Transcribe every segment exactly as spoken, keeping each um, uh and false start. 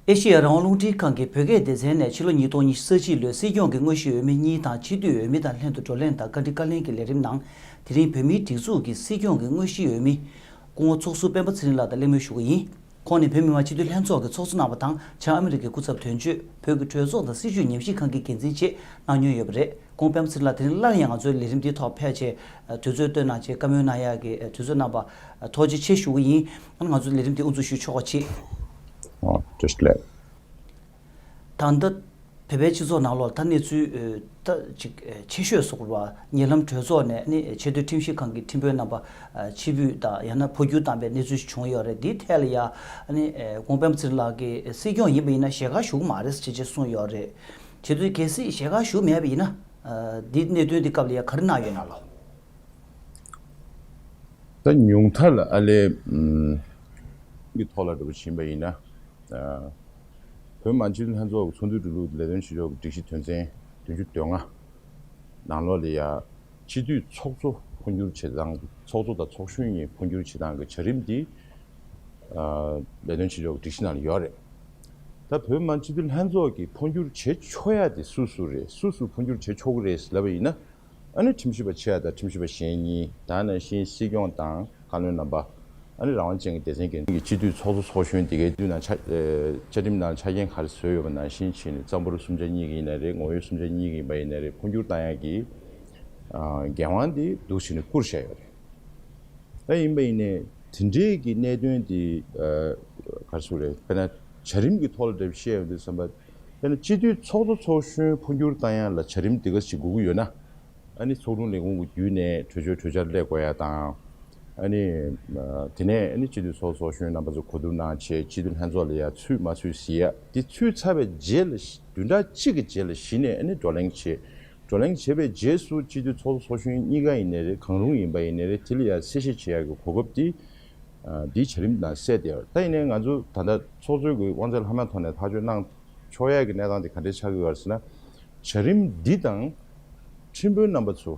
ཨེ་ཤེ་ཡ་རང་དབང་རླུང་འཕྲིན་ཁང་གི་བོད་སྐད་སྡེ་ཚན་ནས་ཕྱི་ལོ་ཉིས་སྟོང་ཉི་ཤུ་རྩ་གཅིག་ལོའི་སྲིད་སྐྱོང་གི་དངོས་གཞིའི་འོས་མི་གཉིས་དང་སྤྱི་འཐུས་འོས་མི་དང་ལྷན་དུ་བགྲོ་གླེང་དང་བཀའ་འདྲི་བཀའ་ལན་གྱི་ལས་རིམ་ནང་། དེ་རིང་བོད་མིའི་སྒྲིག་འཛུགས་ཀྱི་སྲིད་སྐྱོང་གི་དངོས་གཞིའི་འོས་མི་སྐུ་ངོ་ཚོགས་ཟུར་སྤེན་པ་ཚེ་རིང་ལགས་དང་གླེང་མོལ་ཞུ་གི་ཡིན། ཁོང་ནི་བོད་མི་མང་སྤྱི་འཐུས་ལྷན་ཚོགས་ཀྱི་ཚོགས་གཙོ་གནང་བ་དང་། བྱང་ཨ་མི་རི་ཀའི་སྐུ་ཚབ་དོན་གཅོད། བོད་ཀྱི་གྲོས་ཚོགས་དང་སྲིད་བྱུས་ཉམས་ཞིབ་ཁང་གི་འགན་འཛིན་བཅས་གནང་མྱོང་ཡོད་པ་རེད། ཁོང་སྤེན་པ་ཚེ་རིང་ལགས་དེ་རིང་སླར་ཡང་ང་ཚོའི་ལས་རིམ་འདིའི་ཐོག་ཕེབས་བྱས། དུས་ཚོད་བཏོན་གནང་བྱས་བཀའ་མོལ་གནང་ཡག་གི་དུས་ཚོད་གནང་བ་ཐུགས་རྗེ་ཆེ་ཞུ་གི་ཡིན། ང་ཚོའི་ལས་རིམ་འདི་དབུ་འཛུགས་ཞུ་ཆོག་པ་བྱེད། ཨོ། བཀྲ་ཤིས་བདེ་ལེགས། ད་ལྟ་བོད་པའི་སྤྱི་ཚོགས་ནང་ལོགས་ད་གནས་ཚུལ་ད་ཅིག་ཆེ་ཤོས་སུ་གྱུར་བ། ཉེ་ལམ་གྲོས་ཚོགས་ནས་ནི་ཆེས་མཐོའི་ཁྲིམས་ཞིབ་ཁང་གི་ཁྲིམས་དཔོན་རྣམ་པ་ཕྱིར་འབུད་དང་ཡང་ན་འཕོ་འགྱུར་བཏང་པའི་གནས་ཚུལ་ཞིག་བྱུང་ཡོད་རེད། འདིའི་ཐད་ལ་ཡང་ནི་ཁོང་སྤེན་པ་ཚེ་རིང་ལགས་ཀྱིས་སྲིད་སྐྱོང་ཡིན་པ་ཡིན་ན་ཞལ་ཁ་ཞུ་གི་མ་རེད་ཅེས་ཅེས་གསུངས་ཡོད་རེད། བྱེད་དུས་གལ་སྲིད་ཞལ་ཁ་ཞུ་མེད་པ་ཡིན་ན། འདི་གནད་དོན་འདི་སྐབས་ལ་ཡང་ག་རེ་གནང་ཡོད་ན་ལགས། ད་ཉུང་མཐའ་ལ་ཨ་ལས་གི་ཐོག་ལ་འགྲོ་བ་ཕྱིན་པ་ཡིན་ན། བོད་མི་མང་སྤྱི་འཐུས་ལྷན་ཚོགས་ཀྱི་ཚོགས་འདུའི་འགྲོ་ལུགས་ལས་དོན་བྱེད་ཕྱོགས་ཀྱི་སྒྲིག་གཞི་དོན་ཚན་བདུན་ཅུ་དོན་ལྔ་ནང་ལོགས་ལ་ཡ། སྤྱི་འཐུས་ཚོགས་གཙོ་འཕོ་འགྱུར་བྱེད་སྟངས། ཚོགས་གཙོ་དང་ཚོགས་གཞོན་གཉིས་འཕོ་འགྱུར་བྱེད་སྟངས་ཀྱི་བྱ་རིམ་འདི་ལས་དོན་བྱེད་ཕྱོགས་ཀྱི་སྒྲིག་གཞི་ནང་ལ་ཡོད་རེད། ད་བོད་མི་མང་སྤྱི་འཐུས་ལྷན་ཚོགས་ཀྱིས་འཕོ་འགྱུར་བྱེད་ཆོག་ཡ་དེ་སུ་སུ་རེད། སུ་སུ་འཕོ་འགྱུར་བྱེད་ཆོག་གི་རེད་ལབ་པ་ཡིན་ན། ཨ་ནི་ཁྲིམས་ཞིབ་པ་ཆེ་བ་དང་ཁྲིམས་ཞིབ་པ་གཞན་གཉིས། ད་ནང་བཞིན་སྲིད་སྐྱོང་དང་བཀའ་བློན་རྣམ་པ། ཨ་ནི་རང་དབང་ཅན་གྱི་སྡེ་ཚན་འགན་འཛིན་གྱི་སྤྱི་འཐུས་ཚོགས་གཙོ་ཚོགས་གཞོན་དེ་གའི་དུས་ནང་ཆ་བཅའ་ཁྲིམས་ནང་ཆ་རྐྱེན་ག་རེ་བཟོས་ཡོད་པ་ནང་བཞིན་བྱས་ནས་རྩ་འབོར་གསུམ་ཆ་གཉིས་ཀྱི་ཡིན་ན་རེད། ངོ་ཡོད་གསུམ་ཆ་གཉིས་ཀྱི་ཡིན་པ་ཡིན་ན་རེད། འཕོ་འགྱུར་བཏང་ཡག་གི་འགན་དབང་དེ་འདུག་བྱས་ནས་བསྐུར་བཞག་ཡོད་རེད། ད་ཡིན་པ་ཡིན་ནའི་དེ་འདྲའི་གི་གནད་དོན་དེ་ག་རེ་ཟེར་དགོས་རེད། དཔེར་ན་བྱ་རིམ་གྱི་ཐོག་ལ་འདྲ་བཤད་ཡོང་དུས་ཙམ་པ། དཔེར་ན་སྤྱི་འཐུས་ཚོགས་གཙོ་ཚོགས་གཞོན་འཕོ་འགྱུར་བཏང་ཡག་ལ་བྱ་རིམ་འདི་ག་ཞིག་དགོས་ཀྱི་ཡོད་ན། ཨ་ནི་ཚོགས་དྲུང་ལས་ཁུངས་ཀྱི་བརྒྱུད་ནས་གྲོས་ཆོད་གྲོས་འཆར་སླེབས་དགོས་ཡ་དང་། ཨ་ནི་དེ་ནས་ཨ་ནི་སྤྱི་འཐུས་ཚོགས་གཙོ་ཚོགས་གཞོན་རྣམ་པ་ཚོ་གོ་བསྡུར་གནང་བྱས་སྤྱི་འཐུས་ལྷན་ཚོགས་ལ་ཡ་ཚུད་མ་ཚུད་གཟིགས་ཡ་དེ། ཚུད་ཚར་བའི་རྗེས་ལ་བདུན་ཕྲག་གཅིག་གི་རྗེས་ལ་གཞི་ནས་ཨ་ནི་བགྲོ་གླེང་བྱས། བགྲོ་གླེང་བྱས་པའི་རྗེས་སུ་སྤྱི་འཐུས་ཚོགས་གཙོ་ཚོགས་གཞོན་གཉིས་ཀ་ཡིན་ནའི་རེད། གང་རུང་ཡིན་པ་ཡིན་ནའི་རེད། དེ་ལ་ཡ་གསལ་བཤད་བྱེད་ཡ་གི་གོ་སྐབས་དེ་འདིའི་བྱ་རིམ་ནང་གསལ་བསྡད་ཡོད། ད་ཡིན་ནའི་ང་ཚོ་ད་ལྟ་ཚོགས་གཙོའི་གི་དབང་ཚད་ལྷག་མ་ཐོག་ནས་ཐག་གཅོད་གནང་ཆོག་ཡ་གི་གནས་སྟངས་དེ་ག་འདྲས་ཆགས་ཀྱི་ཡོད་རེད་ཟེར་ན། བྱ་རིམ་འདི་དང་ཁྲིམས་དཔོན་རྣམ་པ་ཚོ།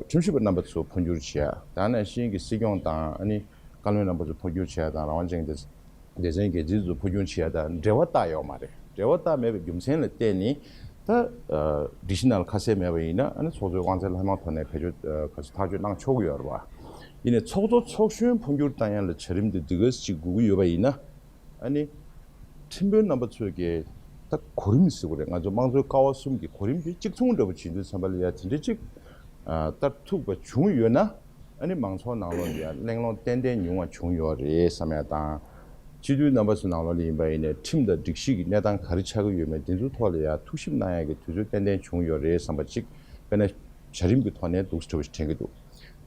ཁྲིམས་ཞིབ་པ་རྣམ་པ་ཚོ་འཕོ་འགྱུར་བྱེད་ཡ། ད་ནང་བཞིན་གྱི་སྲིད་སྐྱོང་དང་ཨ་ནི་བཀའ་བློན་རྣམ་པ་ཚོ་འཕོ་འགྱུར་བྱེད་ཡ་དང་། རང་དབང་ཅན་གྱི་སྡེ་ཚན་འགན་འཛིན་ཚོ་འཕོ་འགྱུར་བྱེད་ཡ་དང་འབྲེལ་བ་བཏགས་ཡོད་མ་རེད། འབྲེལ་བ་བཏགས་མེད་པའི་རྒྱུ་མཚན་ལ་བརྟེན་ནས་ད་སྒྲིག་གཞི་ནང་ལ་ཁ་གསལ་མེད་པ་ཡིན་ན། ཨ་ནི་ཚོགས་གཙོའི་དབང་ཚད་ལྷག་མ་ཐོག་ནས་བེད་སྤྱོད་ག་ཚོད་ཐག་གཅོད་གནང་ཆོག་གི་ཡོད་རེད་བ། ཡིན་ནའི་ཚོགས་གཙོ་ཚོགས་གཞོན་འཕོ་འགྱུར་བཏང་ཡ་ལ་བྱ་རིམ་འདི་འདི་ག་ཅིག་དགོས་ཀྱི་ཡོད་པ་ཡིན་ན། ཨ་ནི་ཁྲིམས་དཔོན་རྣམ་པ་ཚོས་ཀྱི་ད་གོ་རིམ་ཟེར་དགོས་རེད། ང་ཚོ་དམངས་གཙོའི་ཀ་བ་གསུམ་གྱི་གོ་རིམ་དེ་གཅིག་མཚུངས་འདྲ་པོ་བྱེད་དུས་ཙམ་པ་ལ་ཡ་དེ་འདྲ་ཅིག་ལྟར་ཐུག་པ་བྱུང་ཡོད་ན། ཨ་ནི་མང་ཚོགས་ནང་ལོགས་ལ་ཡ་གླེང་སློང་ཏན་ཏན་ཉུང་བ་བྱུང་ཡོད་རེད་བསམ་ཡ་དང་། སྤྱི་འཐུས་རྣམ་པ་ཚོའི་ནང་ལོགས་ལ་ཡིན་པ་ཡིན་ནའི་ཁྲིམས་དང་སྒྲིག་གཞི་གི་གནས་སྟངས་ག་རེ་ཆགས་ཀྱི་ཡོད་མེད་དེ་ཚོའི་ཐོག་ལ་ཡ་ཐུགས་ཞིབ་གནང་ཡ་གི་དུས་ཚོད་ཏན་ཏན་བྱུང་ཡོད་རེད་བསམ་པ་ཅིག་དཔེར་ན་བྱ་རིམ་གྱི་ཐོག་ནས་འདུག་སེ་དྲན་གྱི་འདུག་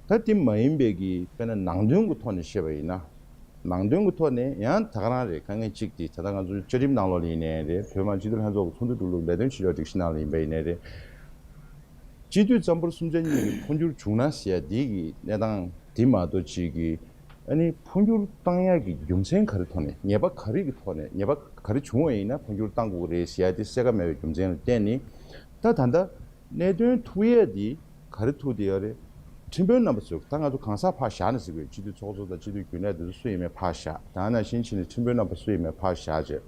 ད་དེ་མ་ཡིན་པའི་གི་དཔེར་ན་ནང་དོན་གྱི་ཐོག་ནས་བཤད་པ་ཡིན་ན། ནང་དོན་གྱི་ཐོག་ནས་ཡང་ད་ག་རང་རེད། དཀའ་ངལ་གཅིག་དེ་ད་ལྟ་ང་ཚོའི་བཅའ་ཁྲིམས་ནང་ལོགས་ལ་ཡིན་ནའི་རེད། བོད་མི་མང་སྤྱི་འཐུས་ལྷན་ཚོགས་ཀྱི་ཚོགས་འདུ་འགྲོ་ལུགས་ལས་དོན་བྱེད་ཕྱོགས་སྒྲིག་གཞི་ནང་ལ་ཡིན་པ་ཡིན་ནའི་རེད། སྤྱི་འཐུས་རྩ་འབོར་གསུམ་ཆ་གཉིས་ཀྱི་འཕོ་འགྱུར་བྱུང་ན་ཟེར་ཡ་འདི་གི་གནས་སྟངས་འདི་མ་གཏོགས་ཅིག་གི། ཨ་ནི་འཕོ་འགྱུར་བཏང་ཡག་གི་རྒྱུ་མཚན་ག་རེ་ཐོག་ནས། ཉེས་པ་ག་རེ་གི་ཐོག་ནས། ཉེས་པ་ག་རེ་བྱུང་བ་ཡིན་ན་འཕོ་འགྱུར་བཏང་དགོས་རེད་ཟེར་ཡ་དེ་གསལ་ཁ་མེད་པའི་རྒྱུ་མཚན་ལ་བརྟེན་ནས། ད་ད་ལྟ་གནད་དོན་ཐུག་ཡས་དེ་ག་རེ་ཐུག་བསྡད་ཡོད་རེད། ཁྲིམས་དཔོན་རྣམ་པ་ཚོས། ད་ང་ཚོ་གང་ཟག་ཕར་བཞག་ན་ཟེར་དགོས། སྤྱི་འཐུས་ཚོགས་གཙོ་དང་སྤྱི་འཐུས་རྒྱུན་ལས་དེ་ཚོ་སུ་ཡིན་མིན་ཕར་བཞག་ད་ནང་བཞིན་བྱས་ནས་ཁྲིམས་དཔོན་རྣམ་པ་སུ་ཡིན་མིན་ཕར་བཞག་བྱས།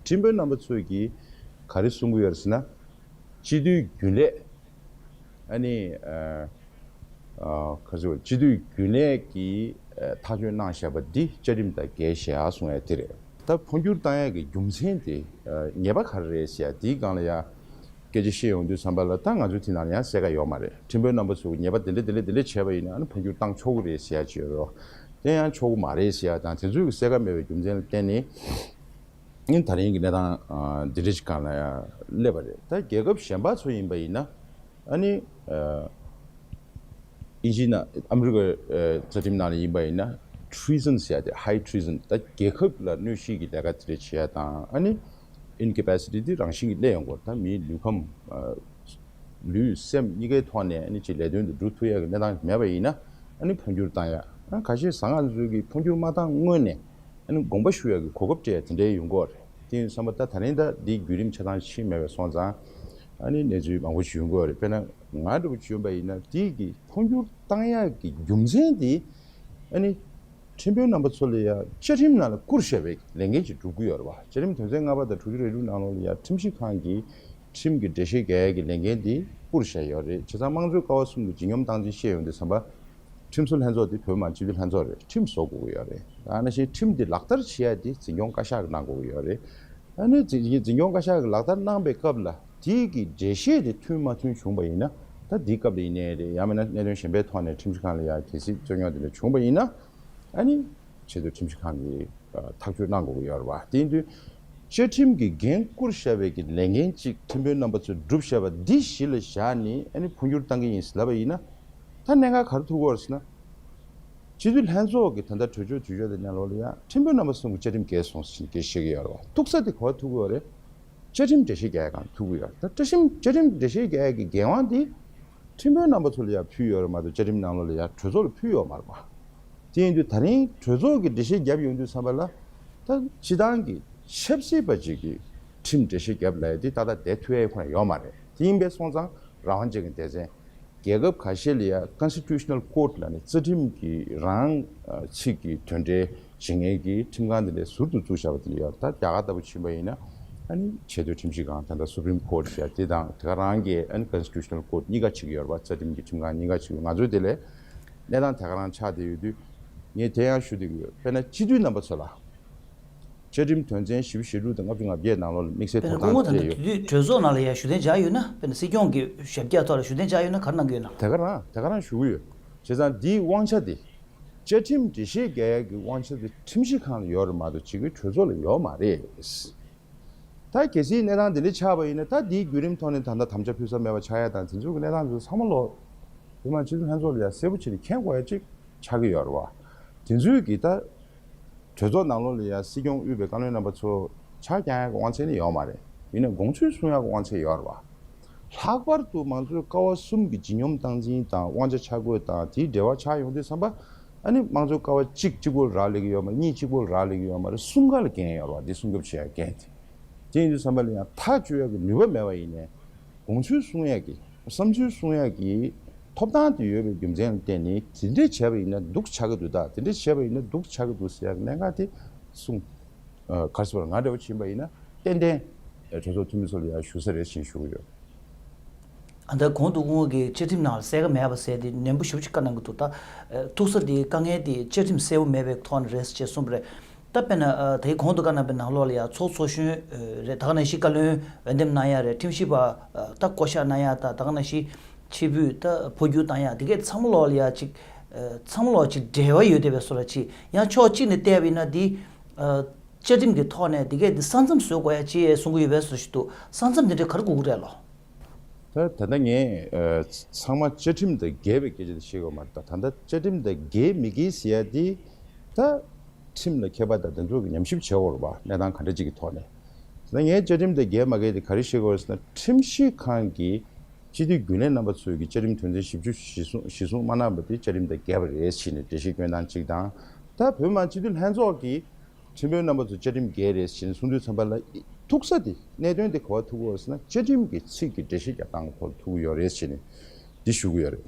ཁྲིམས་དཔོན་རྣམ་པ་ཚོས་ཀྱིས་ག་རེ་གསུང་གི་ཡོད་རེད་ཟེར་ན། སྤྱི་འཐུས་རྒྱུན་ལས། ཨ་ནི། ཨ། ཨ། ག་ཚོད། སྤྱི་འཐུས་རྒྱུན་ལས་ཀྱིས་ཨ་ཐག་གཅོད་གནང་བཞག་པ་འདི་བཅའ་ཁྲིམས་དང་འགལ་བཞག་གསུང་ཡ་དེ་རེད། ད་འཕོ་འགྱུར་བཏང་ཡ་གི་རྒྱུ་མཚན་དེ་ཨ་ཉེས་པ་ག་རེ་རེད་ཟེར་ཡ་དེའི་སྒང་ལ་ཡ་སྐད་ཆ་བཤད་ཡོང་དུས་ཙམ་པ་ལ། ད་ང་ཚོའི་དེ་ནང་ལ་ཡང་གསལ་ཁ་ཡོད་མ་རེད། ཁྲིམས་དཔོན་རྣམ་པ་ཚོས་ཉེས་པ་དེ་འདྲ་དེ་འདྲ་དེ་འདྲ་བྱས་པ་ཡིན་ན་ཨ་ནི་འཕོ་འགྱུར་བཏང་ཆོག་གི་རེད་ཟེར་ཡ་ཅིག་ཡོད་རེད། དེ་ཡང་ཆོག་གི་མ་རེད་ཟེར་ཡ་དང་དེ་ཚོའི་གི་གསལ་ཁ་མེད་པའི་རྒྱུ་མཚན་ལ་བརྟེན་ནས། ཨ་ནི་ད་རིང་གི་གནས་སྟངས་ཨ་འདི་འདྲ་ཞིག་སྒང་ལ་ཡ་སླེབས་པ་རེད། ད་རྒྱལ་ཁབ་གཞན་པ་ཚོ་ཡིན་པ་ཡིན་ན། ཨ་ནི་ཨ་དབྱིན་ཇིའི་ནང་ཨ་མི་རི་ཀའི་ཨ་རྩ་ཁྲིམས་ནང་ལ་ཡིན་པ་ཡིན་ན། treason ཟེར་ཡ་དེ། high treason། ད་རྒྱལ་ཁབ་ལ་གནོད་བྱེད་ཀྱི་ལས་ཀ་དེ་འདྲ་བྱེད་ཡ་དང་། ཨ་ནི་incapacity དེ་རང་བཞིན་གྱིས་སླེབས་ཡོང་གི་ཡོད་རེད། ད་མིའི་ལུས་ཁམས་ཨ་ལུས་སེམས་གཉིས་ཀའི་ཐོག་ནས་ཨ་ནི་ཅིག་ལས་དོན་དེ་སྒྲུབ་ཐུབ་ཡ་གི་གནས་སྟངས་མེད་པ་ཡིན་ན། ཨ་ནི་འཕོ་འགྱུར་བཏང་ཡ། ཨ་ཁ་ཤས་བཟང་ང་ཚོའི་གི་འཕོ་འགྱུར་མ་བཏང་སྔོན་ནས་ཨ་ནི་དགོངས་པ་ཞུ་ཡ་གི་གོ་སྐབས་སྤྲད་ཡ་དེ་འདྲའི་ཡོང་གི་ཡོད་རེད། དེ་ཡིན་དུས་ཙམ་པ་ད་ད་རིང་ད་འདིའི་བརྒྱུད་རིམ་ཆ་ཚང་ཕྱིན་མེད་པ་སོང་ཙང་། ཨ་ནི་གནས་ཚུལ་མང་པོ་ཞིག་ཡོང་གི་ཡོད་རེད། དཔེར་ན་ང་འདྲ་པོ་ཞིག་ཡིན་པ་ཡིན་ན། དེ་གི་འཕོ་འགྱུར་བཏང་ཡག་གི་རྒྱུ་མཚན་དེ་ཨ་ནི་ ཁྲིམས་དཔོན་རྣམ་པ་ཚོ་ལ་ཡང་བཅའ་ཁྲིམས་ནང་ལ་བསྐུར་བཞག་པའི་ལས་འགན་ཅིག་སྒྲུབ་ཀྱི་ཡོད་རེད་བ། བཅའ་ཁྲིམས་དོན་ཚན་ལྔ་པ་དང་དྲུག་ཅུ་རེ་དྲུག་ནང་ལོགས་ལ་ཡང་ཁྲིམས་ཞིབ་ཁང་གིས་ཁྲིམས་ཀྱི་འགྲེལ་བཤད་རྒྱག་ཡ་གི་ལས་འགན་དེ་བསྐུར་བཞག་ཡོད་རེད། བྱས་ཙང་དམངས་གཙོའི་ཀ་བ་གསུམ་གྱི་ལྗིད་སྙོམས་སྟངས་འཛིན་བཤད་ཡོང་དུས་ཙམ་པ། ཁྲིམས་བཟོ་ལྷན་ཚོགས་དེ་བོད་མི་མང་སྤྱི་འཐུས་ལྷན་ཚོགས་རེད། ཁྲིམས་བཟོ་དགོས་ཀྱི་ཡོད་རེད། ཨ་ནི་བཞིན་ཁྲིམས་དེ་ལག་བསྟར་བྱེད་ཡ་དེ་འཛིན་སྐྱོང་བཀའ་ཤག་གིས་གནང་དགོས་ཀྱི་ཡོད་རེད། ཨ་ནི་འཛིན་འཛིན་སྐྱོང་བཀའ་ཤག་གིས་ལག་བསྟར་གནང་པའི་སྐབས་ལ་དེའི་གི་འགྲེལ་བཤད་དེ་མཐུན་མ་མཐུན་བྱུང་པ་ཡིན་ན། ད་འདིའི་སྐབས་ལ་ཡིན་ནའི་རེད། ཡང་མིན་ན་གནད་དོན་གཞན་པའི་ཐོག་ནས་ཁྲིམས་ཞིབ་ཁང་ལ་ཡང་གལ་སྲིད་རྩོད་རྙོག་དེ་འདྲ་བྱུང་པ་ཡིན་ན། ཨ་ནི་ཆེས་མཐོའི་ཁྲིམས་ཞིབ་ཁང་གིས་ཨ་ཐག་གཅོད་གནང་དགོས་ཀྱི་ཡོད་རེད་བ། དེ་ཡིན་དུས་བཅའ་ཁྲིམས་ཀྱི་འགན་བསྐུར་བཞག་པའི་གི་ལས་འགན་ཅིག་ཁྲིམས་དཔོན་རྣམ་པ་ཚོས་བསྒྲུབས་བཞག་པ་འདི་གཞི་ལ་བཞག་ནས་ཨ་ནི་འཕོ་འགྱུར་བཏང་གི་ཡིན་ཟེར་ལབ་པ་ཡིན་ན། ད་གནད་འགག་ག་རེ་ཐུག་གི་ཡོད་རེད་ཟེར་ན། སྤྱི་འཐུས་ལྷན་ཚོགས་ཀྱི་ད་ལྟ་གྲོས་ཆོད་དུས་ཆོད་དེ་ནང་ལོགས་ལ་ཡང་ཁྲིམས་དཔོན་རྣམ་པ་གསུམ་གྱི་བཅའ་ཁྲིམས་འགལ་སོང་ཟེར་ནས་སྐད་བཤད་ཀྱི་ཡོད་རེད་བ། ཐུག་ས་དེ་ག་པར་ཐུག་གི་ཡོད་རེད། བཅའ་ཁྲིམས་འགྲེལ་བཤད་རྒྱག་ཡ་སྒང་ཐུག་གི་ཡོད་རེད། ད་བཅའ་ཁྲིམས་བཅའ་ཁྲིམས་འགྲེལ་བཤད་རྒྱག་ཡ་གི་འགན་དབང་དེ་ཁྲིམས་དཔོན་རྣམ་པ་ཚོ་ལ་ཡང་ཕུལ་ཡོད་རེད་མ་གཏོགས་བཅའ་ཁྲིམས་ནང་ལོགས་ལ་ཡང་གྲོས་ཚོགས་ལ་ཕུལ་ཡོད་མ་རེད་བ། དེ་ཡིན་དུས་ད་རིང་གྲོས་ཚོགས་ཀྱི་འགྲེལ་བཤད་རྒྱབ་ཡོང་དུས་ཙམ་པ་ལ། ད་སྤྱི་བཏང་གི་ཆབ་སྲིད་པ་ཅིག་གིས་ཁྲིམས་འགྲེལ་བཤད་རྒྱབ་ལབ་ཡ་དེ་ཏག་ཏག་བསྡད་ཐུབ་ཡ་ཁོ་ན་ཡོད་མ་རེད། དེ་ཡིན་པས་སོང་ཙང་རང་དབང་ཅན་གྱི་སྡེ་ཚན། རྒྱལ་ཁབ་ཁ་ཤས་ལ་ཡ་Constitutional Court ལབ་ནས་རྩ་ཁྲིམས་ཀྱི་རང་ཚིག་གི་དོན་འགྲེལ་བྱེད་མཁན་གྱི་ཁྲིམས་ཁང་དེ་འདྲའི་ཟུར་དུ་བཙུགས་བཞག་པ་དེ་འདྲ་ཡོད། ད་རྒྱ་གར་ལྟ་བུ་ཕྱིན་པ་ཡིན་ན། ཨ་ནི་ཆེས་མཐོའི་ཁྲིམས་ཞིབ་ཁང་ད་ལྟ་Supreme Court ཞེས་དེ་དང་དེ་ག་རང་གི་ཨ་ནི་Constitutional Court གཉིས་ཀ་བྱེད་ཀྱི་ཡོད་རེད་པ། རྩ་ཁྲིམས་ཀྱི་ཁྲིམས་ཁང་གཉིས་ཀ་བྱེད་ཀྱི་ཡོད། ང་ཚོའི་དེ་ལས་གནས་སྟངས་དེ་ག་རང་ཆགས་བསྡད་ཡོད་དུས། ངས་དེ་ཡང་ཞུ་འདོད་ཀྱི་ཡོད། དཔེར་ན་སྤྱི་འཐུས་རྣམ་པ་ཚོ་ལ། བཅའ་ཁྲིམས་དོན་ཚན་བཞི་བཅུ་ཞེ་དྲུག་དང་ལྔ་བཅུ་ང་བརྒྱད་ནང་ལོགས་ལ་དམིགས་བསལ་དཔེར་ན་ཐོབ་སྐུ་ཐང་ངོ་དང་སྤྲད་ཡོད། དེ་དུས་གྲོས་ཚོགས་ནང་ལ་ཡང་ཞུ་གཏན་འཇགས་ཡོད་ན། དཔེར་ན་སྲིད་སྐྱོང་གི་ཞབས་བཀྱག་ཐོག་ལ་ཞུ་གཏན་འཇགས་ཡོད་ན་ག་རེ་གནང་གི་ཡོད་ན། དེ་ག་རང་དེ་ག་རང་ཞུ་གི་ཡོད། བྱས་ཙང་འདིའི་དབང་ཆ་དེ། བཅའ་ཁྲིམས་འགྲེལ་བཤད་རྒྱག་ཡག་གི་དབང་ཆ་དེ་ཁྲིམས་ཞིབ་ཁང་ལ་ཡོད་རེད་མ་གཏོགས་སྤྱི་ཁྱབ་གྲོས་ཚོགས་ལ་ཡོད་མ་རེད། ད་གལ་སྲིད་གནས་སྟངས་དེ་འདྲ་ཆགས་པ་ཡིན་ན། ད་འདིའི་བརྒྱུད་རིམ་ཐོག་ནས་ད་ལྟ་དམ་བཅའ་ཕུལ་ས་མེད་པ་ཆགས་ཡ་དང་། དེ་ཚོའི་གི་གནས་སྟངས་དེ་ཚོ་ཚང་མ་ལོག་བོད་མི་མང་སྤྱི་འཐུས་ལྷན་ཚོགས་ལ་ཡ་གསལ་པོ་བྱས་ནས་མཁྱེན་དགོས་ཡ་ཅིག་ཆགས་ཀྱི་ཡོད་རེད་བ། དེ་ཚོའི་གི་ད་གྲོས་ཚོགས་ནང་ལོགས་ལ་ཡ་སྲིད་སྐྱོང་དབུས་པའི་བཀའ་བློན་རྣམ་པ་ཚོ་ཕྱག་བརྐྱང་ཡ་གི་དབང་ཆ་ནི་ཡོད་མ་རེད། ཡིན་ནའི་དགོངས་ཚུལ་གསུང་ཡ་གི་དབང་ཆ་ཡོད་རེད་བ། ལྷག་པར་དུ་མང་གཙོའི་ཀ་བ་གསུམ་གྱི་ལྗིད་སྙོམས་སྟངས་འཛིན་དང་དབང་ཆ་ཆ་བགོས་དང་དེའི་འབྲེལ་བ་ཆགས་ཡོང་དུས་ཙམ་པ། ཨ་ནི་དམངས་གཙོའི་ཀ་བ་གཅིག་གཅིག་པོ་རག་ལས་ཀྱི་ཡོད་མ་རེད། གཉིས་གཅིག་པོ་རག་ལས་ཀྱི་ཡོད་མ་རེད། གསུམ་ཀ་ལ་འགན་ཡོད་རེད་བ། འདི་སྲུང་སྐྱོབ་བྱེད་ཡ་འགན་དེ། དེ་ཡིན་དུས་ཙམ་པ་ལ་ཡང་ཐག་གཅོད་ཡག་གི་ནུས་པ་མེད་པ་ཡིན་ནའི། དགོངས་ཚུལ་གསུང་ཡག་གི་བསམ་ཚུལ་གསུང་ཡག་གི་ཐོབ་ཐང་དེ་ཡོད་པའི་རྒྱུ་མཚན་ལ་བརྟེན་ནས། དེ་འདྲས་བྱས་པ་ཡིན་ན་སྡུག་ཆགས་ཀྱི་འདུག་ད་དེ་འདྲས་བྱས་པ་ཡིན་ན་སྡུག་ཆགས་ཀྱི་འདུག་ཟེར་ཡག་གི་གནད་འགག་དེ་གསུང་། ཨ་ག་རེ་ཟེར་བ། ང་འདྲ་བོ་ཕྱིན་པ་ཡིན་ན་ཏན་ཏན་གྲོས་ཚོགས་འཐུས་མི་ཚོ་ལ་ཡང་ཞུ་ས་རེད་ཅེས་ཞུ་གི་ཡོད། ཨ་ད་གོང་དུ་སྐུ་ངོ་གིས་བཅའ་ཁྲིམས་ནང་ལ་གསལ་ཁ་མེད་པ་ཟེར་དེ་ནན་པོ་ཞེ་པོ་ཅིག་བཀའ་གནང་གི་འདུག་ད་ཐུག་ས་དེའི་དཀའ་ངལ་དེ་བཅའ་ཁྲིམས་གསལ་པོ་མེད་པའི་ཐོག་ནས་རེད་ཅེས་གསུངས་པ་རེད། ད་དཔེར་ན་ཨ་དེའི་གོང་དུ་བཀའ་གནང་པའི་ནང་ལོགས་ལ་ཡང་ཚོགས་ཚོགས་གཞོན་ཨ་རེད། ད་ག་ནང་བཞིན་བཀའ་བློན་འོས་འདེམས་གནང་ཡ་རེད། ཁྲིམས་ཞིབ་པ་ཨ་ད་བསྐོ་གཞག་གནང་ཡ་དང་། ད་ག་ནང་བཞིན་ཕྱིར་འབུད་ད་འཕོ་འགྱུར་བཏང་ཡ། དེ་གས་ཚང་མ་ལོགས་ལ་ཡ་ཅིག་ཨ་ཚང་མ་ལོགས་ཅིག་འབྲེལ་བ་ཡོད་བསྡད་པའི་བཟོ་འདྲ་ཅིག་ཡང་ཕྱོགས་གཅིག་ནས་བལྟས་པ་ཡིན་ན་འདི་ཨ་བཅའ་ཁྲིམས་ཀྱི་ཐོག་ནས་དེ་གས་འདི་ས་མཚམས་བཟོ་དགོས་ཡ་ཅིག་གསུང་གི་ཡོད་པའི་བཟོ་འདྲ་ཞིག་འདུག་ས་མཚམས་དེ་འདྲ་ག་རེ་དགོས་ཀྱི་རེད་ལོ། ད་ད་ལྟ་ངས་ཨ་ཚང་མ་བཅའ་ཁྲིམས་དང་འགལ་བའི་སྐད་ཆ་དེ་བཤད་ཀྱི་ཡོད་མ་རེད། ད་ད་ལྟ་བཅའ་ཁྲིམས་དང་འགལ་མི་འགལ་ཟེར་ཡ་དེ་ད་ཁྲིམས་ལ་མཁས་པ་དང་དེ་ཚོ་གིས་ཉམས་ཞིབ་བྱེད་དགོས་རེད་པ། གནས་སྟངས་ག་འདྲ་ཅིག་གི་ཐོག་ནས། ད་ངས་བཅའ་ཁྲིམས་དང་འགལ་མ་འགལ་དེ་ག་རེ་བཤད་ཀྱི་ཡོད་རེད་ཟེར་ན། ཁྲིམས་ཞིབ་ཁང་གིས་སྤྱི་འཐུས་རྒྱུན་ལས་རྣམ་པ་ཚོའི་གི་བཅའ་ཁྲིམས་དོན་ཚན་བཞི་བཅུ་གཞིར་བཟུང་གཞིར་བཟུང་མ་གནང་བ་དེ་བཅའ་ཁྲིམས་དང་འགལ་བ་རེད་ཟེར་ནས་འགྲེལ་བཤད་སྐྱོན་སྟངས་གཅིག་དང་། ད་བོད་མི་མང་སྤྱི་འཐུས་ལྷན་ཚོགས་ཀྱིས་ཁྲིམས་དཔོན་རྣམ་པ་ཚོ་བཅའ་ཁྲིམས་འགལ་རེད་ཟེར་ནས་གསུང་དུས་ཙམ་པ་ལ་ཐུག་ས་དེ། གནད་དོན་དེ་ག་པར་ཐུག་གི་ཡོད་རེད་ཟེར་ན། བཅའ་ཁྲིམས་ཀྱི་ཚིག་གི་འགྲེལ་བཤད་རྒྱག་སྟངས་ཁོ་ཐུག་གི་ཡོད་རེད་ཟེར་ནས་འདི་ཞུ་གི་ཡོད་རེད།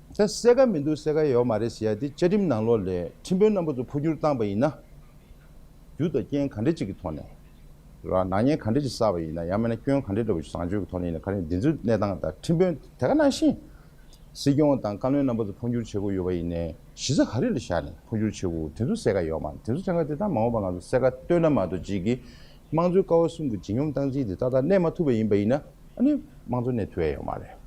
ད་གསལ་ཁ་མི་འདུག་གསལ་ཁ་ཡོད་མ་རེད་ཟེར་ཡ་དེ། བཅའ་ཁྲིམས་ནང་ལོགས་ལ་ཁྲིམས་དཔོན་རྣམ་པ་ཚོ་འཕོ་འགྱུར་བཏང་པ་ཡིན་ན། རྒྱུ་དང་རྐྱེན་ག་འདྲ་ཅིག་གི་ཐོག་ནས་ར། ནག་ཉེས་ག་འདྲ་ཅིག་བསགས་པ་ཡིན་ན། ཡང་མིན་ན་སྐྱོན་ག་འདྲ་འདྲ་བོ་ཞིག་བཟང་སྤྱོད་ཀྱི་ཐོག་ནས་ཡིན་ན། ག་རེ་འདི་ཚོའི་གནས་སྟངས་དང་། ཁྲིམས་དཔོན་དེ་ག་ནང་བཞིན་སྲིད་སྐྱོང་དང་བཀའ་བློན་རྣམ་པ་ཚོ་འཕོ་འགྱུར་བྱེད་དགོས་ཡོད་པ་ཡིན་ནའི་གཞི་རྩ་ག་རེ་ལ་བཞག་ནས་འཕོ་འགྱུར་བྱེད་དགོས། དེ་ཚོ་གསལ་ཁ་ཡོད་མ་རེད། དེ་ཚོ་གསལ་ཁ་དེ་ད་མ་འོངས་པ་ང་ཚོ་གསལ་ཁ་བཏོན་ན་མ་གཏོགས་ཅིག་གིས་དམངས་གཙོའི་ཀ་བ་གསུམ་གྱི་ལྗིད་སྙོམས་སྟངས་འཛིན་དེ་ཏག་ཏག་གནས་མ་ཐུབ་པ་ཡིན་པ་ཡིན་ན། ཨ་ནི་དམངས་གཙོ་གནས་ཐུབ་ཡ་ཡོད་མ་རེད།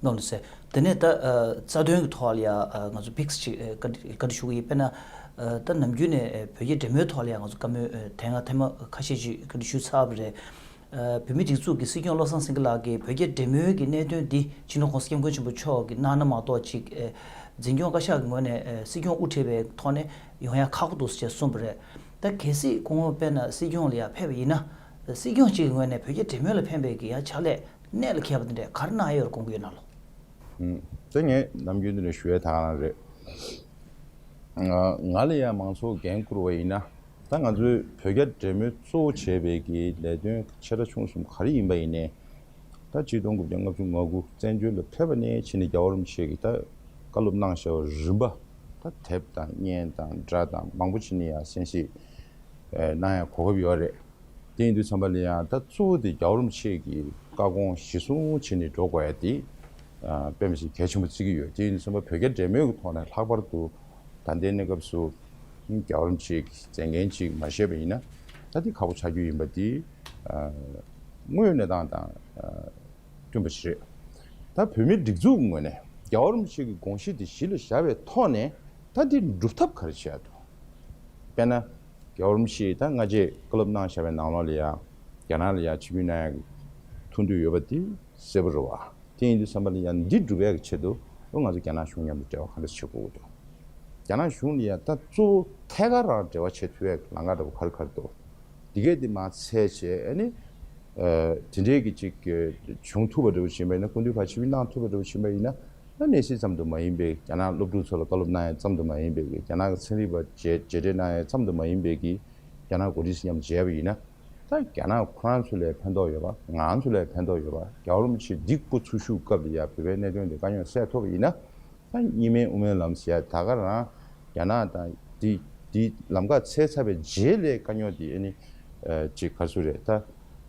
གནང་ལུགས་ཟེར། དེ་ནས་ད་ཨ་རྩ་དོན་གྱི་ཐོག་ལ་ཡ་ཨ་ང་ཚོ་ཕིག་སི་ཅིག་ཨ་བཀའ་འདྲི་བཀའ་འདྲི་ཞུ་གི་ཡིན། དཔེར་ན་ཨ་ད་ནམ་རྒྱུན་ནས་ཨ་བོད་རྒྱ་འབྲེལ་མོལ་ཐོག་ལ་ཡ་ང་ཚོ་བཀའ་མོལ་ཨ་དེ་སྔ་ཐེངས་མ་ཁ་ཤས་ཅིག་བཀའ་འདྲི་ཞུས་ཚར་བ་རེད། ཨ་བོད་མིའི་སྒྲིག་འཛུགས་ཀྱི་སྲིད་སྐྱོང་བློ་བཟང་སེང་གེ་ལགས་ཀྱིས་བོད་རྒྱ་འབྲེལ་མོལ་གྱི་གནད་དོན་འདི་སྤྱི་ནོར་༸གོང་ས་༸སྐྱབས་མགོན་ཆེན་པོ་མཆོག་གིས་གནང་ན་མ་གཏོགས་ཅིག་ཨ་འཛིན་སྐྱོང་བཀའ་ཤག་གི་ངོས་ནས་ཨ་སྲིད་སྐྱོང་དབུ་ཁྲིད་པའི་ཐོག་ནས་ཡོང་ཡ་ཁག་པོ་འདུག་ཟེར་གསུངས་པ་རེད། ད་གལ་སྲིད་སྐུ་ངོ་དཔེར་ན་སྲིད་སྐྱོང་ལ་ཡ་ཕེབས་པ་ཡིན་ན། སྲིད་སྐྱོང་གཅིག་གི་ངོས་ནས་བོད་རྒྱ་འབྲེལ་མོལ་ལ་ཕན་པའི་གི་ཡ་ཕྱག་ལས་གནད་ལ་འཁེལ་བ་དེ་འདྲས་ག་རེ་གནང་ཡ་ཡོད་རེད་དགོངས་ཀྱི་ཡོད་ན་ལོ། ཨུམ། དེ་ངས་ནམ་རྒྱུན་དེ་འདྲ་ཞུ་ཡ་ད་ག་རང་རེད། ང་ང་ལ་ཡ་མང་ཚོགས་འགན་བསྐུར་བ་ཡིན་ན། ད་ང་ཚོའི་བོད་རྒྱ་འབྲེལ་མོལ་གཙོ་བོ་བྱས་པའི་གི་ལས་དོན་ཆེ་ཕྲ་ཆུང་གསུམ་ག་རེ་ཡིན་པ་ཡིན་ནའི། ད་ཆིག་སྟོང་དགུ་བརྒྱ་ལྔ་བཅུ་ང་དགུ་བཙན་བྱོལ་ལ་ཕེབས་པ་ནས་བྱས་ནས་རྒྱལ་བ་རིན་པོ་ཆེ་གིས་ད་བཀའ་སློབ་གནང་བཞག་པ་རིམ་པ་ ད་དེབ་དང་བརྙན་དང་སྒྲ་དང་མང་པོ་ཅིག་ནི་ཡང་གསན་གཟིགས་གནང་ཡ་གོ་སྐབས་ཡོད་རེད། དེ་ཡིན་དུས་ཙམ་པ་ལ་ཡང་ད་གཙོ་བོ་དེ་རྒྱལ་བ་རིན་པོ་ཆེ་གི་བཀའ་དགོངས་གཞི་བཟུང་བྱས་ནས་འགྲོ་དགོས་ཡ་དེ་དཔེ་མི་སྲིད་གལ་ཆེན་པོ་བརྩི་གི་ཡོད། དེ་ཡིན་དུས་ཙམ་པ་བོད་རྒྱ་འབྲེལ་མོལ་གྱི་ཐོག་ནས་ལྷག་པར་དུ་ད་ལྟའི་གནས་སྐབས་སུ་རྒྱལ་བ་རིན་པོ་ཆེ་གི་མཛད་འགན་ཅིག་མ་བཞེས་པ་ཡིན་ན་ད་དེ་ཁག་པོ་ཆགས་རྒྱུ་ཡིན་པ་དེ་དངོས་ཡོད་གནས་སྟངས་དང་། བསྐྲུན་པ་ཞིག་རེད། ད་བོད་མིའི་སྒྲིག་འཛུགས་ཀྱི་ངོས་ནས་རྒྱལ་བ་རིན་པོ་ཆེ་གི་དགོངས་གཞི་དེ་གཞི་ལ་བཞག་པའི་ཐོག་ནས་ད་འདི་སྒྲུབ་ཐབས་ག་རེ་བྱེད་ཡ་འདུག་དཔེར་ན། རྒྱལ་བ་རིན་པོ་ཆེས་ད་སྔ་རྗེས་བཀའ་སློབ་གནང་བཞག་པའི་ནང་ལོགས་ལ་ཡང་རྒྱ་ནག་ལ་ཡང་ཆིབས་བསྒྱུར་གནང་ཡ་གི་ཐུགས་འདོད་ཡོད་པ་དེ་གསལ་པོ་རེད་བ། དེ་ཡིན་དུས་ཙམ་པ་ལ་ཡང་འདི་སྒྲུབ་ཡ་གི་ཆེད་དུ་ཨོ་ང་ཚོ་རྒྱ་ནག་གཞུང་མཉམ་དུ་འབྲེལ་བ་ག་འདྲ་བྱེད་དགོས་ཀྱི་འདུག་རྒྱ་ནག་གཞུང་ལ་ཡང་ད་གཙོ་བོ་ཐད་ཀར་རང་འབྲེལ་བ་བྱེད་ཐུབ་ཡ་གི་ལམ་ཁ་འདྲ་བོ་ག་རེ་ག་རེ་འདུག་འདི་གས་འདི་མར་འཚོལ་བྱས་ཨ་ནི། ཨ། དེ་འདྲའི་གི་ཅིག་བྱུང་ཐུབ་པ་འདྲ་བོ་ཕྱིན་པ་ཡིན་ན། སྐུ་མདུན་ཕར་ཆིབས་བསྒྱུར་གནང་ཐུབ་པ་འདྲ་བོ་ཕྱིན་པ་ཡིན་ན། ཨ་གནས་སྲིད་ཙམ་དུ་མ་ཡིན་པའི་རྒྱ་ནག་སློབ་ཕྲུག་ཚོ་ལ་བཀའ་སློབ་གནང་ཡས་ཙམ་དུ་མ་ཡིན་པའི་གི། རྒྱ་ནག་གི་ཚན་རིག་པ་མཇལ་མཇལ་འཕྲད་གནང་ཡས་ཙམ་དུ་མ་ཡིན་པའི་གི། རྒྱ་ནག་འགོ་ཁྲིད་ཚོ་མཉམ་མཇལ་བ་ཡིན་ན། ད་རྒྱ་ནག་ཁོ་རང་ཚོ་ལ་ཕན་ཐོགས་ཡོད་པ། ང་རང་ཚོ་ལ་ཕན་ཐོགས་ཡོད་པ། རྒྱལ་བ་རིན་པོ་ཆེ་འདི་སྐུ་འཚོ་བཞུགས་སྐབས་ལ་ཡ་བོད་པའི་གནད་དོན་དེ་དཀའ་རྙོག་སེལ་ཐུབ་པ་ཡིན་ན། ད་གཉིས་སྨན་དབུ་མའི་ལམ་ཟེར་ཡ་ད་ག་རང་རྒྱ་ནག་དང་དེ་དེ་ལམ་ཁ་འཚོལ་ཚར་བའི་རྗེས་ལ་དཀའ་རྙོག་དེ་ཨ་ནི་ཅིག་ག་ཚོད་རེད། ད་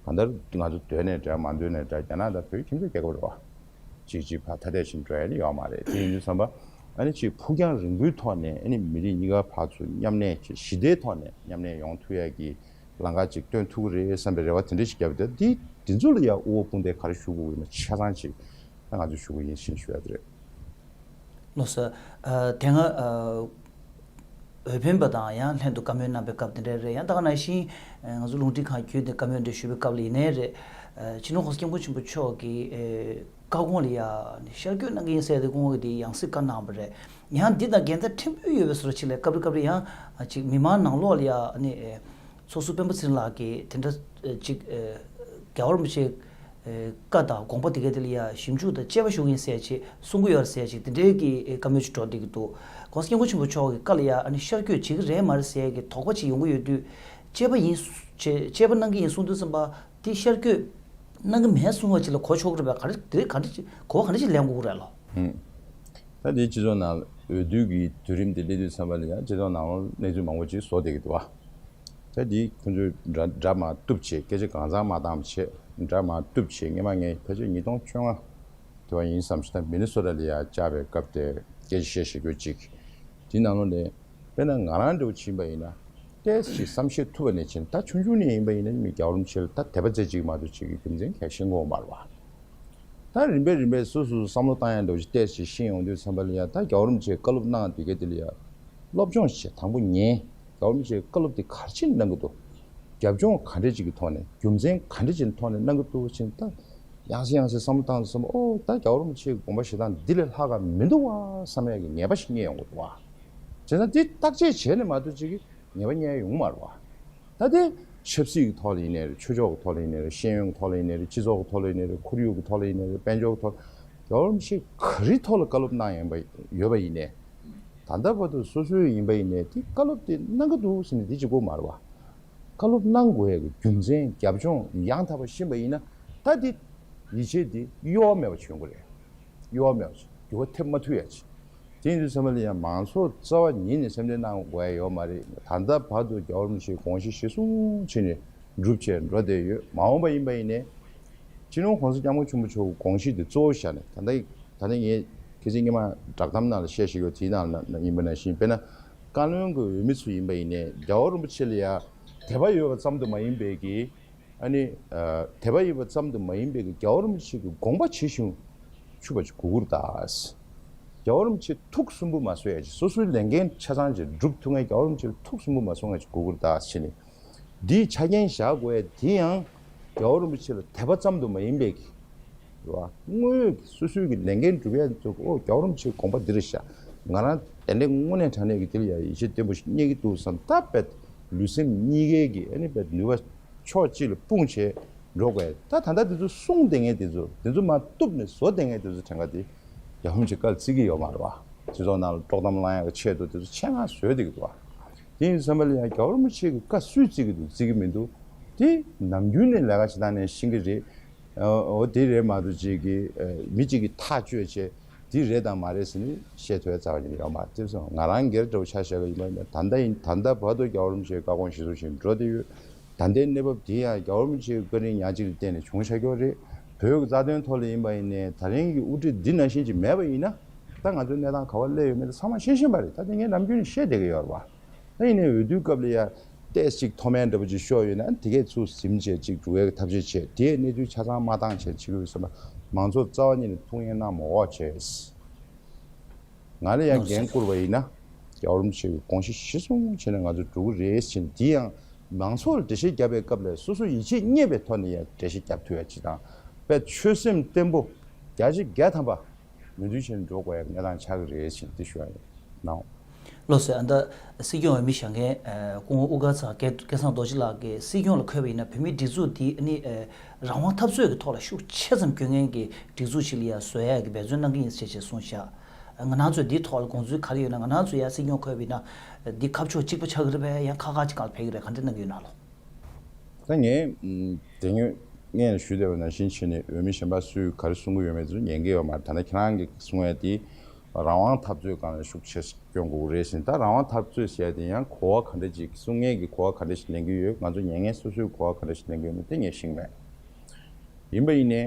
གང་ལྟར་ང་ཚོ་འདོད་ནའི་འདྲ་མ་འདོད་ནའི་འདྲ་རྒྱ་ནག་དང་བོད་ཁྱིམ་མཚེས་རྒྱལ་ཁབ་རེད་བ། ཅིག་ཅིག་ཕར་ཐ་དད་ཕྱིན་འགྲོ་ཡ་ནི་ཡོད་མ་རེད། དེ་ཡིན་དུས་ཙམ་པ་ཨ་ནི་ཅིག་ཕུགས་རྒྱང་རིང་པོའི་ཐོག་ནས་ཨ་ནི་མི་རིགས་གཉིས་ཀ་ཕར་ཚུར་མཉམ་གནས་བྱེད། ཞི་བདེའི་ཐོག་ནས་མཉམ་གནས་ཡོང་ཐུབ་ཡ་གི་ལམ་ཁ་ཅིག་སྟོན་ཐུབ་ཀྱི་རེད་བསམ་པའི་རེ་བ་དེ་འདྲ་ཞིག་བརྒྱབ་ཡོད། དེ་དེ་ཚོ་ལ་ཡང་དབུ་བོ་དཔུང་སྡེ་ག་རེ་ཞུ་དགོས་ཡིན་ན་ཆ་ཚང་ཅིག་ད་ང་ཚོས་ཞུ་དགོས་ཡིན་ཞེས་ཞུ་ཡ་དེ་རེད། ལགས་སོ། ཨ། དེ་སྔ་ཨ། འོས་འཕེན་པ་དང་ཡང་ལྷན་དུ་བཀའ་མོལ་གནང་པའི་སྐབས་དེ་འདྲ་རེད། ཡང་ད་ག་ནང་བཞིན་ང་ཚོ་རླུང་འཕྲིན་ཁང་བརྒྱུད་དེ་བཀའ་མོལ་འདྲ་ཞུ་བའི་སྐབས་ལ་ཡིན་ནའི་རེད། ཨ། སྤྱི་ནོར་༸གོང་ས་༸སྐྱབས་མགོན་ཆེན་པོ་མཆོག་གིས་ཨེ། བཀའ་དགོངས་ལ་ཡ་ཤར་བསྐྱོད་གནང་གི་ཡིན་ཟེར་ཏེ་སྐུ་ངོ་གིས་དེ་ཡང་སྲིད་བཀའ་གནང་བ་རེད། ཡང་འདི་དང་འགལ་ཟླ་ཕྲན་བུ་ཡོད་པའི་བཟོ་འདྲ་ཅིག་ལ་སྐབས་རེ་སྐབས་རེ་ཡང་ཅིག་མི་མང་ནང་ལོགས་ལ་ཡ་ཨ་ནི་ཚོགས་ཟུར་སྤེན་པ་ཚེ་རིང་ལགས་ཀྱིས་དེ་འདྲ་ཅིག་རྒྱལ་བ་རིན་པོ་ཆེའི་བཀའ་དང་དགོངས་པ་དེ་ག་དེ་ལ་ཡ་ཞིབ་འཇུག་དང་དཔྱད་པ་ཞུ་གི་ཡིན་ཟེར་ཅིག་གསུང་གི་ཡོད་རེད་ཟེར་ཅིག་དེ་འདྲའི་གི་བཀའ་མོལ་ཅིག་འགྲོ་བསྡད་ཀྱི་འདུག ༸གོང་ས་༸སྐྱབས་མགོན་ཆེན་པོ་མཆོག་གི་བཀའ་ལ་ཡ་ཨ་ནི་ཤར་བསྐྱོད་བྱེད་ཀྱི་རེད་མ་རེད་ཟེར་གི་དོགས་པ་ཅིག་ཡོང་གི་ཡོད་དུས། དཔྱད་པ་ཡིན་ཟེར་དཔྱད་པ་གནང་གི་ཡིན་གསུང་དུས་ཙམ་པ། དེ་ཤར་བསྐྱོད་གནང་གི་མེད་གསུང་བ་ཅིག་ལ་གོ་ཆོག་གི་རེད་པས། ག་རེ་དེ་ག་འདྲ་ཅིག་གོ་བ་ག་འདྲ་ཅིག་ལེན་དགོས་ཀྱི་རེད་ལགས། ཧུམ། ད་དེ་སྤྱི་ཚོགས་ནང་འོས་བསྡུ་གི་དུས་རིམ་དེ་སླེབས་དུས་ཙམ་པ་ལ་ཡང་སྤྱི་ཚོགས་ནང་ལ་གནས་ཚུལ་མང་པོ་ཅིག་བཟོ་བསྡད་ཀྱི་འདུག་བ། ད་དེ་ཁོང་ཚོས་འདྲ་འདྲ་མ་བཏུབ་བྱས། སྐད་ཆ་གང་ཚང་མ་བཏང་བྱས། འདྲ་མ་བཏུབ་བྱས། སྔོན་མ་ངས་ཕལ་ཆེར་ཉིས་སྟོང་བཅོ་ལྔ་དེ་བ་ཡིན་བསམ་ཞིག་ད་མི་ནི་སོ་ཊ་ལ་ཡང་བཅར་བའི་སྐབས་དེ་སྐད་ཆ་བཤད་བཤད་རྒྱུ་ཅིག་དེ་ནང་ལོགས་ནས། དཔེར་ན་ང་རང་འདྲ་བོ་ཕྱིན་པ་ཡིན་ན། ཏོག་ཙམ་ཅིག་བསམ་ཤེས་ཐུབ་པ་ནས་བྱས་ན། ད་ཆུང་ཆུང་ནས་ཡིན་པ་ཡིན་ན་མི་རྒྱལ་བ་རིན་པོ་ཆེ་ལ་ད་དད་པ་རྩེ་གཅིག་མ་གཏོགས་བྱེད་ཀྱི་རྒྱུ་མཚན་གང་ཤེས་ཀྱི་ཡོད་མ་རེད་བ། ད་རིམ་པས་རིམ་པས་སོ་སོ་བསམ་བློ་བཏང་ཡ་འདྲ་བོ་ཅིག་ཏོག་ཙམ་ཤེས་ཡོང་དུས་ཙམ་པ་ལ་ཡ། ད་རྒྱལ་བ་རིན་པོ་ཆེས་བཀའ་སློབ་གནང་དེ་ག་དེ་ལ་ཡ་སློབ་སྦྱོང་བྱས། དང་པོ་ཉན། རྒྱལ་བ་རིན་པོ་ཆེས་བཀའ་སློབ་དེ་ག་རེ་བྱས་ནས་གནང་གི་འདུག་རྒྱབ་ལྗོངས་ག་འདྲ་ཅིག་གི་ཐོག་ནས། རྒྱུ་མཚན་ག་འདྲ་ཅིག་གི་ཐོག་ནས་གནང་གི་འདུག་ཟེར་ནས། ད་ཡང་སེ་ཡང་སེ་བསམ་བློ་བཏང་དུས་ཙམ་པ། ཨོ་ད་རྒྱལ་བ་རིན་པོ་ཆེའི་དགོངས་པ་བཞེས་སྟངས་འདི་ལས་ལྷག་ག་མི་འདུག་བ་བསམ་ཡ་གི་ངེས་པ་ཞིག་རྙེད་ཡོང་གི་འདུག་བ། བྱས་ཙང་དེ་བརྟག་དཔྱད་བྱས་ནས་མ་གཏོགས་ཅིག་གི་ངེས་པ་རྙེད་ཡོང་མ་རེད་བ། ད་དེ་ཆབ་སྲིད་ཀྱི་ཐོག་ལ་ཡིན་ནའི་རེད། ཆོས་ཕྱོགས་ཀྱི་ཐོག་ལ་ཡིན་ནའི་རེད། ཤེས་ཡོན་གྱི་ཐོག་ལ་ཡིན་ནའི་རེད། སྤྱི་ཚོགས་ཀྱི་ཐོག་ལ་ཡིན་ནའི་རེད། ཁོར་ཡུག་གི་ཐོག་ལ་ཡིན་ནའི་རེད། དཔལ་འབྱོར་གྱི་ཐོག་ལ། རྒྱལ་བ་རིན་པོ་ཆེས་ག་རེའི་ཐོག་ལ་བཀའ་སློབ་གནང་ཡོང་པ་ཡོད་པ་ཡིན་ནའི། ད་ལྟ་བར་དུ་སོ་སོའི་ཡིན་པ་ཡིན་ནའི་དེ་བཀའ་སློབ་དེ་གནང་གི་འདུག་ཟེར་ནས་དེ་གཅིག་པོ་མ་རེད་བ། བཀའ་སློབ་གནང་དགོས་ཡ་གི་རྒྱུ་མཚན་རྒྱབ་ལྗོངས་ཡང་དག་པ་ཤེས་པ་ཡིན་ན། ད་དེ་ཡིད་ཆེས་དེ་གཡོ་བ་མེད་པ་བྱུང་གི་རེད། གཡོ་བ་མེད་པ་བྱུང་། འགྱུར་བ་ཐེབས་མ་ཐུབ་ཡ་ཅིག་དེ་ཡིན་དུས་ཙམ་པ་ལ་ཡང་མང་ཚོགས་རྩ་བ་ཉིད་ནས་སེམས་ཁྲལ་གནང་དགོས་ཡ་ཡོད་མ་རེད། ད་ལྟ་བར་དུ་རྒྱལ་བ་རིན་པོ་ཆེའི་དགོངས་གཞི་གཞིར་བཟུང་བྱས་ནས་སྒྲུབ་བྱས་འགྲོ་བསྡད་ཡོད། མ་འོངས་པ་ཡིན་པ་ཡིན་ནའི། སྤྱི་ནོར་༸གོང་ས་༸སྐྱབས་མགོན་ཆེན་པོ་མཆོག་གི་དགོངས་གཞི་དེ་གཙོ་བོ་བཞག་ནས། ད་ལྟ་ད་ལྟ་ངས་ཁ་སང་སྔོན་མ་བསྒྲགས་གཏམ་ནང་ལ་བཤད་བཞག་ཡོད། དེའི་ནང་ལ་ཡིན་པ་ནང་བཞིན། དཔེར་ན་བཀའ་བློན་གྱི་འོས་མི་ཚོ་ཡིན་པ་ཡིན་ནའི་རྒྱལ་བ་རིན་པོ་ཆེ་ལ་ཡ་དད་པ་ཡོད་པ་ཙམ་དུ་མ་ཡིན་པའི་གི། ཨ་ནི། ཨ། དད་པ་ཡོད་པ་ཙམ་དུ་མ་ཡིན་པའི་གི་རྒྱལ་བ་རིན་པོ་ཆེ་གི་དགོངས་པ་ཇི་བཞིན་ཆུད་པ་ཅིག་དགོས་ཀྱི་རེད་ད། རྒྱལ་བ་རིན་པོ་ཆེ་ཐུགས་སུན་པོ་མ་བཟོ་ཡ་ཅིག་སོ་སོའི་ལས་འགན་ཆ་ཚང་ཅིག་སྒྲུབ་ཐུབ་མཁན། རྒྱལ་བ་རིན་པོ་ཆེ་ལ་ཐུགས་སུན་པོ་མ་བཟོ་མཁན་ཅིག་དགོས་ཀྱི་རེད་ད་ཟེར་ནས། འདིའི་ཆ་རྐྱེན་བཞག་དགོས་ཡ་དེ་ཡང་རྒྱལ་བ་རིན་པོ་ཆེ་ལ་དད་པ་ཙམ་དུ་མ་ཡིན་པའི་གི། རེད་བ། དངོས་ཡོད་ཀྱི་སོ་སོའི་གི་ལས་འགན་སྒྲུབ་ཡ་ཚོ་གི། ཨོ་རྒྱལ་བ་རིན་པོ་ཆེའི་དགོངས་པ་འདི་རེད་ཤག་ང་རང་དེ་འདྲའི་དངོས་གནས་དྲང་གནས་ཀྱི་དེ་ལ་ཡ་ཡིད་ཆེས་བརྟན་པོ་ཞིག་རྙེད་ཀྱི་འདུག་བསམ། ད་དཔེ་ལུས་སེམས་གཉིས་ཀའི་གི་ཨ་ནི་དཔེ་ནུས་པ་ཕྱོགས་གཅིག་ལ་སྤུངས་བྱས་འགྲོ་དགོས། ད་ད་ལྟ་དེ་ཚོ་གསུངས་བསྡད་མཁན་དེ་ཚོ། དེ་ཚོ་མར་གཏུབ་ནས་བཟོ་བསྡད་མཁན་དེ་ཚོ་གྲངས་ཀ་དེ་རྒྱལ་བ་རིན་པོ་ཆེ་བཀའ་བརྩི་གི་ཡོད་མ་རེད་བ། སྤྱི་ཚོགས་ནང་ལ་དཀྲོག་གཏམ་བསླང་ཡག་གི་ཆེད་དུ་དེ་ཚོ་ཆེད་མངགས་བཟོས་བསྡད་ཀྱི་འདུག་བ། དེ་ཡིན་དུས་ཙམ་པ་ལ་ཡང་རྒྱལ་བ་རིན་པོ་ཆེ་གི་བཀའ་སུས་བརྩི་གི་འདུག། བརྩི་གི་མི་འདུག། དེ་ནམ་རྒྱུན་ནས་ལས་ཀ་བྱེད་སྟངས་ནས་ཤེས་ཀྱི་རེད། ཨོ་དེ་རེད་མ་གཏོགས་ཅིག་གི་མི་གཅིག་གིས་ཐག་གཅོད་བྱས། འདི་རེད་དང་མ་རེད་ཟེར་ནས་བཤད་ཐུབ་ཡ་རྩ་བ་ཉིད་ནས་ཡོད་མ་རེད། དེ་སོང་ང་རང་སྒེར་འདྲ་བོ་ཆ་བཞག་གི་ཡིན་པ་ཡིན་ན། ད་ལྟ་ཡིན། ད་ལྟ་བར་དུ་རྒྱལ་བ་རིན་པོ་ཆེའི་བཀའ་དགོངས་གཞིར་བཟུང་བཞིན་འགྲོ་བསྡད་ཡོད། ད་ལྟའི་གནས་བབ་འདི་ཡང་རྒྱལ་བ་རིན་པོ་ཆེའི་བཀའ་དྲིན་ཉག་གཅིག་ལ་བརྟེན་ནས་བྱུང་བཞག་ཡོད་རེད། བོད་ཀྱི་རྩ་དོན་ཐོག་ལ་ཡིན་པ་ཡིན་ནའི་ད་རིང་གི་དབུ་ཁྲིད་འདི་ནང་བཞིན་ཅིག་མེད་པ་ཡིན་ན། ད་ང་ཚོའི་གནས་སྟངས་ག་པར་སླེབས་ཡོད་མེད་དེ་ཚང་མ་ཤེས་བཞིན་པ་རེད། ད་དེ་ངས་ནམ་རྒྱུན་ནས་བཤད་བསྡད་ཀྱི་ཡོད་རེད་པ། ད་ཡིན་ནའི་འོས་བསྡུའི་སྐབས་ལ་ཡ་ཏོག་ཙམ་ཅིག་མཐོ་དམན་འདྲ་པོ་ཅིག་ཤོར་ཡོད་ན། དེ་གས་ཚུར་ཟིན་བྱས་ཅིག་འགྲོ་ཡའི་ཐབས་ཤེས་བྱས། དེའི་གནས་ཚུལ་ཆ་ཚང་མ་བཏང་བྱས་བྱེད་དགོས་བསམ་པ། མང་ཚོགས་རྩ་བ་ཉིད་ནས་ཐུགས་ངལ་གནང་མ་དགོས་བྱས། ང་ལ་ཡང་འགན་བསྐུར་བ་ཡིན་ན། རྒྱལ་བ་རིན་པོ་ཆེ་གི་དགོངས་གཞི་གཞིར་བཟུང་བྱས་ནས་ང་ཚོ་འགྲོ་གི་རེད་ཟེར་ནས། དེ་ཡང་མང་ཚོགས་ལ་འགྲེལ་བཤད་བརྒྱབ་པའི་སྐབས་ལ་སོ་སོ་ཡིད་ཆེས་རྙེད་པའི་ཐོག་ནས་ཡང་འགྲེལ་བཤད་བརྒྱབ་ཐུབ་ཡ་ཅིག་དང་། དཔེ་ཆོད་སེམས་བརྟན་པོ་བརྒྱ་ཆ་བརྒྱ་ཐམ་པ་མོས་མཐུན་བྱས་ནས་འགྲོ་དགོས་ཡ་གནས་སྟངས་ཆགས་ཀྱི་རེད་ཟེར་ནས་འདི་ཞུ་ཡ་ཡིན། ནའོ། ལགས་སོ། ཨ། ད་སྲིད་སྐྱོང་འོས་མི་བཞེངས་མཁན། ཨ། སྐུ་ངོ་དབུ་དཀར་ཚེ་རིང་སྐལ་བཟང་རྡོ་རྗེ་ལགས་ཀྱིས་སྲིད་སྐྱོང་ལ་འཁོད་པ་ཡིན་ན། བོད་མིའི་སྒྲིག་འཛུགས་འདི་ནི། ཨ། རང་དབང་འཐབ་རྩོད་ཀྱི་ཐོག་ལ་ཤུགས་ཆེ་ཙམ་སྐྱོད་མཁན་གྱི་སྒྲིག་འཛུགས་ཤིག་ལ་ཡ་བཟོ་ཡ་གི་འབད་བརྩོན་གནང་གི་ཡིན་ཟེར་བྱས་གསུངས་ཤག་ང་རང་ཚོས་འདིའི་ཐོག་ལ་དགོངས་ཚུལ་ག་རེ་ཡོད་ན། ང་རང་ཚོ་ཡ་སྲིད་སྐྱོང་འཁོད་པ་ཡིན་ན་འདི་ཁ་ཕྱོགས་གཅིག་པ་ཆགས་ཀྱི་རེད་པས། ཡང་ཁག་ཁག་ཅིག་སྒང་ལ་ཕེབས་ཀྱི་རེད། ག་འདྲ་གནང་གི་ཡོད་ན་ལོ། ད་ངས་ཨམ་དེ་སྔོན་སྔོན་ལ་ཞུས་བསྡད་པ་ནང་བཞིན་བྱས་ནས། འོས་མི་གཞན་པ་སུས་ག་རེ་གསུང་གི་ཡོད་མེད་ཚོ་ཉན་གི་ཡོད་མ་རེད། ད་ནི་ཁྱེད་རང་གིས་གསུང་ཡ་དེ་རང་དབང་འཐབ་རྩོད་སྒང་ལ་ཤུགས་ཆེ་སྐྱོན་དགོས་རེད་ཟེར། ད་རང་དབང་འཐབ་རྩོད་ཟེར་ཡ་དེ་ཡང་གོ་བ་ག་འདྲ་ཅིག་གསུང་མཁན་གྱིས་གོ་བ་ག་འདྲ་ཞིག་ལེན་གི་ཡོད། ང་ཚོ་ཉན་མཁན་སོ་སོས་གོ་བ་ག་འདྲ་ཞིག་ལེན་གི་ཡོད་མེད་དེ་ངས་ཤེས་ཀྱི་མེད། ཡིན་པ་ཡིན་ནའི་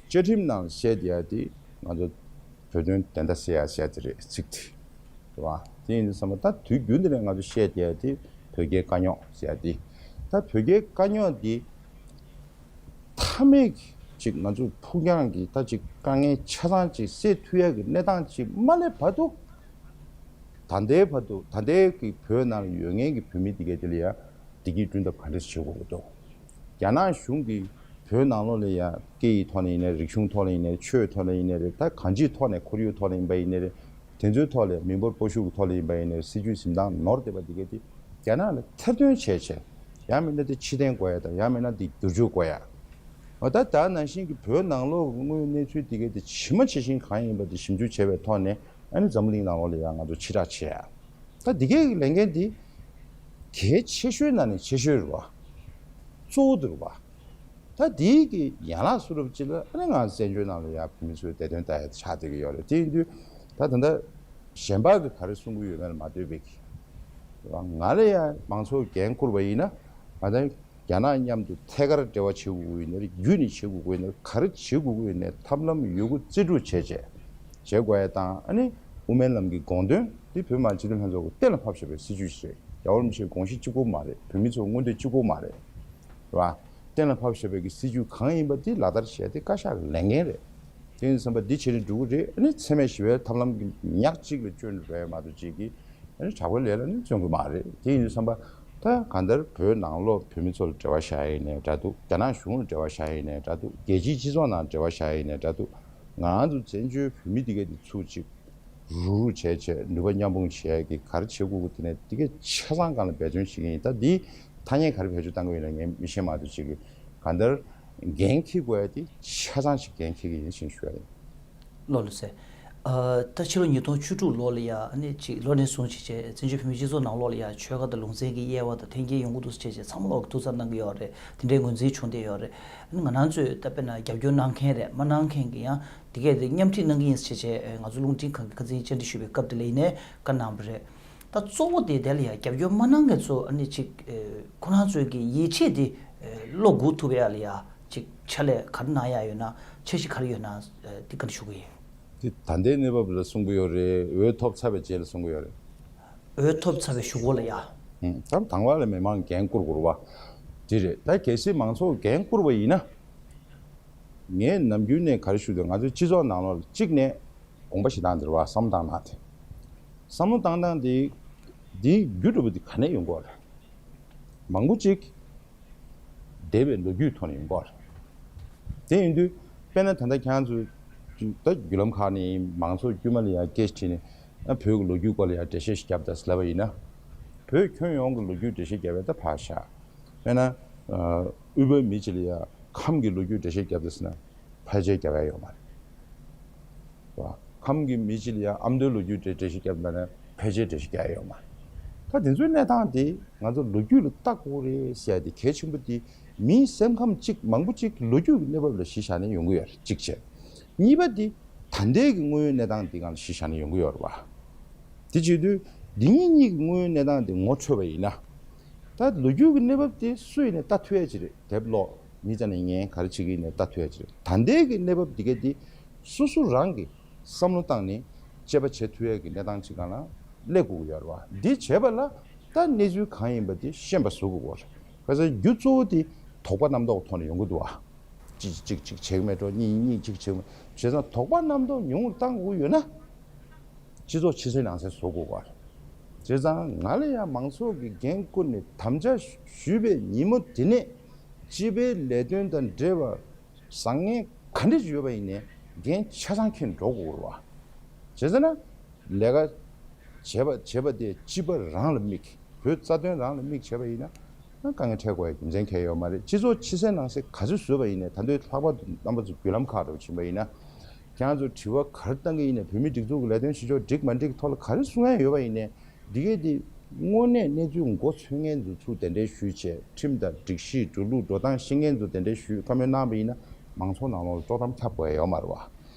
བཅའ་ཁྲིམས་ནང་བཤད་བསྡད་ཡ་དེ་ང་ཚོ་བོད་དོན་བདེན་མཐའ་གསལ་ཡ་ཟེར་ཡ་དེ་རེད། ཚིག་དེ་རེད་བ། དེ་ཡིན་དུས་ཙམ་པ་ད་དུས་རྒྱུན་དུ་ནས་ང་ཚོ་བཤད་བསྡད་ཡ་དེ་བོད་རྒྱའི་དཀའ་རྙོག་ཟེར་ཡ་དེ། ད་བོད་རྒྱའི་དཀའ་རྙོག་དེ་མཐའ་མེད་ཅིག་ང་ཚོ་ཕུགས་རྒྱང་གི་ད་ཅིག་དཀའ་ངལ་ཆ་ཚང་ཅིག་སེལ་ཐུབ་ཡ་གི་གནས་སྟངས་ཅིག་མ་སླེབས་བར་དུ། ད་ལྟའི་བར་དུ། ད་ལྟའི་གི་བོད་ནང་ལ་ཡོད་མཁན་གྱི་བོད་མི་དེ་གའི་དེ་ལ་ཡ་བདེ་སྐྱིད་བསྐྲུན་ཐབས་ག་འདྲ་བྱེད་དགོས་ཀྱི་འདུག་རྒྱ་ནག་གཞུང་གིས་བོད་ནང་ལོགས་ལ་ཡ་སྐད་ཡིག་ཐོག་ནས་ཡིན་ནའི་རེད། རིག་གཞུང་ཐོག་ནས་ཡིན་ནའི་རེད། ཆོས་ཐོག་ནས་ཡིན་ནའི་རེད། ད་གང་ཅིའི་ཐོག་ནས། ཁོར་ཡུག་ཐོག་ནས་ཡིན་པ་ཡིན་ནའི་རེད། དེ་ཚོའི་ཐོག་ལ། མི་འབོར་སྤོ་བཤུག་གི་ཐོག་ལ་ཡིན་པ་ཡིན་ནའི་རེད། སྲིད་ཇུས་འཛིན་སྟངས་ནོར་བསྡད་པ་དེ་གའི་དེ་རྒྱ་ནག་ལ་ཐེར་འདོན་བྱས་བྱས། ཡང་མིན་ན་དེ་ཕྱིར་འཐེན་དགོས་ཡ་དང་། ཡང་མིན་ན་དེ་བསྒྱུར་བཅོས་དགོས་ཡ། འོ། ད་ད་ནང་བཞིན་གྱི་བོད་ནང་ལོགས་ཀྱི་དངོས་ཡོད་གནས་ཚུལ་དེ་གའི་དེ་ཇི་མ་ཇི་བཞིན་གང་ཡིན་པ་དེ་ཞིབ་འཇུག་བྱས་པའི་ཐོག་ནས། ཨ་ནི་འཛམ་བུ་གླིང་ནང་ལོགས་ལ་ཡང་ང་ཚོ་ཕྱི་བསྒྲགས་བྱེད་ཡ། ད་འདི་གའི་ལས་འགན་འདི་གལ་ཆེ་ཤོས་ནང་ནས་ཆེ་ཤོས་རེད་བ། གཙོ་བོ་དེ་རེད་བ། ད་འདི་གི་ཡན་ལག་སུ་རུབ་ཅིག་ལ། ཨ་ནི་ང་བཙན་བྱོལ་ནང་ལ་ཡ་བོད་མི་ཚོའི་བདེ་དོན་ལྟ་ཡ་དེ་ཆགས་བསྡད་ཀྱི་ཡོད་རེད། དེ་ཡིན་དུས་ད་ད་ལྟ་གཞན་པ་གི་ག་རེ་གསུང་གི་ཡོད་མེད་ལ་མ་ལྟོས་པའི་གི། ང་ལ་ཡ་མང་ཚོགས་འགན་བསྐུར་བ་ཡིན་ན། ང་ད་རྒྱ་ནག་མཉམ་དུ་ཐད་ཀར་འབྲེལ་བ་བྱེད་དགོས་ཀྱི་ཡོད་ན་རེད། བརྒྱུད་ནས་བྱེད་དགོས་ཀྱི་ཡོད་ན་རེད། ག་རེ་བྱེད་དགོས་ཀྱི་ཡོད་ན་རེད། ཐབས་ལམ་ཡོད་རྒུ་རྩིས་སྤྲོད་བྱས་བྱས་བྱེད་དགོས་ཡ་དང་། ཨ་ནི་དབུ་མའི་ལམ་གྱི་དགོངས་དོན་འདི་བོད་མི་མང་སྤྱི་འཐུས་ལྷན་ཚོགས་ཀྱིས་གཏན་ལ་ཕབ་བཞག་པའི་སྲིད་ཇུས་ཤིག་རེད། རྒྱལ་བ་རིན་པོ་ཆེའི་དགོངས་གཞི་གཅིག་པོ་མ་རེད། བོད་མི་ཚོའི་མངོན་འདོད་གཅིག་པོ་མ་རེད། རེད་བ། གཏན་ལ་ཕབ་བཞག་པའི་གི་སྲིད་ཇུས་གང་ཡིན་པ་འདི་ལག་བསྟར་བྱས་ཏེ་བཀའ་ཤག་གི་ལས་འགན་རེད། དེ་ཡིན་དུས་ཙམ་པ་འདི་བྱས་ནས་འགྲོ་གི་རེད། ཨ་ནི་འཚེ་མེད་ཞི་བའི་ཐབས་ལམ་གྱི་ཉག་གཅིག་ལ་སྐྱོན་འགྲོ་ཡ་མ་གཏོགས་ཅིག་གི། ཨ་ནི་དྲག་པོའི་ལས་ལ་ནི་བརྩོན་གི་མ་རེད། དེ་ཡིན་དུས་ཙམ་པ་ད་གང་ལྟར་བོད་ནང་ལོགས་བོད་མི་ཚོ་ལ་འབྲེལ་བ་བཞག་ཡ་ཡིན་ནའི་འདྲ་འདུག་རྒྱ་ནག་གཞུང་ལ་འབྲེལ་བ་བཞག་ཡ་ཡིན་ནའི་འདྲ་འདུག་རྒྱལ་སྤྱིའི་སྤྱི་ཚོགས་ནང་འབྲེལ་བ་བཞག་ཡ་ཡིན་ནའི་འདྲ་འདུག་ང་ཚོ་བཙན་བྱོལ་བོད་མི་འདི་གས་འདི་ཚུར་ཅིག་རུག་རུག་བྱས་བྱས་ནུས་པ་མཉམ་སྤུངས་བྱེད་ཡ་གི་ག་རེ་བྱེད་དགོས་གི། དེ་ནས་འདི་གས་ཆ་ཚང་སྒང་ལ་འབད་བརྩོན་བྱེད་ཀྱི་ཡིན། ད་འདི་ཐ་སྙད་ག་རེ་བེད་སྤྱོད་བཏང་གི་ཡོད་ན་ངས་མི་ཤེས་མ་གཏོགས་ཅིག་གི། གང་ལྟར་འགན་འཁྱེར་དགོས་ཡ་དེ་ཆ་ཚང་ཅིག་འགན་འཁྱེར་གྱི་ཡིན་ཞེས་ཞུ་ཡ་ཡིན། ལགས་ལགས་སེ། ཨ། ད་ཕྱི་ལོ་ཉིས་སྟོང་བཅུ་དྲུག་ལོ་ལ་ཡ། ཨ་ནི་ཅིག་ལོ་ནས་བཟུང་བྱས་བྱས་བཙན་བྱོལ་བོད་མིའི་སྤྱི་ཚོགས་ནང་ལོགས་ལ་ཡ་ཆོལ་ཁ་དང་ལུང་ཚན་གྱི་དབྱེ་བ་དང་འཐེན་འཁྱེར་ཡོང་གི་འདུག་ཟེར་བྱས་བྱས་ཚང་མ་ལོག་གི་ཐུགས་འཚབ་གནང་གི་ཡོད་རེད། དེ་འདྲའི་ངོས་འཛིན་བྱུང་བསྡད་ཡོད་རེད། ཨ་ནི་ང་རང་ཚོས་ད་དཔེར་ན་རྒྱབ་སྐྱོར་གནང་མཁན་རེད། མ་གནང་མཁན་གྱི་ཡང་དེ་གས་དེ་མཉམ་ཁྲིད་གནང་གི་ཡིན་ཟེར་བྱས་བྱས་ང་ཚོ་རླུང་འཕྲིན་ཁང་གི་ཁ་སང་བཅར་འདྲི་ཞུས་པའི་སྐབས་དེ་ལ་ཡིན་ནའི་བཀའ་གནང་བ་རེད། ད་གཙོ་བོ་དེ་དེ་ལ་ཡ་རྒྱབ་སྐྱོར་མ་གནང་མཁན་ཚོ་ཨ་ནི་ཅིག་ཨེ། ཁོ་རང་ཚོའི་གི་ཡིད་ཆེས་དེ་ཨེ། བློ་འགུག་ཐུབ་ཡ་ལ་ཡ་ཅིག་ཕྱག་ལས་ག་རེ་གནང་ཡ་ཡོད་ན། འཆར་གཞི་ག་རེ་ཡོད་ན། ཨེ། དེ་བཀའ་འདྲི་ཞུ་གི་ཡིན། དེ་ད་ལྟའི་གནས་བབ་ལ་གསུང་གི་ཡོད་རེད། འོས་ཐོབ་ཚར་བའི་རྗེས་ལ་གསུང་གི་ཡོད་རེད། འོས་ཐོབ་ཚར་བའི་གཞུག་གུ་ལ་ཡ། ཨང་། ད་དང་པོ་ལ་མི་མང་འགན་བསྐུར་དགོས་རེད་བ། དེ་རེད། ད་གལ་སྲིད་མང་ཚོགས་འགན་བསྐུར་བ་ཡིན་ན། ངས་ནམ་རྒྱུན་ནས་ག་རེ་ཞུ་འདུག་ང་ཚོའི་སྤྱི་ཚོགས་ནང་ལོགས་ལ་གཅིག་ནས་དགོངས་པ་བཞེས་སྟངས་འདི་རེད་བ། བསམ་བློ་བཏང་སྟངས་དེ། བསམ་བློ་བཏང་སྟངས་དེ། འདིའི་རྒྱུ་འདྲ་པོ་འདི་ག་ནས་ཡོང་གི་ཡོད་རེད། མང་པོ་ཅིག་འདས་པའི་ལོ་རྒྱུས་ཐོག་ནས་ཡོང་གི་ཡོད་རེད། དེ་ཡིན་དུས་དཔེར་ན་ད་ལྟ་ཁྱེད་རང་ཚོ་ད་བརྒྱུད་ལམ་ཁག་ནས་མང་ཚོགས་དཀྱུས་མ་ལ་ཡང་སྐད་ཆ་དྲིས་ནས། ཨ། བོད་ཀྱི་ལོ་རྒྱུས་སྐོར་ལ་ཡང་འགྲེལ་བཤད་ཞིག་བརྒྱབ་དང་ཟེར་ལབ་པ་ཡིན་ན། བོད་ཁྱོན་ཡོངས་ཀྱི་ལོ་རྒྱུས་འགྲེལ་བཤད་བརྒྱབ་པ་ད་ཕར་བཞག་དཔེར་ན། ཨ། དབུས་པའི་མི་གཅིག་ལ་ཡང་ཁམས་ཀྱི་ལོ་རྒྱུས་འགྲེལ་བཤད་བརྒྱབ་དང་ཟེར་ན། ཕལ་ཆེར་རྒྱབ་ཡ་ཡོད་མ་རེད། རེད་བ། ཁམས་ཀྱི་མི་གཅིག་ལ་ཡང་ཨ་མདོའི་ལོ་རྒྱུས་འགྲེལ་འགྲེལ་བཤད་བརྒྱབ་པ་ན་ཕལ་ཆེར་འགྲེལ་བཤད་རྒྱག་ཡ་ཡོད་མ་རེད། ད་དེ་ཚོའི་གནས་སྟངས་དེ་ང་ཚོ་ལོ་རྒྱུས་ལ་བལྟ་དགོས་རེད་ཟེར་ཡ་དེ་གལ་ཆེན་པོ་དེ། མིའི་སེམས་ཁམས་གཅིག་མང་པོ་གཅིག་ལོ་རྒྱུས་ཀྱི་གནས་བབ་ལ་གཞི་བཞག་ནས་ཡོང་གི་ཡོད་རེད། གཅིག་བྱས། གཉིས་པ་དེ། ད་ལྟའི་གི་དངོས་ཡོད་གནས་སྟངས་འདི་སྒང་ལ་གཞི་བཞག་ནས་ཡོང་གི་ཡོད་རེད་བ། དེ་བྱེད་དུས་འདི་གཉིས་གཉིས་ཀྱི་དངོས་ཡོད་གནས་སྟངས་དེ་ངོ་འཕྲོད་པ་ཡིན་ན། ད་ལོ་རྒྱུས་ཀྱི་གནས་བབ་དེ་སུ་ཡིན་ནས་ལྟ་ཐུབ་ཡ་ཅིག་རེད། དེབ་ཀློག་མི་རྩ་ནས་ཉན་ག་རེ་བྱེད་ཀྱི་ཡིན་ནས་ལྟ་ཐུབ་ཡ་ཅིག་རེད། ད་ལྟའི་གི་གནས་བབ་འདི་ག་དེ་སོ་སོ་རང་གི་བསམ་བློ་བཏང་ནས་དཔྱད་པ་བྱེད་ཐུབ་ཡ་གི་གནས་སྟངས་ཅིག་སྒང་ལ་སླེབས་དགོས་ཀྱི་ཡོད་རེད་བ། འདི་བྱེད་པ་ལ་ད་གནས་ཚུལ་གང་ཡིན་པ་དེ་ཤེས་པ་བཟོ་དགོས་ཀྱི་ཡོད་རེད། ག་ཚོད་རྒྱུ་གཙོ་བོ་དེ་དོགས་པ་རྣམ་རྟོག་ཐོག་ནས་ཡོང་གི་འདུག་བ། གཅིག་གཅིག་གཅིག་བྱེད་ཀྱི་མེད་འགྲོ། གཉིས་གཉིས་གཅིག་བྱེད་ཀྱི་མེད། བྱས་ཙང་དོགས་པ་རྣམ་རྟོག་ཉུང་རུ་བཏང་དགོས་ཡོད་ན། སྤྱི་ཚོགས་ཕྱི་གསལ་ནང་གསལ་བཟོ་དགོས་པ་རེད། བྱས་ཙང་ང་ལ་ཡང་མང་ཚོགས་ཀྱི་འགན་བསྐུར་ནས་དམ་བཅའ་ཞུས་པའི་ཉིན་མོ་དེ་ནས་སྤྱི་པའི་ལས་དོན་དང་འབྲེལ་བ་བཟང་ངན་ག་འདྲ་ཞིག་ཡོད་པ་ཡིན་ནའི་འགན་ཆ་ཚང་འཁྱེར་འགྲོ་དགོས་པ་རེད་བ། བྱས་ཙང་ན་ལས་ཀ་བྱེད་པ་བྱེད་པ་དེ་སྤྱི་པ་རང་ལ་དམིགས། བོད་རྩ་དོན་རང་ལ་དམིགས་བྱས་པ་ཡིན་ན། དཀའ་ངལ་འཕྲད་དགོས་ཡ་རྒྱུ་མཚན་གང་ཡང་ཡོད་མ་རེད། སྤྱི་ཚོགས་ཕྱི་གསལ་ནང་གསལ་ག་ཚོད་བཟོས་པ་ཡིན་ནའི། ད་དུང་ལྷག་པར་དུ་རྣམ་པ་ཚོ་བརྒྱུད་ལམ་ཁག་ཏུ་ཕྱིན་པ་ཡིན་ན། ཁྱེད་རང་ཚོ་དྲི་བ་ག་རེ་བཏང་གི་ཡིན་ནའི། བོད་མིའི་སྒྲིག་འཛུགས་ཀྱི་ལས་དོན་བྱེད་ཕྱོགས་འགྲིག་མ་འགྲིག་གི་ཐོག་ལ་ག་རེ་གསུང་ཡ་ཡོད་པ་ཡིན་ནའི། འདི་གས་དེ་དངོས་གནས་གནས་ཚུལ་མགོ་ཚོས་མཁན་ཚོ་ཚུར་གདན་འདྲེན་ཞུས་བྱས། ཁྲིམས་དང་སྒྲིག་གཞི། འགྲོ་ལུགས་འགྲོ་སྟངས་ཤེས་མཁན་ཚོ་གདན་འདྲེན་ཞུས། བཀའ་མོལ་གནང་བ་ཡིན་ན། མང་ཚོགས་ནང་ལོགས་ལ་དཀྲོག་གཏམ་ཁྱབ་དགོས་ཡ་ཡོད་མ་རེད་བ། བྱས་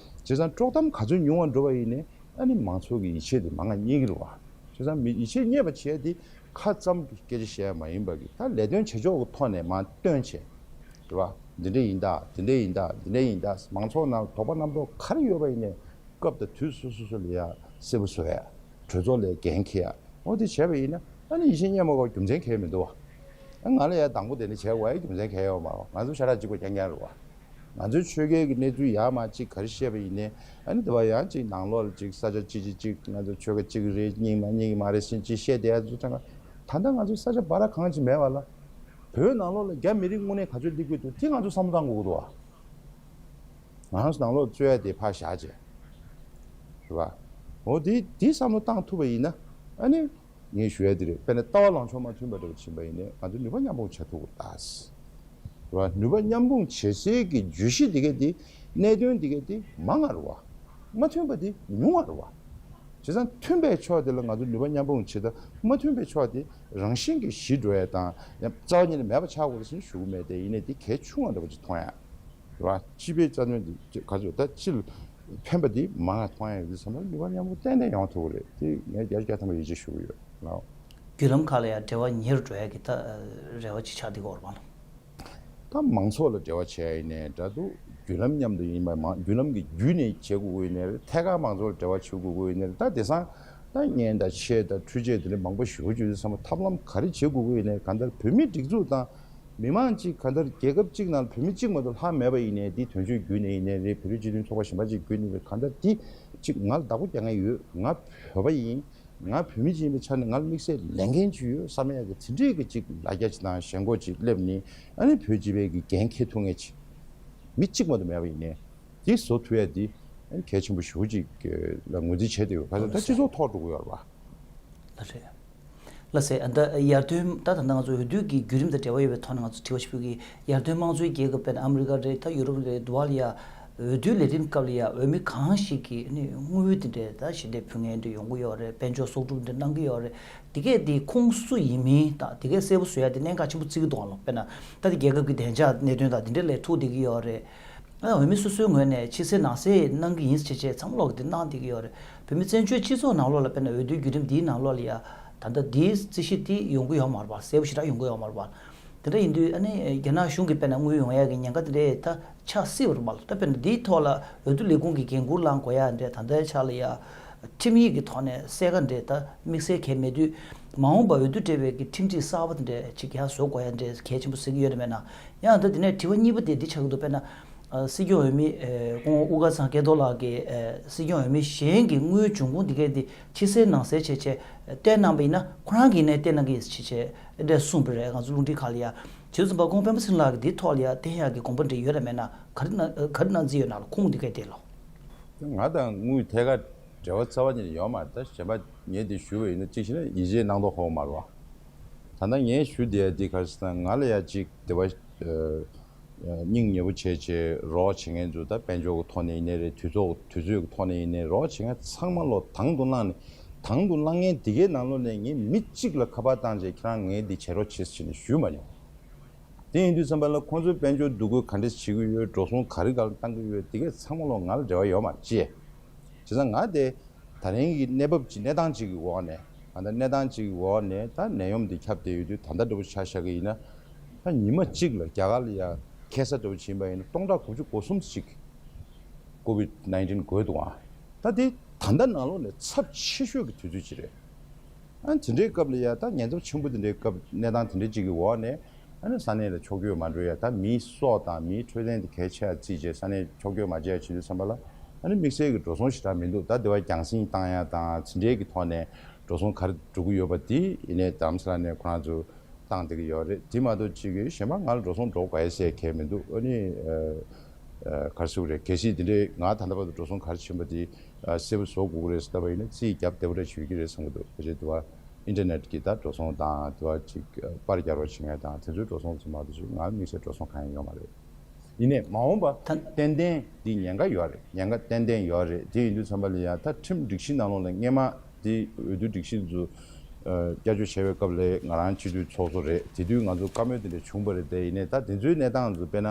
ཙང་དཀྲོག་གཏམ་ག་ཚོད་ཉུང་བ་འགྲོ་བ་ཡིན་ནའི། ཨ་ནི་མང་ཚོགས་ཀྱི་ཡིད་ཆེས་དེ་མང་ང་རྙེད་ཀྱི་རེད་བ། བྱས་ཙང་མི་ཡིད་ཆེས་རྙེད་པ་བྱས་ཏེ། ཁ་ཙམ་གྱི་སྐད་ཆ་བཤད་ཡ་མ་ཡིན་པ་གི། ད་ལས་དོན་བྱེད་ཕྱོགས་ཀྱི་ཐོག་ནས་མར་སྟོན་བྱས། རེད་བ། འདི་འདྲ་ཡིན་ད། འདི་འདྲ་ཡིན་ད། འདི་འདྲ་ཡིན་ད། མང་ཚོགས་ནང་དོགས་པ་རྣམ་རྟོག་ག་རེ་ཡོད་པ་ཡིན་ནའི། སྐབས་དང་དུས་སོ་སོ་སོ་ལ་ཡ་གསལ་པོ་བཟོ་ཡ། གྲོས་ཚོགས་ལ་འགན་འཁྱེར་ཡ། འོ་དེ་བྱས་པ་ཡིན་ན། ཨ་ནི་ཡིད་ཆེས་རྙེད་མ་དགོས་རྒྱུ་མཚན་གང་ཡང་མི་འདུག་བ། ཨ་ང་ལ་ཡ་དང་པོ་དེ་འདྲ་བྱས་དགོས་ཡ་རྒྱུ་མཚན་གང་ཡང་ཡོད་མ་རེད་བ། ང་ཚོ་ཤ་ཁྲག་གཅིག་པ་རྐྱང་རྐྱང་རེད་བ། ང་ཚོའི་ཆོལ་ཁའི་གི་གནས་ཚུལ་ཡར་མར་གཅིག་ག་རེ་བཤད་པ་ཡིན་ནའི། ཨ་ནི་དེ་བ་ཡང་གཅིག་ནང་ལོགས་ལ་གཅིག་ས་ཆ་གཅིག་གཅིག་གཅིག་ང་ཚོ་ཆོལ་ཁ་གཅིག་རེད། གཉིས་མ་གཉིས་མ་རེད་ཟེར་གཅིག་བཤད་བསྡད་ཡ་ཚོ་ཚང་། ད་ལྟ་ང་ཚོའི་ས་ཆ་འབའ་ར་གང་ཅིག་མེད་པ་ལ། བོད་ནང་ལོགས་ལ་རྒྱ་མི་རིགས་དངོས་གནས་ག་ཚོད་སླེབས་ཀྱི་འདུག་དེ་ང་ཚོ་བསམ་བློ་བཏང་དགོས་ཀྱི་འདུག་བ། ང་རང་ཚོ་ནང་ལོགས་རྩོད་ཡ་དེ་ཕར་བཞག་བྱས། རེད་བ། འོ་དེ་དེ་བསམ་བློ་བཏང་ཐུབ་པ་ཡིན་ན། ཨ་ནི། ངས་ཞུ་ཡ་དེ་རེད། དཔེར་ན་ལྟ་བ་ལངས་ཕྱོགས་མ་མཐུན་པ་འདྲ་བོ་ཕྱིན་པ་ཡིན་ནའི། ང་ཚོ་ནུས་པ་མཉམ་སྤུངས་བྱ་ཐུབ་ཀྱི་རེད་ད། རེད་བ། ནུས་པ་མཉམ་སྤུངས་བྱེད་སའི་གི་བརྗོད་གཞི་དེ་ག་དེ། གནད་དོན་དེ་ག་དེ་མང་བ་རེད་བ། མ་མཐུན་པ་དེ་ཉུང་བ་རེད་བ། བྱས་ཙང་མཐུན་པའི་ཕྱོགས་དེ་ལ་ང་ཚོ་ནུས་པ་མཉམ་སྤུངས་བྱེད། ད་མ་མཐུན་པའི་ཕྱོགས་དེ་རང་བཞིན་གྱིས་ཞི་འགྲོ་ཡ་དང་། ཡང་རྩ་བ་ཉིད་ནས་མེད་པ་ཆགས་དགོས་རེད་ཟེར་ནས་ཞུ་གི་མེད་དེ། ཡིན་ནའི་དེ་གལ་ཆུང་བ་འདྲ་བོ་ཅིག་མཐོང་ཡ། རེད་བ། སྤྱི་པའི་རྩ་དོན་དེ་ག་ཚོད་ད་སྤྱི་ལ་ཕན་པ་དེ་མང་བ་མཐོང་ཡ་ཡོད་དུས་ཙམ་པ། ནུས་པ་མཉམ་སྤུངས་ཏན་ཏན་ཡོང་ཐུབ་ཀྱི་རེད། དེ་ངས་བརྒྱ་ཆ་བརྒྱ་ཐམ་པ་ཡིད་ཆེས་ཞུ་གི་ཡོད་ལགས། བརྒྱུད་ལམ་ཁག་ལ་ཡང་འབྲེལ་བ་ཉེ་རུ་འགྲོ་ཡ་གི་ད་རེ་བ་ཅིག་ཆགས་བསྡད་ཀྱི་ཡོད་རེད་པ་ལགས། ད་མང་ཚོགས་ལ་འབྲེལ་བ་བྱས་ཡ་ཡིན་ནའི་འདྲ་འདུག་བརྒྱུད་ལམ་མཉམ་དུ་ཡིན་པ། མང་བརྒྱུད་ལམ་གྱི་བརྒྱུད་ནས་བྱེད་དགོས་ཀྱི་ཡོད་ནའི་རེད། ཐད་ཀར་མང་ཚོགས་ལ་འབྲེལ་བ་བྱེད་དགོས་ཀྱི་ཡོད་ནའི་རེད། ད་དེང་སང་ད་བརྙན་དང་ཆེད་དང་འཕྲུལ་ཆས་དེ་འདྲ་མང་པོ་ཞེ་པོ་ཅིག་ཡོད་དུས་ཙམ་པ། ཐབས་ལམ་ག་རེ་བྱེད་དགོས་ཀྱི་ཡོད་ནའི། གང་ལྟར་བོད་མིའི་སྒྲིག་འཛུགས་དང་མི་མང་གཅིག་གང་ལྟར་རྒྱལ་ཁབ་གཅིག་ནང་བོད་མི་གཅིག་མ་གཏོགས་ལྷག་མེད་པ་ཡིན་ནའི། འདི་དོན་གཅོད་བརྒྱུད་ནས་ཡིན་ནའི་རེད། བོད་རིགས་སྤྱི་མཐུན་ཚོགས་པ་གཞན་པ་གཅིག་བརྒྱུད་ནས་རེད། གང་ལྟར་འདི་གཅིག་ང་ལ་བདག་པོ་རྒྱག་མཁན་ཡོད། ང་བོད་པ་ཡིན། ང་བོད་མི་ཅིག་ཡིན་པའི་ཆ་ནས་ང་ལ་དམིགས་བསལ་ལས་འགན་ཅིག་ཡོད་བསམ་ཡག་གི་དེ་འདྲའི་གི་ཅིག་ལ་རྒྱ་ཅིག་དང་ཞེན་ཁོག་ཅིག་སླེབས་ནས། ཨ་ནི་བོད་སྤྱི་པའི་གི་འགན་འཁྱེར་ཐུབ་མཁན་ཅིག་མི་གཅིག་མ་གཏོགས་མེད་པ་ཡིན་ནའི། དེ་བཟོ་ཐུབ་ཡ་དེ་ཨ་ནི་གལ་ཆེན་པོ་ཞེ་པོ་ཅིག་ལ་ངོས་འཛིན་བྱས་ཏེ་ཡོད། ག་ཚོད་ད་སྤྱི་ཚོགས་ཐོག་འགྲོ་གི་ཡོད་རེད་པ། ལགས་རེད། ལགས་སེ། ཨ་ད་ཡར་ཐོན། ད་ད་ལྟ་ང་ཚོ་འོས་བསྡུ་གི་བརྒྱུད་རིམ་དང་འབྲེལ་བ་ཡོད་པའི་ཐོག་ནས་ང་ཚོ་དྲི་བ་ཞིག་ཕུལ་གི། ཡར་ཐོན་དམངས་གཙོའི་རྒྱལ་ཁབ་དཔེར་ན་ཨ་མི་རི་ཀ་རེད། ད་ཡུ་རོབ་རེད། འདི་བ་ལ་ཡ་འོས་བསྡུའི་ལས་རིམ་སྐབས་ལ་ཡ་འོས་མི་གང་ཞིག་གིས་ནི་དངུལ་དེ་འདྲས་ད་ཞལ་འདེབས་ཕུལ་མཁན་འདྲ་ཡོང་གི་ཡོད་རེད། དཔལ་འབྱོར་གསོག་སྒྲུབ་འདྲ་གནང་གི་ཡོད་རེད། དེ་གས་དེ་ཁོང་སུ་ཡིན་མིན་དང་དེ་གས་གསལ་པོ་བཟོ་ཡ་དེ་གནད་འགག་ཆེན་པོ་བརྩི་གི་འདུག་ཨ་ལགས། དཔེར་ན་ད་དེ་རྒྱལ་ཁབ་ཀྱི་བདེ་འཇགས་གནད་དོན་དང་དེ་འདྲས་ལ་ཐུག་བསྡད་ཀྱི་ཡོད་རེད། ཨ་འོས་མི་སོ་སོའི་ངོས་ནས་ཕྱི་གསལ་ནང་གསལ་གནང་གི་ཡིན་ཟེར་བྱས་བྱས་ཚང་མ་ལོག་གི་དེ་གནང་བསྡད་ཀྱི་ཡོད་རེད། བོད་མི་བཙན་བྱོལ་སྤྱི་ཚོགས་ནང་ལོགས་ལ་དཔེར་ན་འོས་བསྡུའི་བརྒྱུད་རིམ་འདིའི་ནང་ལོགས་ལ་ཡ་ད་ལྟ་འདིའི་རྩིས་གཞི་དེ་ཡོང་གི་ཡོད་མ་རེད་པ། གསལ་པོ་ཞེ་དྲག་ཡོང་གི་ཡོད་མ་རེད་པ། དེ་འདྲ་ཡིན་དུས་ཨ་ནི་རྒྱ་ནག་གཞུང་གིས་དཔེར་ན་དངུལ་ཡོང་ཡ་གི་ཉེན་ཁ་དེ་འདྲས་ད་ཆགས་སྲིད་པ་རེད་པ། ད་དཔེར་ན་འདིའི་ཐོག་ལ་འོས་བསྡུ་ལས་ཁུངས་ཀྱིས་འགན་འཁུར་བླང་དགོས་ཡ་འདྲས་ད་ལྟའི་ཆ་ལ་ཡ་ཁྲིམས་ཡིག་གི་ཐོག་ནས་གསལ་ཁ་འདྲས་ད་དམིགས་བསལ་གང་ཡང་མེད་དུས། མ་འོངས་པ་འོས་བསྡུ་སྤྲད་པའི་གི་ཁྲིམས་སྒྲིག་གསར་པ་དེ་འདྲས་ཅིག་ཡར་བཟོ་དགོས་ཡ་འདྲས་གལ་ཆེན་པོ་གཟིགས་ཀྱི་ཡོད་རེད་མེད་ན། ཡང་ད་དེ་ནས་དྲི་བ་གཉིས་པ་དེ་འདི་ཆགས་ཀྱི་འདུག་དཔེར་ན། ཨ་སྲིད་སྐྱོང་འོས་མི་ཨེ་སྐུ་ངོ་དབུ་དཀར་ཚང་སྐལ་རྡོར་ལགས་ཀྱིས་ཨེ་སྲིད་སྐྱོང་འོས་མི་གཞན་གྱི་དངུལ་འབྱུང་ཁུངས་འདི་གས་འདི་ཕྱི་གསལ་ནང་གསལ་བྱས་བྱས་བསྟན་གནང་པ་ཡིན་ན་ཁོ་རང་གིས་ནས་བསྟན་གནང་གི་ཡིན་ཟེར་བྱས་བྱས་འདྲས་གསུངས་པ་རེད། ང་ཚོ་རླུང་འཕྲིན་ཁང་ལ་ཡ། བྱས་ཙང་ཁོང་སྤེན་པ་ཚེ་རིང་ལགས་ཀྱིས་འདིའི་ཐོག་ལ་ཡ་བསྟན་ཡག་གི་དགོངས་པ་འདྲ་ཡོད་རེད་མེད་ན། ག་རེ་གནང་ག་རེ་གནང་རྩིས་ཡོད་ན་ལ་ཁུངས་འདི་གས་དེ་ལོ། ང་དང་དངུལ་ཐད་ཀར་འབྲེལ་བ་རྩ་བ་ཉིད་ནས་ཡོད་མ་རེད། ད་གཞན་པ་ངས་འདི་ཞུས་པ་ཡིན་ན་གཅིག་བྱས་ན་ཡིད་ཆེས་གནང་མདོག་ཁ་པོ་མ་རེད་བ། ད་ལྟ་ངས་ཞུ་བསྡད་ཡ་འདི་ག་རེ་ཟེར་ན། ང་ལ་ཡ་གཅིག་དེ་བ་ཨ་སྙིང་ཉེ་པོ་བྱས་བྱས་རོགས་བྱེད་མཁན་ཚོ། ད་དཔལ་འབྱོར་གྱི་ཐོག་ནས་ཡིན་ནའི་རེད། དུས་ཚོད་དུས་ཚོད་ཀྱི་ཐོག་ནས་ཡིན་ནའི་རོགས་བྱེད་མཁན་ཚང་མ་ལོ་དང་དུ་བླངས་ནས། དང་དུ་བླངས་མཁན་འདི་གའི་ནང་ལོགས་ནས་ངས་མི་གཅིག་ལ་ཁ་པར་བཏང་བྱས་ཁྱེད་རང་ངས་འདི་བྱེད་རོགས་བྱེད་ཟེར་ནས་ཞུས་མ་མྱོང་། དེ་ཡིན་དུས་ཙམ་པ་ལ་ཁོང་ཚོས་དཔལ་འབྱོར་འདུ་འགོད་ག་འདྲས་བྱེད་ཀྱི་ཡོད། འགྲོ་སོང་ག་རེ་ག་ལ་བཏང་གི་ཡོད། དེ་གས་ཚང་མ་ལོ་ང་ལ་འབྲེལ་བ་ཡོད་མ་རེད་ཅེས། བྱས་ཙང་ང་དེ་ད་རིང་གི་གནས་བབ་ཅིག་གནས་སྟངས་ཅིག་གི་འོག་ནས་ད་ལྟ་གནས་སྟངས་ཅིག་གི་འོག་ནས་ད་ནད་ཡམས་འདི་ཁྱབ་བསྡད་ཡོད་དུས་ད་ལྟ་འདྲ་པོ་ཆ་བཞག་གི་ཡིན་ན། ད་ཉི་མ་གཅིག་ལ་རྒྱ་གར་ལ་ཡ་ཁེ་ས་འདྲ་པོ་ཕྱིན་པ་ཡིན་ན་སྟོང་ཕྲག་དགུ་བཅུ་གོ་གསུམ་ཅིག་ཀོ་ཝིད་ནའིན་ཊིན་འགོས་འདུག་ཨ། ད་དེ་ད་ལྟ་ནང་ལོགས་ནས་ཚབས་ཆེ་ཤོས་ཀྱི་དུས་ཚོད་ཅིག་རེད། ཨ་དེ་འདྲའི་སྐབས་ལ་ཡ་ད་ཉེན་ཚབས་ཆེན་པོ་དེ་འདྲའི་སྐབས་གནས་སྟངས་དེ་འདྲའི་ཅིག་གི་འོག་ནས་ཨ་ནི་ས་གནས་ལ་ཕྱོགས་བསྐྱོད་མ་འགྲོ་ཡ། ད་མིའི་སྲོག་དང་མིའི་འཕྲོད་བསྟེན་དེ་གལ་ཆེ་ཡ་བརྩིས་བྱས་ས་གནས་ཕྱོགས་བསྐྱོད་མ་བྱས་ཡ་བྱེད་དུས་ཙམ་པ་ལ་ཨ་ནི་དམིགས་བསལ་གྱི་འགྲོ་སོང་ཞེ་དྲག་མི་འདུག་ད་དེ་བ་རྒྱང་སྲིང་བཏང་ཡ་དང་དེ་འདྲའི་གི་ཐོག་ནས་འགྲོ་སོང་ག་རེ་འགྲོ་གི་ཡོད་པ་དེ་ཡིན་ནའི་རྡ་རམ་ས་ལ་ནས་ཁོ་རང་ཚོ་བཏང་བསྡད་ཀྱི་ཡོད་རེད། དེ་མ་གཏོགས་ཅིག་གི་གཞན་པ་ང་ལ་འགྲོ་སོང་འགྲོ་དགོས་ཡ་ཟེར་གལ་མི་འདུག་ཨ་ནི་ཨ་ཨ་ག་རེ་ཟེར་དགོས་རེད། གལ་སྲིད་དེ་འདྲའི་ང་ད་ལྟ་བར་དུ་འགྲོ་སོང་ག་རེ་ཕྱིན་པ་དེ་ཨ་གསལ་པོ་བཟོ་དགོས་ཀྱི་རེད་ཟེར་ལབ་པ་ཡིན་ན་རྩིས་རྒྱབ་བདེ་པོ་རེ་བྱེད་ཀྱི་རེད་བསམ་གྱི་འདུག་ཕལ་ཆེར་དུ་བ་ཨིན་ཊར་ནེཊ་གི་ད་འགྲོ་སོང་དང་དུ་བ་ཅིག་པར་རྒྱག་རོགས་བྱེད་མཁན་དང་དེ་ཚོའི་འགྲོ་སོང་ཚོ་མ་གཏོགས་ཅིག་ང་དམིགས་བསལ་འགྲོ་སོང་གང་ཡང་ཡོད་མ་རེད། ཡིན་ནའི་མ་འོངས་པ་ད་ཏན་ཏན་འདི་ཉེན་ཁ་ཡོད་རེད། ཉེན་ཁ་ཏན་ཏན་ཡོད་རེད། དེ་ཡིན་དུས་ཙམ་པ་ལ་ཡ་ད་ཁྲིམས་སྒྲིག་གཞི་ནང་ལོགས་ལ་སྔས་མ་དེ་འོས་བསྡུ་སྒྲིག་གཞི་ཚོ་བསྐྱར་བཅོས་བྱས་པའི་སྐབས་ལ་ང་རང་སྤྱི་འཐུས་ཚོགས་གཙོ་རེད། དེ་དུས་ང་ཚོ་བཀའ་མོལ་དེ་འདྲ་བྱུང་བ་རེད། དེ་ཡིན་ནའི་ད་དེ་ཚོའི་གནས་སྟངས་ཚོ་དཔེར་ན་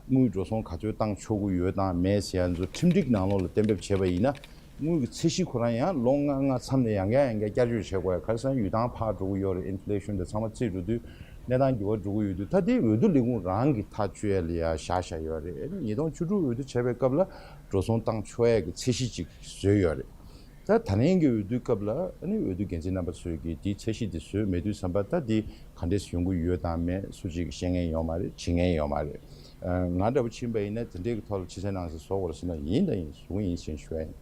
དངུལ་འགྲོ་སོང་ག་ཚོད་བཏང་ཆོག་གི་ཡོད་དང་མེད་ཟེར་ཡ་ཚོ་ཁྲིམས་སྒྲིག་ནང་ལོགས་ལ་གཏན་འབེབས་བྱས་པ་ཡིན་ན། དངུལ་གྱི་ཚད་གཞི་ཁོ་རང་ཡང་ལོ་ལྔ་ལྔ་མཚམས་ནས་ཡང་བསྐྱར་ཡང་བསྐྱར་བསྐྱར་བཅོས་བྱེད་དགོས་ཡ། ག་རེ་ཟེར་ན་ཡུལ་ཐང་ཕར་འགྲོ་གི་ཡོད་རེད། ཨིན་ཕི་ལེ་ཤོན་དེ་ཚང་མ་རྩིས་འགྲོ་དུས་གནས་སྟངས་འགྱུར་བ་འགྲོ་གི་ཡོད་དུས་ད་དེ་འོས་བསྡུ་ལས་ཁུངས་རང་གིས་ཐག་གཅོད་ཡ་ལ་ཡ་བཞག་བཞག་ཡོད་རེད། ཉིས་སྟོང་བཅུ་དྲུག་འོས་བསྡུ་བྱས་པའི་སྐབས་ལ་འགྲོ་སོང་བཏང་ཆོག་ཡ་གི་ཚད་གཞི་ཅིག་བཟོས་ཡོད་རེད། ད་ད་རིང་གི་འོས་བསྡུའི་སྐབས་ལ་ཨ་ནི་འོས་བསྡུ་འགན་འཛིན་རྣམ་པ་ཚོས་ཀྱིས་དེའི་ཚད་གཞི་དེ་བཟོས་མེད་དུས་ཙམ་པ་ད་དེ་ག་འདྲས་ཡོང་གི་ཡོད་དང་མེད་སུ་གཅིག་གིས་ཤེས་མཁན་ཡོད་མ་རེད། བྱེད་མཁན་ཡོད་མ་རེད། ང་འདྲ་པོ་ཕྱིན་པ་ཡིན་ན་དེ་འདྲའི་གི་ཐོག་ལ་ཕྱི་གསལ་ནང་གསལ་བཟོ་དགོས་རེད་ཟེར་ན་ཡིན་དང་ཡིན་བཟོ་གི་ཡིན་ཞེས་ཞུ་བ་ཡིན།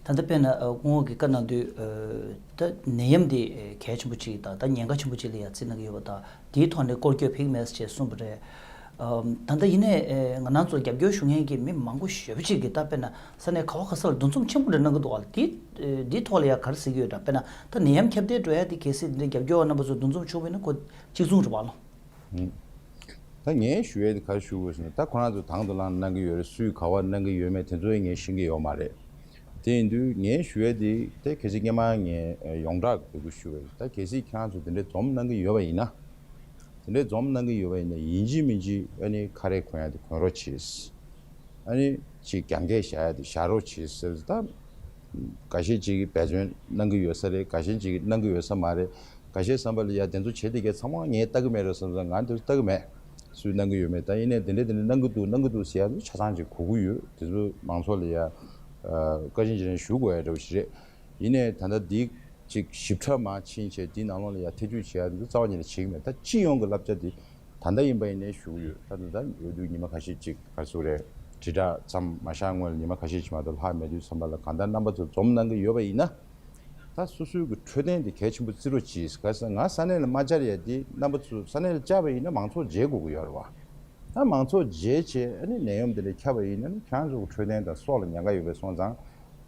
ད་ལྟ་དཔེར་ན་སྐུ་ངོ་གིས་བཀའ་གནང་དུས་ད་ནད་ཡམས་འདི་གལ་ཆེན་པོ་གཅིག་དང་ད་ཉེན་ཁ་ཆེན་པོ་གཅིག་ལ་ཡ་བརྩི་གནང་གི་ཡོད་པ་དང་དེའི་ཐོག་ནས་སྐོར་སྐྱོད་ཕིག་མེད་ཅེས་གསུངས་པ་རེད། ད་ལྟ་ཡིན་ནའི་ང་རང་ཚོ་རྒྱབ་སྐྱོར་ཞུ་མཁན་གྱི་མི་མང་པོ་ཞེ་པོ་ཅིག་གིས་ད་དཔེར་ན་ས་གནས་ག་བ་ག་ས་ལ་འདུ་འཛོམས་ཆེན་པོ་རེ་གནང་གི་འདུག་བ། འདི་འདིའི་ཐོག་ལ་ཡ་ག་རེ་ཟེར་གྱི་ཡོད་འདྲ། དཔེར་ན་ད་ནད་ཡམས་ཁྱབ་གདལ་འགྲོ་ཡ་དེ་གལ་སྲིད་འདི་འདྲའི་རྒྱབ་སྐྱོར་བ་རྣམ་པ་ཚོ་འདུ་འཛོམས་བྱུང་བ་ཡིན་ན་ཁོ་གཅིག་མཚུངས་རེད་བ་ལོ། ད་ངས་ཞུ་ཡས་དེ་ག་རེ་ཞུ་དགོས་ཟེར་ན་ད་ཁོ་རང་ཚོ་དང་དུ་བླངས་གནང་གི་ཡོད་རེད། སུས་ག་བ་གནང་གི་ཡོད་མེད་དེ་ཚོ་ངས་ཤེས་ཀྱི་ཡོད་མ་རེད། དེ་ཡིན་དུས་ངས་ཞུ་ཡས་དེ་དེ་གལ་སྲིད་སྔས་མ་ངས་ཡོངས་གྲགས་ཀྱི་འབོད་སྐུལ་ཞུ་བ་རེད། ད་གལ་སྲིད་ཁྱེད་རང་ཚོ་དེ་འདྲའི་འཛོམས་གནང་གི་ཡོད་པ་ཡིན་ན། དེ་འདྲའི་འཛོམས་གནང་གི་ཡོད་པ་ཡིན་ན་ཡིན་གཅིག་མིན་གཅིག་ཨ་ནི་ཁ་རས་གོན་ཡ་དེ་གོན་རོགས་གྱིས། ཨ་ནི་ཅིག་རྒྱང་སྐད་བཞག་ཡ་དེ་བཞག་རོགས་གྱིས་ཟེར་ད། འགའ་ཤས་ཅིག་གིས་འབད་བརྩོན་གནང་གི་ཡོད་ས་རེད། འགའ་ཤས་ཅིག་གིས་གནང་གི་ཡོད་ས་མ་རེད། འགའ་ཤས་བསམ་པ་ལ་ཡ་དེ་ཚོ་བྱེད་དེ་གས་ཚང་མ་ངས་ལྟ་གི་མེད་རེད་བསམ་ཙང་ང་དེ་ཚོ་ལྟ་གི་མེད། སུས་གནང་གི་ཡོད་མེད་ད་ཡིན་ནའི་དེ་འདྲ་དེ་འདྲ་གནང་གི་འདུག་གནང་གི་འདུག་ཟེར་ཡ་ཚོ་ཆ་ཚང་ཅིག་གོ་གི་ཡོད། དེ་ཚོ་མང་ཚོགས་ལ་ཡ་བཀའ་དྲིན་ཆེ་ཞུ་དགོས་ཡ་འདྲ་བོ་ཞིག་རེད། ཡིན་ནའི་ད་ལྟ་འདི་ཅིག་ཞིབ་ཕྲ་མར་ཕྱིན་བྱས་འདི་ནང་ལོགས་ལ་ཡ་ཐེ་ཇུས་བྱེད་ཡ་འདི་རྩ་བ་ཉིད་ནས་བྱེད་ཀྱི་མེད། ད་སྤྱི་ཡོངས་ཀྱི་བསླབ་བྱ་འདི་ད་ལྟ་ཡིན་པ་ཡིན་ནའི་ཞུ་གི་ཡོད། ད་ད་ལྟ་འོས་བསྡུ་ཉི་མ་ཁ་ཤས་ཅིག་ག་རེ་ཟེར་དགོས་རེད། དྲིལ་བསྒྲགས་མཚམས་མ་བཞག་སྔོན་ལ་ཉི་མ་ཁ་ཤས་ཅིག་མ་གཏོགས་ལྷག་མེད་དུས་ཙམ་པ་ལ་གང་ལྟར་རྣམ་པ་ཚོ་འཛོམས་གནང་གི་ཡོད་པ་ཡིན་ན། ད་སོ་སོའི་གི་འཕྲོད་བསྟེན་དེ་གལ་ཆེན་པོ་བརྩི་རོགས་གྱིས། ག་རེ་ཟེར་ན་ང་ས་གནས་ལ་མ་བཅར་ཡ་དེ་རྣམ་པ་ཚོ་ས་གནས་ལ་བཅར་བ་ཡིན་ན་མང་ཚོགས་མཇལ་དགོས་ཀྱི་ཡོད་རེད་བ། ད་མང་ཚོགས་མཇལ་བྱས་ཨ་ནི་ནད་ཡམས་དེ་འདྲ་ཁྱབ་པ་ཡིན་ན་ནི་ཁྱེད་རང་ཚོ་གི་འཕྲོད་བསྟེན་དང་སྲོག་ལ་ཉེན་ཁ་ཡོད་པས་སོང་ཙང་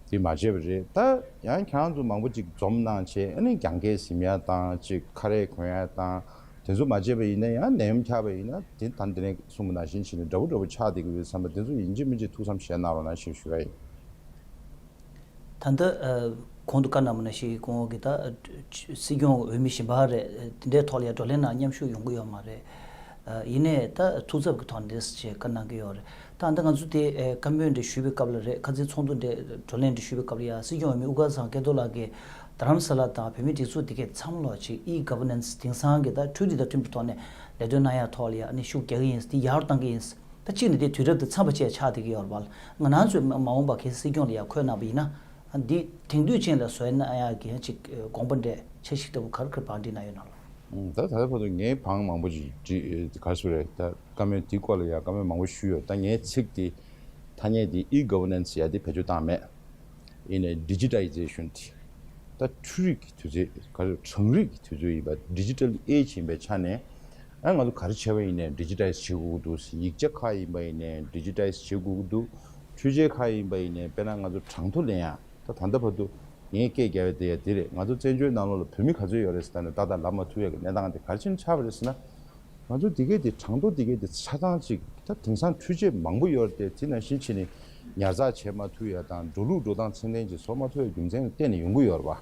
དེ་མ་བྱས་པ་རེད། ད་ཡང་ཁྱེད་རང་ཚོ་མང་པོ་ཅིག་འཛོམས་གནང་བྱས་ཨ་ནི་རྒྱང་སྐད་ཟིན་ཡ་དང་ཅིག་ཁ་རས་གོན་ཡ་དང་དེ་ཚོ་མ་བྱས་པ་ཡིན་ན་ཡང་ནད་ཡམས་ཁྱབ་པ་ཡིན་ན་དེ་ད་དེ་ནས་གསུངས་པ་ནང་བཞིན་བྱས་ནས་འདྲ་པོ་འདྲ་པོ་ཆགས་བསྡད་ཀྱི་ཡོད་བསམ་པ་དེ་ཚོ་ཡིན་གཅིག་མིན་གཅིག་ཐུགས་བསམ་བཞེས་གནང་རོགས་གནང་ཞེས་ཞུ་ཡ་ཡིན། ད་ལྟ་གོང་དུ་བཀའ་གནང་བ་ནང་བཞིན་སྐུ་ངོ་གིས་ད་སྲིད་སྐྱོང་འོས་མི་གཞན་པ་རེད་དེ་འདྲའི་ཐོག་ལ་ཡང་བགྲོ་གླེང་ནང་མཉམ་ཞུགས་ཡོང་གི་ཡོད་མ་རེད། ཡིན་ནའི་ད་ཐུགས་འཚབ་ཀྱི་ཐོག་འདི་འདྲ་ཞིག་བྱས་བཀའ་གནང་གི་ཡོད་རེད། ད་ལྟ་ང་ཚོ་དེ་བཀའ་མོལ་འདྲ་ཞུས་པའི་སྐབས་ལ་རེད། ཁ་སང་ཚོགས་འདུ་འདྲ་བགྲོ་གླེང་འདྲ་ཞུས་པའི་སྐབས་ལ་ཡང་སྲིད་སྐྱོང་འོས་མི་དབུ་དཀར་ཚང་སྐལ་རྡོར་ལགས་ཀྱིས་རྡ་རམ་ས་ལ་དང་བོད་མིའི་སྒྲིག་འཛུགས་དེ་གའི་མཚམས་ལོག་ཅིག་ཨི་གྷ་ཝར་ནན་སི་དེང་སང་གི་ད་འཕྲུལ་རིག་དང་མཐུན་པའི་ཐོག་ནས་ལས་དོན་གནང་ཡག་ཐོག་ལ་ཡང་ནི་ཤུགས་རྒྱག་གི་ཡིན། དེ་ཡག་རུ་གཏང་གི་ཡིན། ད་གཅིག་ནས་དེ་དུས་རབས་དང་འཚམས་པ་བཅས་ཆགས་བསྡད་ཀྱི་ཡོད་རེད་བ། ང་རང་ཚོས་མ་མ་འོངས་པ་གལ་སྲིད་སྲིད་སྐྱོང་ལ་ཡང་འཁོད་གནང་བ་ཡིན་ན། འདི་དེང་དུས་ཅན་ལ་བཟོས་གནང་ཡག་གི་ཅིག་དགོངས་པ་འདྲ་འཆར་གཞི་ལྟ་བུ་ག་རེ་ག་རེ་བང་སྒྲིག་གནང་ཡོད་ན་ལགས། ད་ད་ལྟ་བར་དུ་ངས་བང་མང་པོ་ཅིག་བསྒྲིགས་ག་རེ་ཟེར་རེད། ད་བཀའ་མོལ་འདི་སྐོར་ལ་ཡང་བཀའ་མོལ་མང་པོ་ཞུས་ཡོད། ད་ངའི་ཚིག་འདི་ཐ་སྙད་འདི་ཨི་གྷ་ཝར་ནན་སི་ཡ་འདི་བེད་སྤྱོད་བཏང་མེད། ཡིན་ནའི་ཌི་ཇི་ཊའི་ཛེ་ཤན་དེ་ད་འཕྲུལ་རིག་གི་དུས་ཚོད་ག་རེ་གྲང་རིག་གི་དུས་ཚོད་ཡིན་པ་ཌི་ཇི་ཊལ་ཨེ་ཇི་ཡིན་པའི་ཆ་ནས་ཨ་ང་ཚོ་ག་རེ་བྱས་པ་ཡིན་ནའི་ཌི་ཇི་ཊའི་ཛི་བྱེད་དགོས་ཀྱི་འདུག་ཡིག་ཆ་ཁག་ཡིན་པ་ཡིན་ནའི་ཌི་ཇི་ཊའི་ཛི་བྱེད་དགོས་ཀྱི་འདུག་འཕྲུལ་ཆས་ཁག་ཡིན་པ་ཡིན་ནའི་དཔེར་ན་ང་ཚོ་གྲངས་ཐོ་ལེན་ཡ་ད་ད་ལྟ་བར་དུ་ངས་སྐད་རྒྱབ་ཡ་དེ་ཡ་དེ་རེད། ང་ཚོ་བཙན་བྱོལ་ནང་ལོགས་ལ་བོད་མི་ག་ཚོད་ཡོད་རེད་ཟེར་ད་ནི་ཏག་ཏག་ལབ་མ་ཐུབ་ཡ་གི་གནས་སྟངས་དེ་ག་རེ་བྱས་ནས་ཆགས་པ་རེད་ཟེར་ན། ང་ཚོ་འདི་གས་དེ་གྲངས་ཐོ་འདི་གས་དེ་ཆ་ཚང་ཅིག་ད་དེང་སང་འཕྲུལ་ཆས་མང་པོ་ཡོད་རེད་དེ་དེ་ནང་བཞིན་བྱས་ནས་ཉར་ཚགས་བྱེད་མ་ཐུབ་ཡ་དང་འགྲོ་ལུགས་འགྲོ་སྟངས་ཚད་ལྡན་ཅིག་བཟོ་མ་ཐུབ་ཡ་རྒྱུ་མཚན་ལ་བརྟེན་ནས་ཡོང་གི་ཡོད་རེད་པ།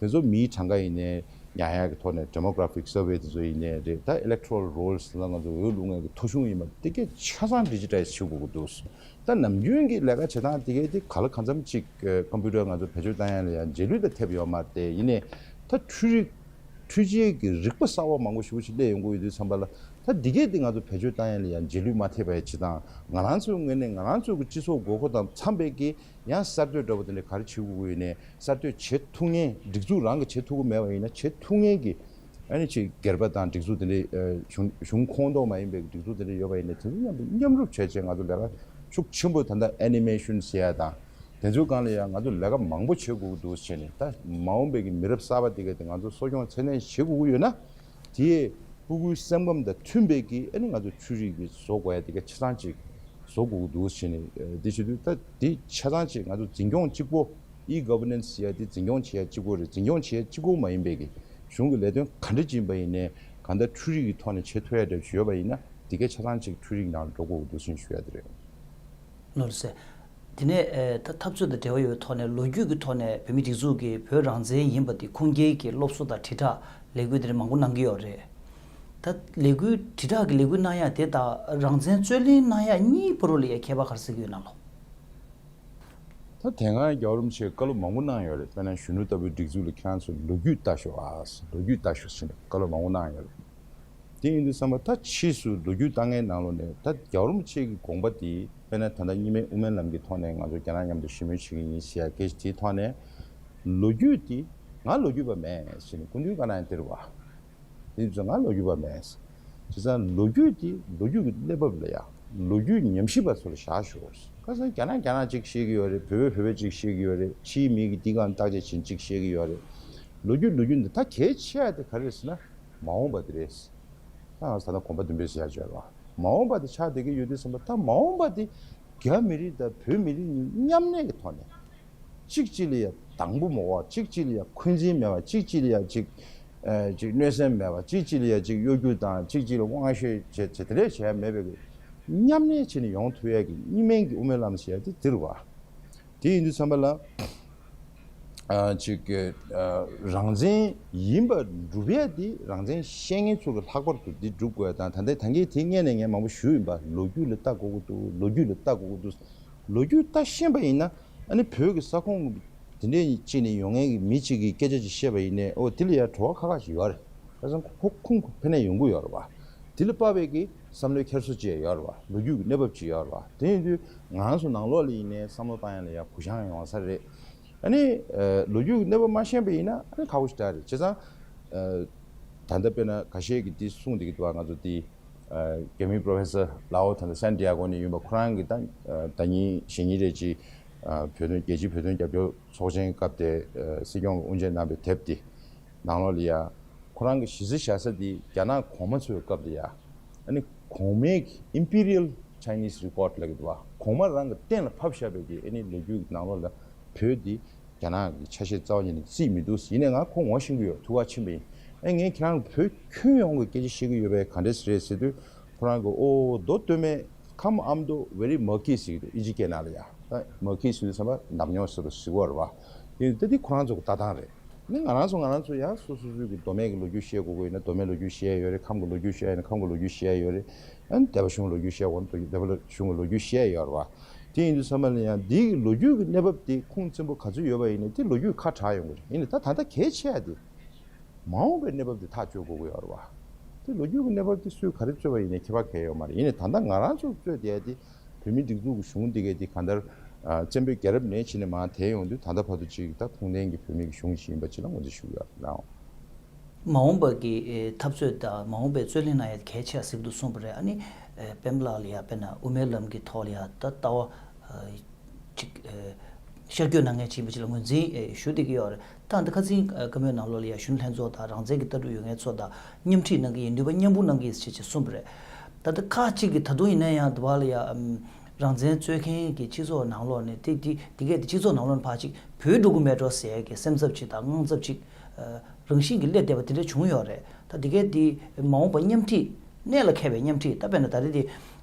དེ་ཚོ་མིའི་གྲངས་ཀ་ཡིན་ནའི་ ཉར་ཡག་གི་ཐོག་ནས་demographic survey དེ་ཚོ་ཡིན་ནའི་རེད། ད་electoral rolls ལ་ང་ཚོ་འོས་བླུག་མཁན་གྱི་ཐོ་གཞུང་ཡིན་པ་དེ་གས་ཆ་ཚང་digitize བྱེད་དགོས་ཀྱི་འདུག་ད་ནམ་རྒྱུན་གྱི་ལས་ཀ་བྱེད་སྟངས་དེ་གས་དེ་ག་ལ་གང་འཚམ་ཅིག་computer ང་ཚོ་བེད་སྤྱོད་བཏང་ཡག་ལ་ཡང་རྗེས་ལུས་དང་ཐེབས་ཡོད་མ་རེད་དེ། ཡིན་ནའི་ད་འཕྲུལ་རིག་འཕྲུལ་ཆས་ཀྱི་རིག་པ་གསར་བ་མང་པོ་ཞེ་པོ་ཞིག་སླེབས་ཡོང་གི་ཡོད་དུས་ཙམ་པ་ལ། ད་འདི་གས་དེ་ང་ཚོ་བེད་སྤྱོད་བཏང་ཡག་ལ་ཡང་རྗེས་ལུས་མ་ཐེབས་པ་ཡག་བྱེད་སྟངས། ང་རང་ཚོའི་ངོས་ནས་ང་རང་ཚོའི་གི་སྤྱི་ཚོགས་དགོས་མཁོ་དང་འཚམ་པའི་གི་ཡང་གསར་གཏོད་འདྲ་པོ་དེ་འདྲ་ག་རེ་བྱེད་དགོས་ཀྱི་ཡོད་ནའི། གསར་གཏོད་བྱེད་ཐུབ་མཁན། སྒྲིག་འཛུགས་རང་གིས་བྱེད་ཐུབ་ཀྱི་མེད་པ་ཡིན་ན་བྱེད་ཐུབ་མཁན་གྱི་ཨ་ནི་ཅིག་སྒེར་པ་དང་སྒྲིག་འཛུགས་དེ་འདྲའི་ཨ་གཞུང་གཞུང་ཁོངས་གཏོགས་མ་ཡིན་པའི་སྒྲིག་འཛུགས་དེ་འདྲ་ཡོད་པ་ཡིན་ན་དེ་ཚོ་མཉམ་དུ་མཉམ་རུབ་བྱས་བྱས་ང་ཚོ་ལས་ཀ་ཤུགས་ཆེན་པོ། ད་ལྟ་animation ཟེར་ཡ་དང་དེ་ཚོའི་སྒང་ལ་ཡང་ང་ཚོ་ལས་ཀ་མང་པོ་བྱེད་དགོས་ཀྱི་འདུག་བྱས་ནས། ད་མ་འོངས་པའི་གི་མི་རབས་གསར་པ་དེ་ག་དེ་ང་ཚོ་གསོ་སྐྱོང་ཚད་ལྡན་བྱེད་དགོས་ཀྱི་ཡོད་ན། དེའི་སྤུ་གུའི་སེམས་ཁམས་དང་མཐུན་པའི་གི་ཨ་ནི་ང་ཚོ་འཕྲུལ་རིག་གི་བཟོ་དགོས་ཡ་དེ་ག་ཆ་ཚང་ཅིག་བཟོ་དགོས་ཀྱི་འདུག་བྱས་ནས། ཨ་དེ་བྱེད་དུས་ད་དེ་ཆ་ཚང་ཅིག་ང་ཚོ་འཛིན་སྐྱོང་གཅིག་པོ། e-governance ཟེར་ཡ་དེ་འཛིན་སྐྱོང་བྱེད་ཡ་གཅིག་པོ་རེད། འཛིན་སྐྱོང་བྱེད་ཡ་གཅིག་པོ་མ་ཡིན་པའི་གི་གཞུང་གི་ལས་དོན་ག་འདྲ་ཅིག་ཡིན་པ་ཡིན་ནའི་གང་ལྟར་འཕྲུལ་རིག་གི་ཐོག་ནས་བྱེད་ཐུབ་ཡ་འདྲ་ཅིག་ཡོད་པ་ཡིན་ན་དེ་ག་ཆ་ཚང་ཅིག་འཕྲུལ་རིག་ནང་འགྲོ་དགོས་ཀྱི་འདུག་ཟེར་ཞུ་ཡ་དེ་རེད། ནོར་སྲིད། དེ་ནས་ཨེ་ད་འཐབ་རྩོད་དང་འབྲེལ་བ་ཡོད་པའི་ཐོག་ནས་ལོ་རྒྱུས་ཀྱི་ཐོག་ནས་བོད་མིའི་སྒྲིག་འཛུགས་ཀྱི་བོད་རང་བཙན་ཡིན་པ་དེ་ཁུངས་སྐྱེལ་གྱི་སློབ་གསོ་དང་དྲིལ་བསྒྲགས་ལས་འགུལ་དེ་འདྲ་མང་པོ་གནང་གི་ཡོད་རེད། ད་ལས་འགུལ་དྲིལ་བསྒྲགས་ཀྱི་ལས་འགུལ་གནང་ཡ་དེ་དང་རང་བཙན་རྩོད་ལེན་གནང་ཡ་གཉིས་བར་ལ་ཡ་ཁྱད་པར་ག་རེ་ཟེར་གྱི་ཡོད་ན་ལོ། ད་དེ་སྔ་རྒྱལ་བ་རིན་པོ་ཆེས་བཀའ་སློབ་མང་པོ་གནང་ཡོད་རེད། དཔེར་ན་གཞོན་ནུ་ལྟ་བུའི་སྒྲིག་འཛུགས་ལ་ཁྱེད་རང་ཚོ་ལོ་རྒྱུས་ལྟ་ཤོག་ཨ། ལོ་རྒྱུས་ལྟ་ཤོག་ཟེར་ནས་བཀའ་སློབ་མང་པོ་གནང་ཡོད་རེད། དེ་ཡིན་དུས་ཙམ་པ་ད་ཕྱིས་སུ་ལོ་རྒྱུས་ལྟ་མཁན་ནང་ལོགས་ནས་ད་རྒྱལ་བ་རིན་པོ་ཆེ་གི་དགོངས་པ་དེ་དཔེར་ན་ད་ལྟ་གཉིས་སྨན་དབུ་མའི་ལམ་གྱི་ཐོག་ནས་ང་ཚོ་རྒྱ་ནག་མཉམ་དུ་ཞི་མོལ་བྱེད་ཀྱི་ཡིན་ཟེར་ཡ་སྐད་ཆ་དེའི་ཐོག་ནས། ལོ་རྒྱུས་དེ་ང་ལོ་རྒྱུས་པ་མེད་ཟེར་ནས་སྐུ་མདུན་བཀའ་གནང་ཡ་དེ་རེད་བ། དེ་ཚོ་ང་ལོ་རྒྱུས་པ་མེད། བྱས་ཙང་ལོ་རྒྱུས་དེ་ལོ་རྒྱུས་ཀྱི་གནས་བབ་ལ་ཡ། ལོ་རྒྱུས་ཉམས་ཞིབ་པ་ཚོ་ལ་བཞག་ཤོག་ཁ་སང་རྒྱ་ནག་རྒྱ་ནག་ཅིག་བཤད་ཀྱི་ཡོད་རེད། བོད་པས་བོད་པ་ཅིག་བཤད་ཀྱི་ཡོད་རེད། ཕྱིའི་མི་གིས་འདི་སྒང་བརྟག་དཔྱད་བྱེད་ཅིག་བཤད་ཀྱི་ཡོད་རེད། ལོ་རྒྱུས་ལོ་རྒྱུས་འདི་ད་གལ་ཆེ་ཡ་དེ་ག་རེ་རེད་ཟེར་ན་མ་འོངས་པ་དེ་རེད། ད་ང་ཚོ་ད་ལྟ་གོམ་པ་མདུན་སྤོས་ཟེར་ཡ་ཅིག་ཡོད་རེད་བ། མ་འོངས་པ་དེ་ཆགས་བསྡད་ཀྱི་ཡོད་དུས་ཙམ་པ་ད་མ་འོངས་པ་དེ་རྒྱ་མི་རིགས་དང་བོད་མི་རིགས་གཉིས་མཉམ་གནས་ཀྱི་ཐོག་ནས། གཅིག་གཅིག་ལ་ཡ་སྡང་པོ་མ་དགོས་པ། གཅིག་གཅིག་ལ་ཡ་འཁོན་འཛིན་མེད་པ། གཅིག་གཅིག་ལ་ཡ་གཅིག་ཨ་གཅིག་གནོད་སེམས་མེད་པ། གཅིག་གཅིག་ལ་ཡ་གཅིག་གཡོ་སྒྱུ་དང་གཅིག་གཅིག་ལ་དབང་ཤེད་བྱས་བྱས་དེ་འདྲས་བྱས་མེད་པའི་གི་མཉམ་གནས་བྱས་ནས་ཡོང་ཐུབ་ཡ་གི་གཉིས་སྨན་གྱི་དབུ་མའི་ལམ་ཟེར་ཡ་དེ་དེ་རེད་བ། དེ་ཡིན་དུས་ཙམ་པ་ལ་ཨ་གཅིག་གི་ཨ་རང་བཙན་ཡིན་པ་སྒྲུབ་ཡ་དེ་རང་བཙན་བཤད་མཁན་ཚོ་གི་ལྷག་པར་དུ་འདི་སྒྲུབ་དགོས་ཡ་དང་། ད་ལྟའི་ད་གིན་དེ་སྔས་ནས་ངས་མང་པོ་ཞུས་ཡིན་པ། ལོ་རྒྱུས་ལ་ལྟ་དགོས་ཀྱི་འདུག་ལོ་རྒྱུས་ལ་ལྟ་དགོས་ཀྱི་འདུག་ལོ་རྒྱུས་ལྟ་ཤེས་པ་ཡིན་ན། ཨ་ནི་བོད་ཀྱི་ས་ཁོངས་དེ་འདྲའི་ཅིག་ནས་ཡོང་མཁན་གྱི་མི་གཅིག་གིས་སྐད་ཆ་ཅིག་བཤད་པ་ཡིན་ནའི་ཨོ་དེ་ལ་ཡ་བྲོ་བ་ཁ་ཁ་ཞིག་ཡོད་རེད། ཁ་སང་ཁོ་ཁོང་ཁོ་ཕན་ནས་ཡོང་གི་ཡོད་རེད་བ། དེ་ལ་དཔག་པའི་གི་བསམ་བློའི་འཁྱེར་སོ་ཅིག་ཡོད་རེད་བ། ལོ་རྒྱུས་ཀྱི་གནས་བབ་ཅིག་ཡོད་རེད་བ། དེ་ཡིན་དུས་ང་རང་ཚོ་ནང་ལོགས་ལ་ཡིན་ནའི་བསམ་བློ་བཏང་ཡ་ལ་ཡ་གུ་བཤངས་ཡོང་ས་རེད། ཨ་ནི་ཨ་ལོ་རྒྱུས་ཀྱི་གནས་བབ་མ་ཤེས་པ་ཡིན་ན་ཨ་ནི་ཁག་པོ་ཞེ་དྲག་རེད། བྱས་ཙང་ཨ་ད་ལྟ་དཔེར་ན་ཁ་ཤས་ཀྱིས་འདི་གསུངས་བསྡད་ཀྱི་འདུག་བ། ང་ཚོ་འདི་ཨ་རྒྱ་མིའི་པྲོ་ཕེ་སར་ལའོ་ད་ལྟ་སན་ཏི་ཡ་གོ་ནས་ཡིན་པ། ཁོ་རང་གིས་ད་ཨ་ཟླ་ཉིན་གཞེས་ནིང་རེ་གཅིག་ཨ་བོད་དོན་རྒྱལ་སྤྱིའི་བོད་དོན་རྒྱབ་སྐྱོར་ཚོགས་ཆེན་སྐབས་དེ་ཨ་སྲིད་སྐྱོང་གིས་དབུ་འབྱེད་གནང་བའི་དེབ་དེ་ནང་ལོགས་ལ་ཡ། ཁོ་རང་གི་གཞི་རྩ་བཞག་ས་དེ་རྒྱ་ནག་གོང་མ་ཚོའི་སྐབས་དེ་ཡ། ཨ་ནི་གོང་མའི་Imperial Chinese Record ལབ་ཀྱི་འདུག་བ། གོང་མ་རང་གིས་གཏན་ལ་ཕབ་བཞག་པའི་གི་ཨ་ནི་ལོ་རྒྱུས་ཀྱི་ནང་ལོགས་ལ་བོད་འདི་རྒྱ་ནག་གི་ཆ་ཤས་རྩ་བ་ཉིད་ནས་བརྩིས་མི་འདུག་ཡིན་ནའི་ང་ཁོ་ངོ་ཤེས་ཀྱི་ཡོད། ཐུག་པ་ཕྱིན་པ་ཡིན། ཨ་ངས་ཁྱེད་རང་བོད་ཁྱོན་ཡོངས་ཀྱི་སྐད་ཆ་བཤད་ཀྱི་ཡོད་པས་ག་འདྲས་རེད་ཟེར་དུས། ཁོ་རང་གིས་ཨོ་མདོ་སྟོད་སྨད་ཁམས་ཨ་མདོ་very murky ཟེར་གྱི་འདུག་ཨིན་ཇི་སྐད་ནང་ལ་ཡ། ད་murky ཟེར་དུས་ཙམ་པ་ནམ་རྙོག་ཟེར་བ་ཟེར་གྱི་ཡོད་རེད་བ། དེ་ད་འདི་ཁོ་རང་ཚོ་གི་ལྟ་སྟངས་རེད། ནི་ང་རང་ཚོ་ང་རང་ཚོ་ཡང་སོ་སོ་སོའི་གི་མདོ་སྨད་ཀྱི་ལོ་རྒྱུས་བཤད་དགོས་ཀྱི་ཡོད་ན་མདོ་སྨད་ལོ་རྒྱུས་བཤད་ཡ་ཡོད་རེད། ཁམས་ཀྱི་ལོ་རྒྱུས་བཤད་ཡ་ན་ཁམས་ཀྱི་ལོ་རྒྱུས་བཤད་ཡ་ཡོད་རེད། ཨ་ནི་སྡེ་པ་གཞུང་གི་ལོ་རྒྱུས་བཤད་དགོས་ན་སྡེ་པ་གཞུང་གི་ལོ་རྒྱུས་བཤད་ཡ་ཡོད་རེད་བ། དེ་ཡིན་དུས་ཙམ་པ་ལ་ཡང་འདི་གི་ལོ་རྒྱུས་ཀྱི་གནས་བབ་དེ་ཁུངས་བཙན་པོ་ག་ཚོད་ཡོད་པ་ཡིན་ནའི་དེ་ལོ་རྒྱུས་ཁ་གྲག་ཡོང་གི་རེད། ཡིན་ནའི་ད་ད་ལྟ་གལ་ཆེ་ཡ་དེ། མ་འོངས་པའི་གནས་བབ་དེ་ཐག་གཅོད་དགོས་ཀྱི་ཡོད་རེད་བ། དེ་ལོ་རྒྱུས་ཀྱི་གནས་བབ་དེ་སུས་ག་རེ་རྩོད་པ་ཡིན་ནའི་ཁྱད་པར་གང་ཡང་ཡོད་མ་རེད། ཡིན་ནའི་ད་ལྟ་ང་རང་ཚོ་རྩོད་བསྡད་ཡ་དེ་བོད་མིའི་སྒྲིག་འཛུགས་ཀྱི་གཞུང་འདི་གས་དེ་གང་ལྟར་ཨ་བཙན་པོའི་རྒྱལ་རབས་ནས་བྱས་ནས་མར་དེད་ཡོང་དུས་ད་ལྟ་བར་དུ་ཅིག་ད་ཁུངས་ལྡན་གྱི་བོད་མི་གི་གཞུང་ཞིག་ཡིན་པ་ཅིག་ལ་ངོས་འཛིན་ཞུ་གི་ཡོད་རེད་ལགས། མ་འོངས་པ་གི་ཨེ་འཐབ་རྩོད་དང་མ་འོངས་པའི་རྩོད་ལེན་གནང་ཡ་གལ་ཆེ་ཟེར་གྱི་འདུག་གསུངས་པ་རེད། ཨ་ནི་ཨེ་པདྨ་ལགས་ལ་ཡ་དཔེར་ན་དབུ་མའི་ལམ་གྱི་ཐོག་ལ་ཡ་ད་ལྟ་བ་ཨ་ཅིག་ཨེ་ཤར་བསྐྱོད་གནང་མཁན་ཅིག་ཡིན་པ་ཅིག་ལ་ངོས་འཛིན་ཨེ་ཞུ་བསྡད་ཀྱི་ཡོད་རེད། ད་འདི་ཁ་སང་ཨེ་བཀའ་མོལ་ནང་ལོགས་ལ་ཡ་གཞོན་ནུ་ལྷན་ཚོགས་དང་རང་བཙན་གྱི་ལྟ་གྲུབ་ཡོད་མཁན་ཚོ་དང་མཉམ་ཁྲིད་གནང་གི་ཡིན། འདུན་པ་མཉམ་སྤུངས་གནང་གི་ཡིན་ཞེས་ཅིག་གསུངས་པ་རེད། ད་ལྟ་ཁག་ཅིག་གིས་ད་དུང་ཡིན་ན་ཡང་འདི་བ་ལ་ཡ་ཨམ་རང་བཙན་རྩོད་མཁན་གྱི་སྤྱི་ཚོགས་ནང་ལོགས་ནས་དེ་དེ་དེ་གས་དེ་སྤྱི་ཚོགས་ནང་ལོགས་ནས་ཕར་ཅིག་བུད་འགྲོ་གི་མེད་འགྲོ་ཟེར་ཡ་གི་སེམས་འཚབ་ཅིག་དང་དངངས་འཚབ་ཅིག་ཨ། རང་བཞིན་གྱིས་སླེབས་བསྡད་པ་དེ་འདྲ་བྱུང་ཡོད་རེད། ད་དེ་གའི་དེ་མ་འོངས་པ་མཉམ་ཁྲིད་གནད་ལ་འཁེལ་བའི་མཉམ་ཁྲིད་ད་དཔེར་ན་ད་རེས་དེ་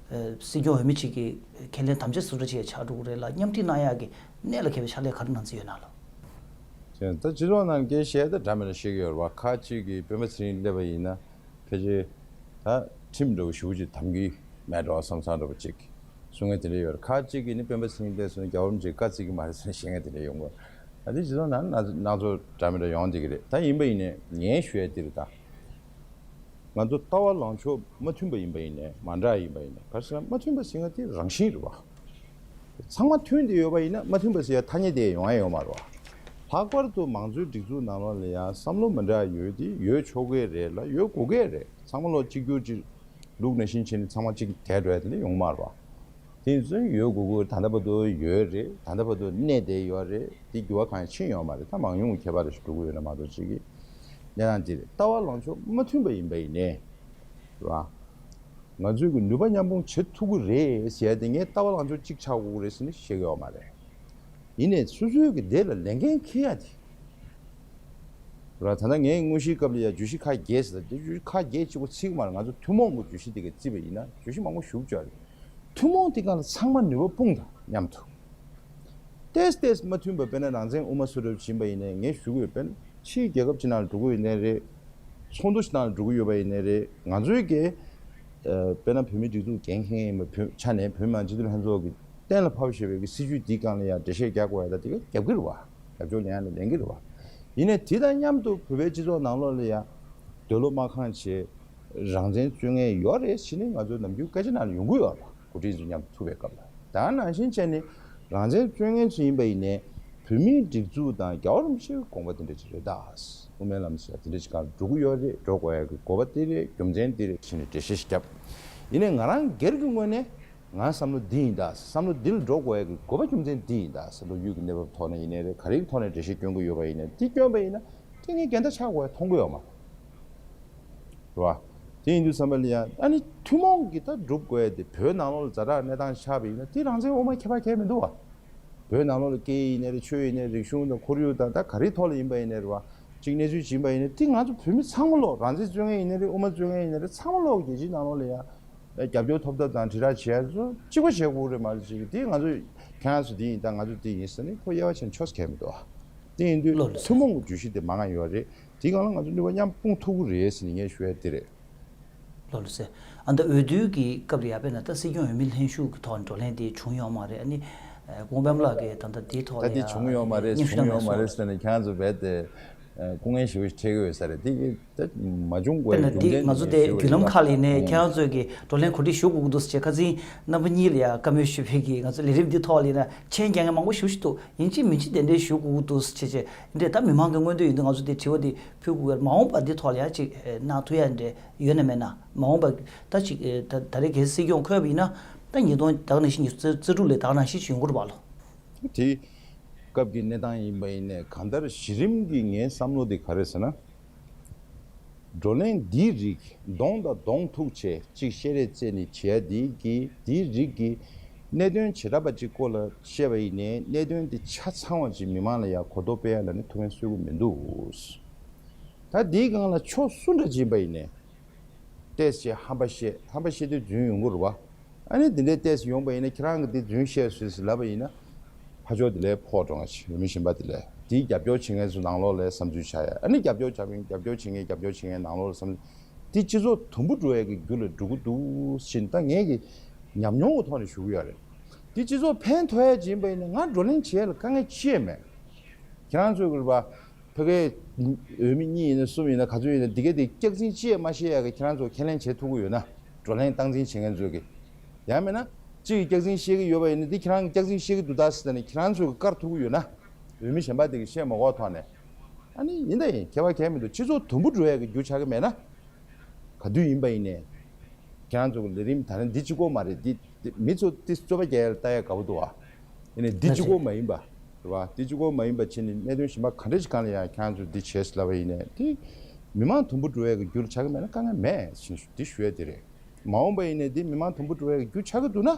སྲིད་སྐྱོང་འོས་མི་གཅིག་གིས་ཁས་ལེན་དམ་བཅའ་སུ་འདྲ་ཅིག་ཆགས་འགྲོ་གི་རེད་ལ་མཉམ་ཁྲིད་གནང་ཡག་གི་གནད་ལ་འཁེལ་བའི་ཕྱག་ལས་ག་རེ་གནང་རྩིས་ཡོད་ན་ལགས། ཡང་ད་སྤྱི་ཚོགས་ནང་སྐད་བཤད་ད་འདྲ་མི་འདྲ་བཤད་ཀྱི་ཡོད་རེད་བ། ཁ་ཅིག་གིས་སྤེན་པ་ཚེ་རིང་སླེབས་པ་ཡིན་ན་ཕལ་ཆེར་ད་ཁྲིམས་འདྲ་བོ་ཞེ་པོ་ཅིག་དམ་གྱི་མེད་འགྲོ་བསམ་བསམ་འདྲ་བོ་ཅིག་གསུང་མཁན་དེ་འདྲ་ཡོད་རེད། ཁ་ཅིག་གིས་ནི་སྤེན་པ་ཚེ་རིང་སླེབས་སོང་ན་རྒྱལ་བ་རིན་པོ་ཆེས་བཀའ་བརྩི་གི་མ་རེད་ཟེར་ནས་བཤད་མཁན་དེ་འདྲ་ཡོང་གི་རེད། ད་དེ་སྤྱི་ཚོགས་ནང་སྣ་སྣ་ཚོགས་འདྲ་མི་འདྲ་ཡོང་བསྡད་ཀྱི་རེད། ད་ཡིན་པ་ཡིན་ནའི་ངས་ཞུ་ཡ་དེ་རེད་ད། ང་ཚོ་ལྟ་བ་ལངས་ཕྱོགས་མ་མཐུན་པ་ཡིན་པ་ཡིན་ནའི་མ་འདྲ་ཡིན་པ་ཡིན་ནའི་ག་རེ་ཟེར་ན་མ་མཐུན་པ་ཟེར་ཡ་དེ་རང་བཞིན་རེད་བ། ཚང་མ་མཐུན་བསྡད་ཡོད་པ་ཡིན་ན་མ་མཐུན་པ་ཟེར་ཡ་ཐ་སྙད་དེ་ཡོང་ཡ་ཡོད་མ་རེད་བ། ལྷག་པར་དུ་མང་གཙོའི་སྒྲིག་འཛུགས་ནང་ལོགས་ལ་ཡང་བསམ་བློ་མ་འདྲ་ཡ་ཡོད་དེ་ཡོད་ཆོག་གི་རེད་ལ་ཡོད་དགོས་ཀྱི་རེད། ཚང་མ་ལོག་གཅིག་གྱུར་གཅིག་ལུག་ནང་བཞིན་བྱས་ནས་ཚང་མ་གཅིག་དེ་འགྲོ་ཡ་དེ་འདྲ་ཡོང་མ་རེད་བ། དེ་ཚོ་ཡོད་དགོས་དགོས་ད་ལྟ་བར་དུ་ཡོད་རེད། ད་ལྟ་བར་དུ་གནས་བསྡད་ཡོད་རེད། དེ་འགྱུར་བ་གང་ཡང་ཕྱིན་ཡོད་མ་རེད། ད་མང་ཉུང་གི་ཁྱད་པར་ཞིག་འགྲོ་གི་ཡོད་ན་མ་གཏོགས་གཅིག་གི་གནས་སྟངས་དེ་རེད། ལྟ་བ་ལངས་ཕྱོགས་མ་མཐུན་པ་ཡིན་པ་ཡིན་ནའི་རེད་བ། ང་ཚོས་ཀྱི་ནུས་པ་མཉམ་སྤུངས་བྱེད་ཐུབ་ཀྱི་རེད་ཟེར་ཡ་དེ་ངས་ལྟ་བ་ལངས་ཕྱོགས་གཅིག་ཆགས་དགོས་ཀྱི་རེད་ཟེར་ནས་བཤད་ཀྱི་ཡོད་མ་རེད། ཡིན་ནའི་སོ་སོའི་གི་དེ་ལ་ལས་འགན་འཁྱེར་ཡ་དེ་ར། ད་ལྟ་ངས་དངོས་གཞིའི་སྐབས་ལ་ཡ་བརྗོད་གཞི་ཁག་བརྒྱད་ཟེར་ད་དེ་བརྗོད་གཞི་ཁག་བརྒྱད་གཅིག་པོ་ཚིག་མ་རེད། ང་ཚོ་ཐུན་མོང་གི་བརྗོད་གཞི་དེ་ག་བརྩིས་པ་ཡིན་ན་བརྗོད་གཞི་མང་པོ་ཞུགས་ཆོག་རེད། ཐུན་མོང་དེ་ག་ལ་ཚང་མ་ནུས་པ་སྤུངས་དང་མཉམ་དུ། ཏེས་ཏེས་མ་མཐུན་པ་དཔེར་ན་རང་བཙན་དབུ་མ་སུ་འདྲ་བྱིན་པ་ཡིན་ནའི་ངས་ཞུ་གི་ཡོད། དཔེར་ན་ཕྱིའི་རྒྱལ་ཁབ་ཅིག་ནང་ལ་འགྲོ་གི་ཡོད་ནའི་རེད། ཚོགས་འདུ་ཞིག་ནང་ལ་འགྲོ་གི་ཡོད་པ་ཡིན་ནའི་རེད། ང་ཚོའི་གི་ཨ་དཔེར་ན་བོད་མིའི་སྒྲིག་འཛུགས་འགན་འཁྱེར་མཁན་ཡིན་པ་བོད་ཆ་ནས་བོད་མི་མང་སྤྱི་འཐུས་ལྷན་ཚོགས་ཀྱི་གཏན་ལ་ཕབ་བཞག་པའི་གི་སྲིད་ཇུས་འདིའི་སྒང་ལ་ཡང་འགྲེལ་བཤད་རྒྱག་དགོས་ཡ་ད་དེ་ག་རྒྱབ་ཀྱི་རེད་བ། རྒྱབ་སྐྱོར་ལེན་ཡ་ལ་ལེན་གྱི་རེད་བ། ཡིན་ནའི་དེ་དང་མཉམ་དུ་བོད་པའི་སྤྱི་ཚོགས་ནང་ལོགས་ལ་ཡང་འདོད་བློ་མ་ཁེངས་བྱས། རང་བཙན་རྩོད་མཁན་ཡོད་རེད་ཟེར་ནས་ང་ཚོའི་ནམ་རྒྱུན་སྐད་ཆ་ནང་ལ་ཡོང་གི་ཡོད་རེད། འགོ་ཁྲིད་ཚོ་མཉམ་དུ་ཐུག་པའི་སྐབས་ལ། ད་ནང་བཞིན་བྱས་ནས་རང་བཙན་རྩོད་མཁན་ཚོ་ཡིན་པ་ཡིན་ནའི་བོད་མིའི་སྒྲིག་འཛུགས་དང་རྒྱལ་བ་རིན་པོ་ཆེའི་དགོངས་པ་དེ་འདྲ་ཅིག་རེད་ད། དབུ་མའི་ལམ་ཟེར་དེ་འདྲ་ཅིག་སྒང་འགྲོ་གི་ཡོད་རེད། འགྲོ་དགོས་ཡ་གི་དགོས་པ་དེ་རེད། རྒྱུ་མཚན་དེ་རེད་ཟེར་ནས་འགྲེལ་བཤད་ཞིག་བརྒྱབ། ཡིན་ནའི་ང་རང་སྒེར་གྱི་ངོས་ནས་ང་བསམ་བློ་འདི་ཡིན་ད། བསམ་བློ་འདི་ལ་འགྲོ་དགོས་ཡ་གི་དགོས་པ་རྒྱུ་མཚན་འདི་ཡིན་ད་ཟེར། ལོ་རྒྱུས་ཀྱི་གནས་བབ་ཐོག་ནས་ཡིན་ནའི་རེད། ག་རེ་གི་ཐོག་ནས་འགྲེལ་བཤད་སྐྱོན་གྱི་ཡོད་པ་ཡིན་ནའི་དེ་སྐྱོན་པ་ཡིན་ན་དེ་ངས་འགལ་ཟླ་ཆགས་དགོས་ཡ་མཐོང་གི་ཡོད་མ་རེད། རེད་བ། དེ་ཡིན་དུས་ཙམ་པ་ལ་ཡང་ཨ་ནི་ཐུན་མོང་གི་ད་སྒྲུབ་དགོས་ཡ་དེ་བོད་ནང་ལོགས་ལ་ཛ་དྲག་གནས་སྟངས་ཆགས་པ་ཡིན་ན་དེ་རང་བཙན་དབུ་མ་ཁྱད་པར་གང་ཡང་མི་འདུག་བ། བོད་ནང་ལོགས་ལ་སྐད་ཡིག་ཡིན་ནའི་རེད། ཆོས་ཡིན་ནའི་རིག་གཞུང་དང་ཁོར་ཡུག་དང་ད་ག་རེའི་ཐོག་ལ་ཡིན་པ་ཡིན་ནའི་རེད་བ། གཅིག་གནས་ཚུལ་ཅིག་ཡིན་པ་ཡིན་ནའི་དེ་ང་ཚོ་བོད་མི་ཚང་མ་ལོག་རང་བཙན་རྩོད་མཁན་ཡིན་ནའི་རེད། དབུ་མ་རྩོད་མཁན་ཡིན་ནའི་རེད། ཚང་མ་ལོག་རྒྱལ་སྤྱིའི་ནང་ལོགས་ལ་ཡང་རྒྱབ་སྐྱོར་ཐོབ་ཐབས་དང་དྲིལ་བསྒྲགས་བྱེད་ཡ་ཚོ་གཅིག་པ་བྱེད་དགོས་རེད་མ་གཏོགས་ཅིག་དེ་ང་ཚོ་ཁྱེད་རང་ཚོ་དེ་ཡིན་ད་ང་ཚོ་དེ་ཡིན་ཟེར་ནས་ཁོ་དབྱེ་བ་ཕྱེ་ནས་ཆོས་ཟེར་མཁན་མི་འདུག་བ། དེ་ཡིན་དུས་ལགས་ལགས་སོ། ཐུན་མོང་གི་བརྗོད་གཞི་དེ་མང་ང་ཡོད་རེད། དེའི་སྒང་ལ་ང་ཚོ་ནུས་པ་མཉམ་སྤུངས་ཐུབ་ཀྱི་རེད་ཟེར་ནས་ངས་ཞུ་ཡ་དེ་རེད། ལགས་ལགས་སོ། ཨ་ད་འོས་བསྡུ་གི་སྐབས་ལ་ཡ་དཔེར་ན་ད་སྲིད་སྐྱོང་འོས་མི་ལྷན་ཞུགས་ཀྱི་ཐོག་ནས་བགྲོ་གླེང་དེ་བྱུང་ཡོད་མ་རེད། ཨ་ནི་ཨ་སྐུ་ངོ་པད་མ་ལགས་ཀྱིས་ད་ལྟ་དེའི་ཐོག་ད་ལ་དེ་ཡ་བྱུང་ཡོད་མ་རེད། མཉམ་ཞུགས་བྱུང་གནང་ཡོད་མ་གནང་རེད་སོང་། ཟེར་ནས་ཁྱེད་རང་ཚོ་རྦད་དེ་ཨ་སྐུ་ངལ་ཞེ་པོ་ཞིག་འཕྲད་ཀྱི་ཡོད་ས་རེད། དེ་གི་ད་མ་བྱུང་དགོས་དཔེར་ན་རྒྱུ་འདི་མཚན་ང་ཚོ་དེ་དེ་བརྒྱུད་ལམ་ཁག་ལ་ཡིན་ནའི་ཁྱེད་རང་ཚོས་ཀྱི་བགྲོ་གླེང་གོ་སྒྲིག་ཞུ་དགོས་ཀྱི་འདུག་ཟེར་བྱས་ཁ་སང་རྣམ་པ་གཉིས་ལ་ཡ་བཀའ་མོལ་ཞུས་པའི་གི་ང་ཚོ་ལས་རིམ་འདི་ཐོག་ལ་ཡིན་ན་མཆན་རྒྱག་མཁན་མང་པོ་ཞེ་པོ་ཞིག་འདུག་ཡིན་གཅིག་མིན་གཅིག་དེ་འདྲའི་ཞུ་དགོས་ཀྱི་འདུག་ཟེར་བྱས་བྱས་འདི་འདྲས་ད་མི་མང་གི་མངོན་འདོད་ཡིན་དུས་ང་ཚོ་དེ་དྲི་བ་དེ་ཕུལ་དགོས་ཀྱི་རེད། མ་འོངས་པ་འདི་ཐོག་ལ་ཡ་ཅིག་གནང་ཐུབ་ཡ་འདྲས་ཡོད་ན་མེད་ན། མ་འོངས་པ་ད་ཅིག་ད་ད་རེས་གལ་སྲིད་སྲིད་སྐྱོང་འཁོད་པ་ཡིན་ན་ད་ཉིས་སྟོང་ད་ག་ནང་བཞིན་ཉི་ཤུ་རྩ་དྲུག་ལས་ད་ག་ནང་བཞིན་ཡོང་གི་རེད་པ་ལགས། དེ་སྐབས་ཀྱི་གནས་སྟངས་ཡིན་པ་ཡིན་ནའི་གང་ལྟར་གཞི་རིམ་གྱི་ངའི་བསམ་བློ་དེ་ག་རེ་ཟེར་ན། བགྲོ་གླེང་འདིའི་རིགས་གདོང་དང་གདོང་ཐུག་བྱས་གཅིག་བཤད་རེས་རྩེ་ནས་བྱེད་ཡ་འདི་གི་འདིའི་རིགས་ཀྱི་གནད་དོན་བྱེ་བྲག་པ་གཅིག་སྐོར་ལ་བཤད་པ་ཡིན་ནའི་གནད་དོན་འདི་ཆ་ཚང་བ་ཅིག་མི་མང་ལ་ཡང་གོ་རྟོགས་སྤེལ་ཡ་ལ་ནི་ཐུགས་ཕན་གསོས་ཀྱི་མི་འདུག་ད་འདིའི་སྒང་ལ་ཕྱོགས་སུ་འདྲ་ཅིག་ཡིན་པ་ཡིན་ནའི། ཏོག་ཙམ་ཧམ་པ་བཤད་ཧམ་པ་བཤད་དུས་རྫུན་ཡོང་གི་རེད་བ། ཨ་ནི་འདི་འདྲའི་ཏོག་ཙམ་ཡོང་པ་ཡིན་ན་ཁྱེད་རང་གིས་འདི་རྫུན་བཤད་སོང་ཟེར་ལབ་པ་ཡིན་ན། ཕར་ཕྱོགས་དེ་ལས་ཕོག་འགྲོ་ང་ཆེ་འོས་མི་གཞན་པ་དེ་ལས་དེའི་རྒྱབ་སྐྱོར་བྱེད་མཁན་ཚོ་ནང་ལོགས་ལ་བསམ་ཚུལ་ཆགས་ཡ། ཨ་ནི་རྒྱབ་སྐྱོར་བྱ་མིན་རྒྱབ་སྐྱོར་བྱེད་མཁན་རྒྱབ་སྐྱོར་བྱེད་མཁན་ནང་ལོགས་ལ་བསམ་ཚུལ་དེ་སྤྱི་ཚོགས་དུམ་བུ་འགྲོ་ཡ་གི་རྒྱུ་ལ་འགྲོ་གི་འདུག་ཟེར་ད་ངས་ཀྱི་ཉམས་མྱོང་གི་ཐོག་ནས་ཞུ་གི་ཡོད་རེད། དེ་སྤྱི་ཚོགས་ཕན་ཐོགས་ཡ་ཅིག་ཡིན་པ་ཡིན་ན་ང་བགྲོ་གླེང་བྱེད་ཡ་ལ་དཀའ་ངལ་ཅི་ཡང་མེད། ཁྱེད་རང་ཚོས་གི་རེད་པ། ཕ་གིའི་འོས་མི་གཉིས་ཡིན་ན་གསུམ་ཡིན་ན་ག་ཚོད་ཡིན་ན་འདི་ག་དེ་སྐྱག་རྫུན་ཅི་ཡང་མ་བཤད་ཡ་གི་ཁྱེད་རང་ཚོ་ཁས་ལེན་བྱེད་ཐུབ་ཀྱི་ཡོད་ན། བགྲོ་གླེང་སྟངས་འཛིན་བྱེད་མཁན་ཚོས་གི། ཡང་མིན་ན། གཅིག་གིས་སྐྱག་རྫུན་བཤད་ཀྱི་ཡོད་པ་ཡིན་ན་འདི་ཁྱེད་རང་གིས་སྐྱག་རྫུན་བཤད་ཀྱི་འདུག་ད་ཟེར་ནས་ཁྱེད་རང་ཚོས་གི་བཀར་ཐུབ་ཀྱི་ཡོད་ན། འོས་མི་གཞན་པ་དེ་གིས་བཤད་མ་དགོས་ཐོག་ནས། ཨ་ནི་ཡིན་ད་ཡིན་ཁྱད་པར་གང་ཡང་མི་འདུག་སྤྱི་ཚོགས་དུམ་བུ་འགྲོ་ཡ་གི་རྒྱུ་ཆགས་ཀྱི་མེད་ན། ག་དུས་ཡིན་པ་ཡིན་ནའི། ཁྱེད་རང་ཚོ་གི་ལས་རིམ་ད་ནི་འདི་གཅིག་པོ་མ་རེད། འདི་འདི་མི་ཚོ་འདི་རྩོད་པ་རྒྱག་ཡ་ལ་ལྟ་ཡ་དགའ་པོ་འདུག་ཨ། ཡིན་ནའི་འདི་གཅིག་པོ་མ་ཡིན་པ། རེད་བ། འདི་གཅིག་པོ་མ་ཡིན་པ་བྱས་ནས་གནད་དོན་གཞན་པ་ག་འདྲ་ཞིག་སྒང་ལ་ཡང་ཁྱེད་རང་ཚོས་འདི་བྱས་ལབ་པ་ཡིན་ནའི་འདི། མི་མང་དུམ་བུ་འགྲོ་ཡ་གི་རྒྱུ་ལ་ཆགས་ཀྱི་མེད་ན་དཀའ་ངལ་མེད་ཞེས་འདི་ཞུ་ཡ་དེ་རེད། མ་འོངས་པ་ཡིན་ནའི་འདི་མི་མང་དུམ་བུ་འགྲོ་ཡ་གི་རྒྱུ་ཆགས་ཀྱི་འདུག་ན།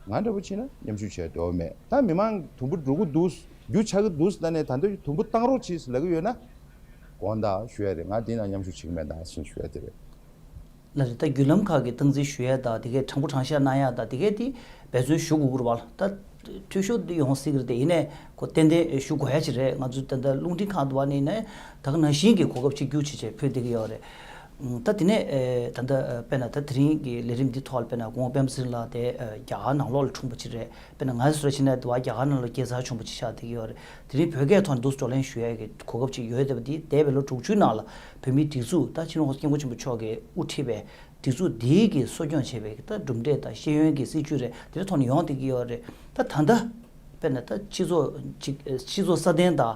ང་འདྲ་པོ་བྱས་ན་མཉམ་ཞུགས་བྱས་འགྲོ་བ་མེད། ད་མི་མང་དུམ་བུ་འགྲོ་གི་འདུག་རྒྱུ་ཆགས་ཀྱི་འདུག་ཟེར་ནས་ད་འདོད་དུམ་བུ་བཏང་རོགས་གྱིས་ལབ་ཀྱི་ཡོད་ན། དགོངས་དག་ཞུ་ཡ་རེད། ང་འདི་ནང་མཉམ་ཞུགས་བྱེད་ཀྱི་མེད་ད་ཞེས་ཞུ་ཡ་དེ་རེད། ལགས་རེད། ད་བརྒྱུད་ལམ་ཁག་གི་སྟངས་འཛིན་ཞུ་ཡ་དང་དེ་གའི་དྲང་པོ་དྲང་བཞག་གནང་ཡ་དང་དེ་གའི་དེ་འབད་བརྩོན་ཞུ་དགོས་ཀྱི་རེད་བ། ད་ འཐུས་ཤོར་འདི་ཡོང་སྲིད་ཀྱི་རེད་དེ། ཡིན་ནའི་ཁོ་ཏན་ཏན་ཞུ་དགོས་ཡ་ཅིག་རེད། ང་ཚོ་ད་ལྟ་རླུང་འཕྲིན་ཁང་དུ་བ་ནས་ནས་ད་ག་ནང་བཞིན་གྱི་གོ་སྐབས་གཅིག་གྱུར་བྱས་བྱས་ཕུལ་བསྡད་ཀྱི་ཡོད་རེད། ད་དེ་ནས་ད་ལྟ་དཔེར་ན་ད་དེ་རིང་གི་ལས་རིམ་འདི་ཐོག་ལ་དཔེར་ན་སྐུ་ངོ་སྤེན་པ་ཚེ་རིང་ལགས་དེ་རྒྱ་གར་ནང་ལོགས་ལ་འཁྲུངས་པ་ཅིག་རེད། དཔེར་ན་ང་ཚོ་ཕྱི་ནས་དུ་བ་རྒྱ་གར་ནང་ལ་སྐྱེས་ཚར་བྱུང་པ་ཅིག་ཆགས་བསྡད་ཀྱི་ཡོད་རེད། དེ་རིང་བོད་སྐད་ཐོག་ནས་འདུག་བགྲོ་གླེང་ཞུ་ཡ་གི་གོ་སྐབས་ཅིག་ཡོད་བསྡད་པ་འདི་འདས་པའི་ལོ་དྲུག་ཅུའི་ནང་ལ་བོད་མིའི་སྒྲིག་འཛུགས་ད་སྤྱི་ནོར་༸གོང་ས་༸སྐྱབས་མགོན་ཆེན་པོ་མཆོག་གིས་དབུ་ཁྲིད་པའི་སྒྲིག་འཛུགས་འདིའི་གི་གསོ་སྐྱོང་བྱས་པའི་ད་གྲུབ་འབྲས་དང་ཤེས་ཡོན་གྱི་སྲིད་བྱུས་རེད། དེ་ཐོག་ནས་ཡོང་བསྡད་ཀྱི་ཡོད་རེད། ད་ད་ལྟ་དཔེར་ན་ད་སྤྱི་ཚོགས་ཅིག་སྤྱི་ཚོགས་སྲ་བརྟན་དང་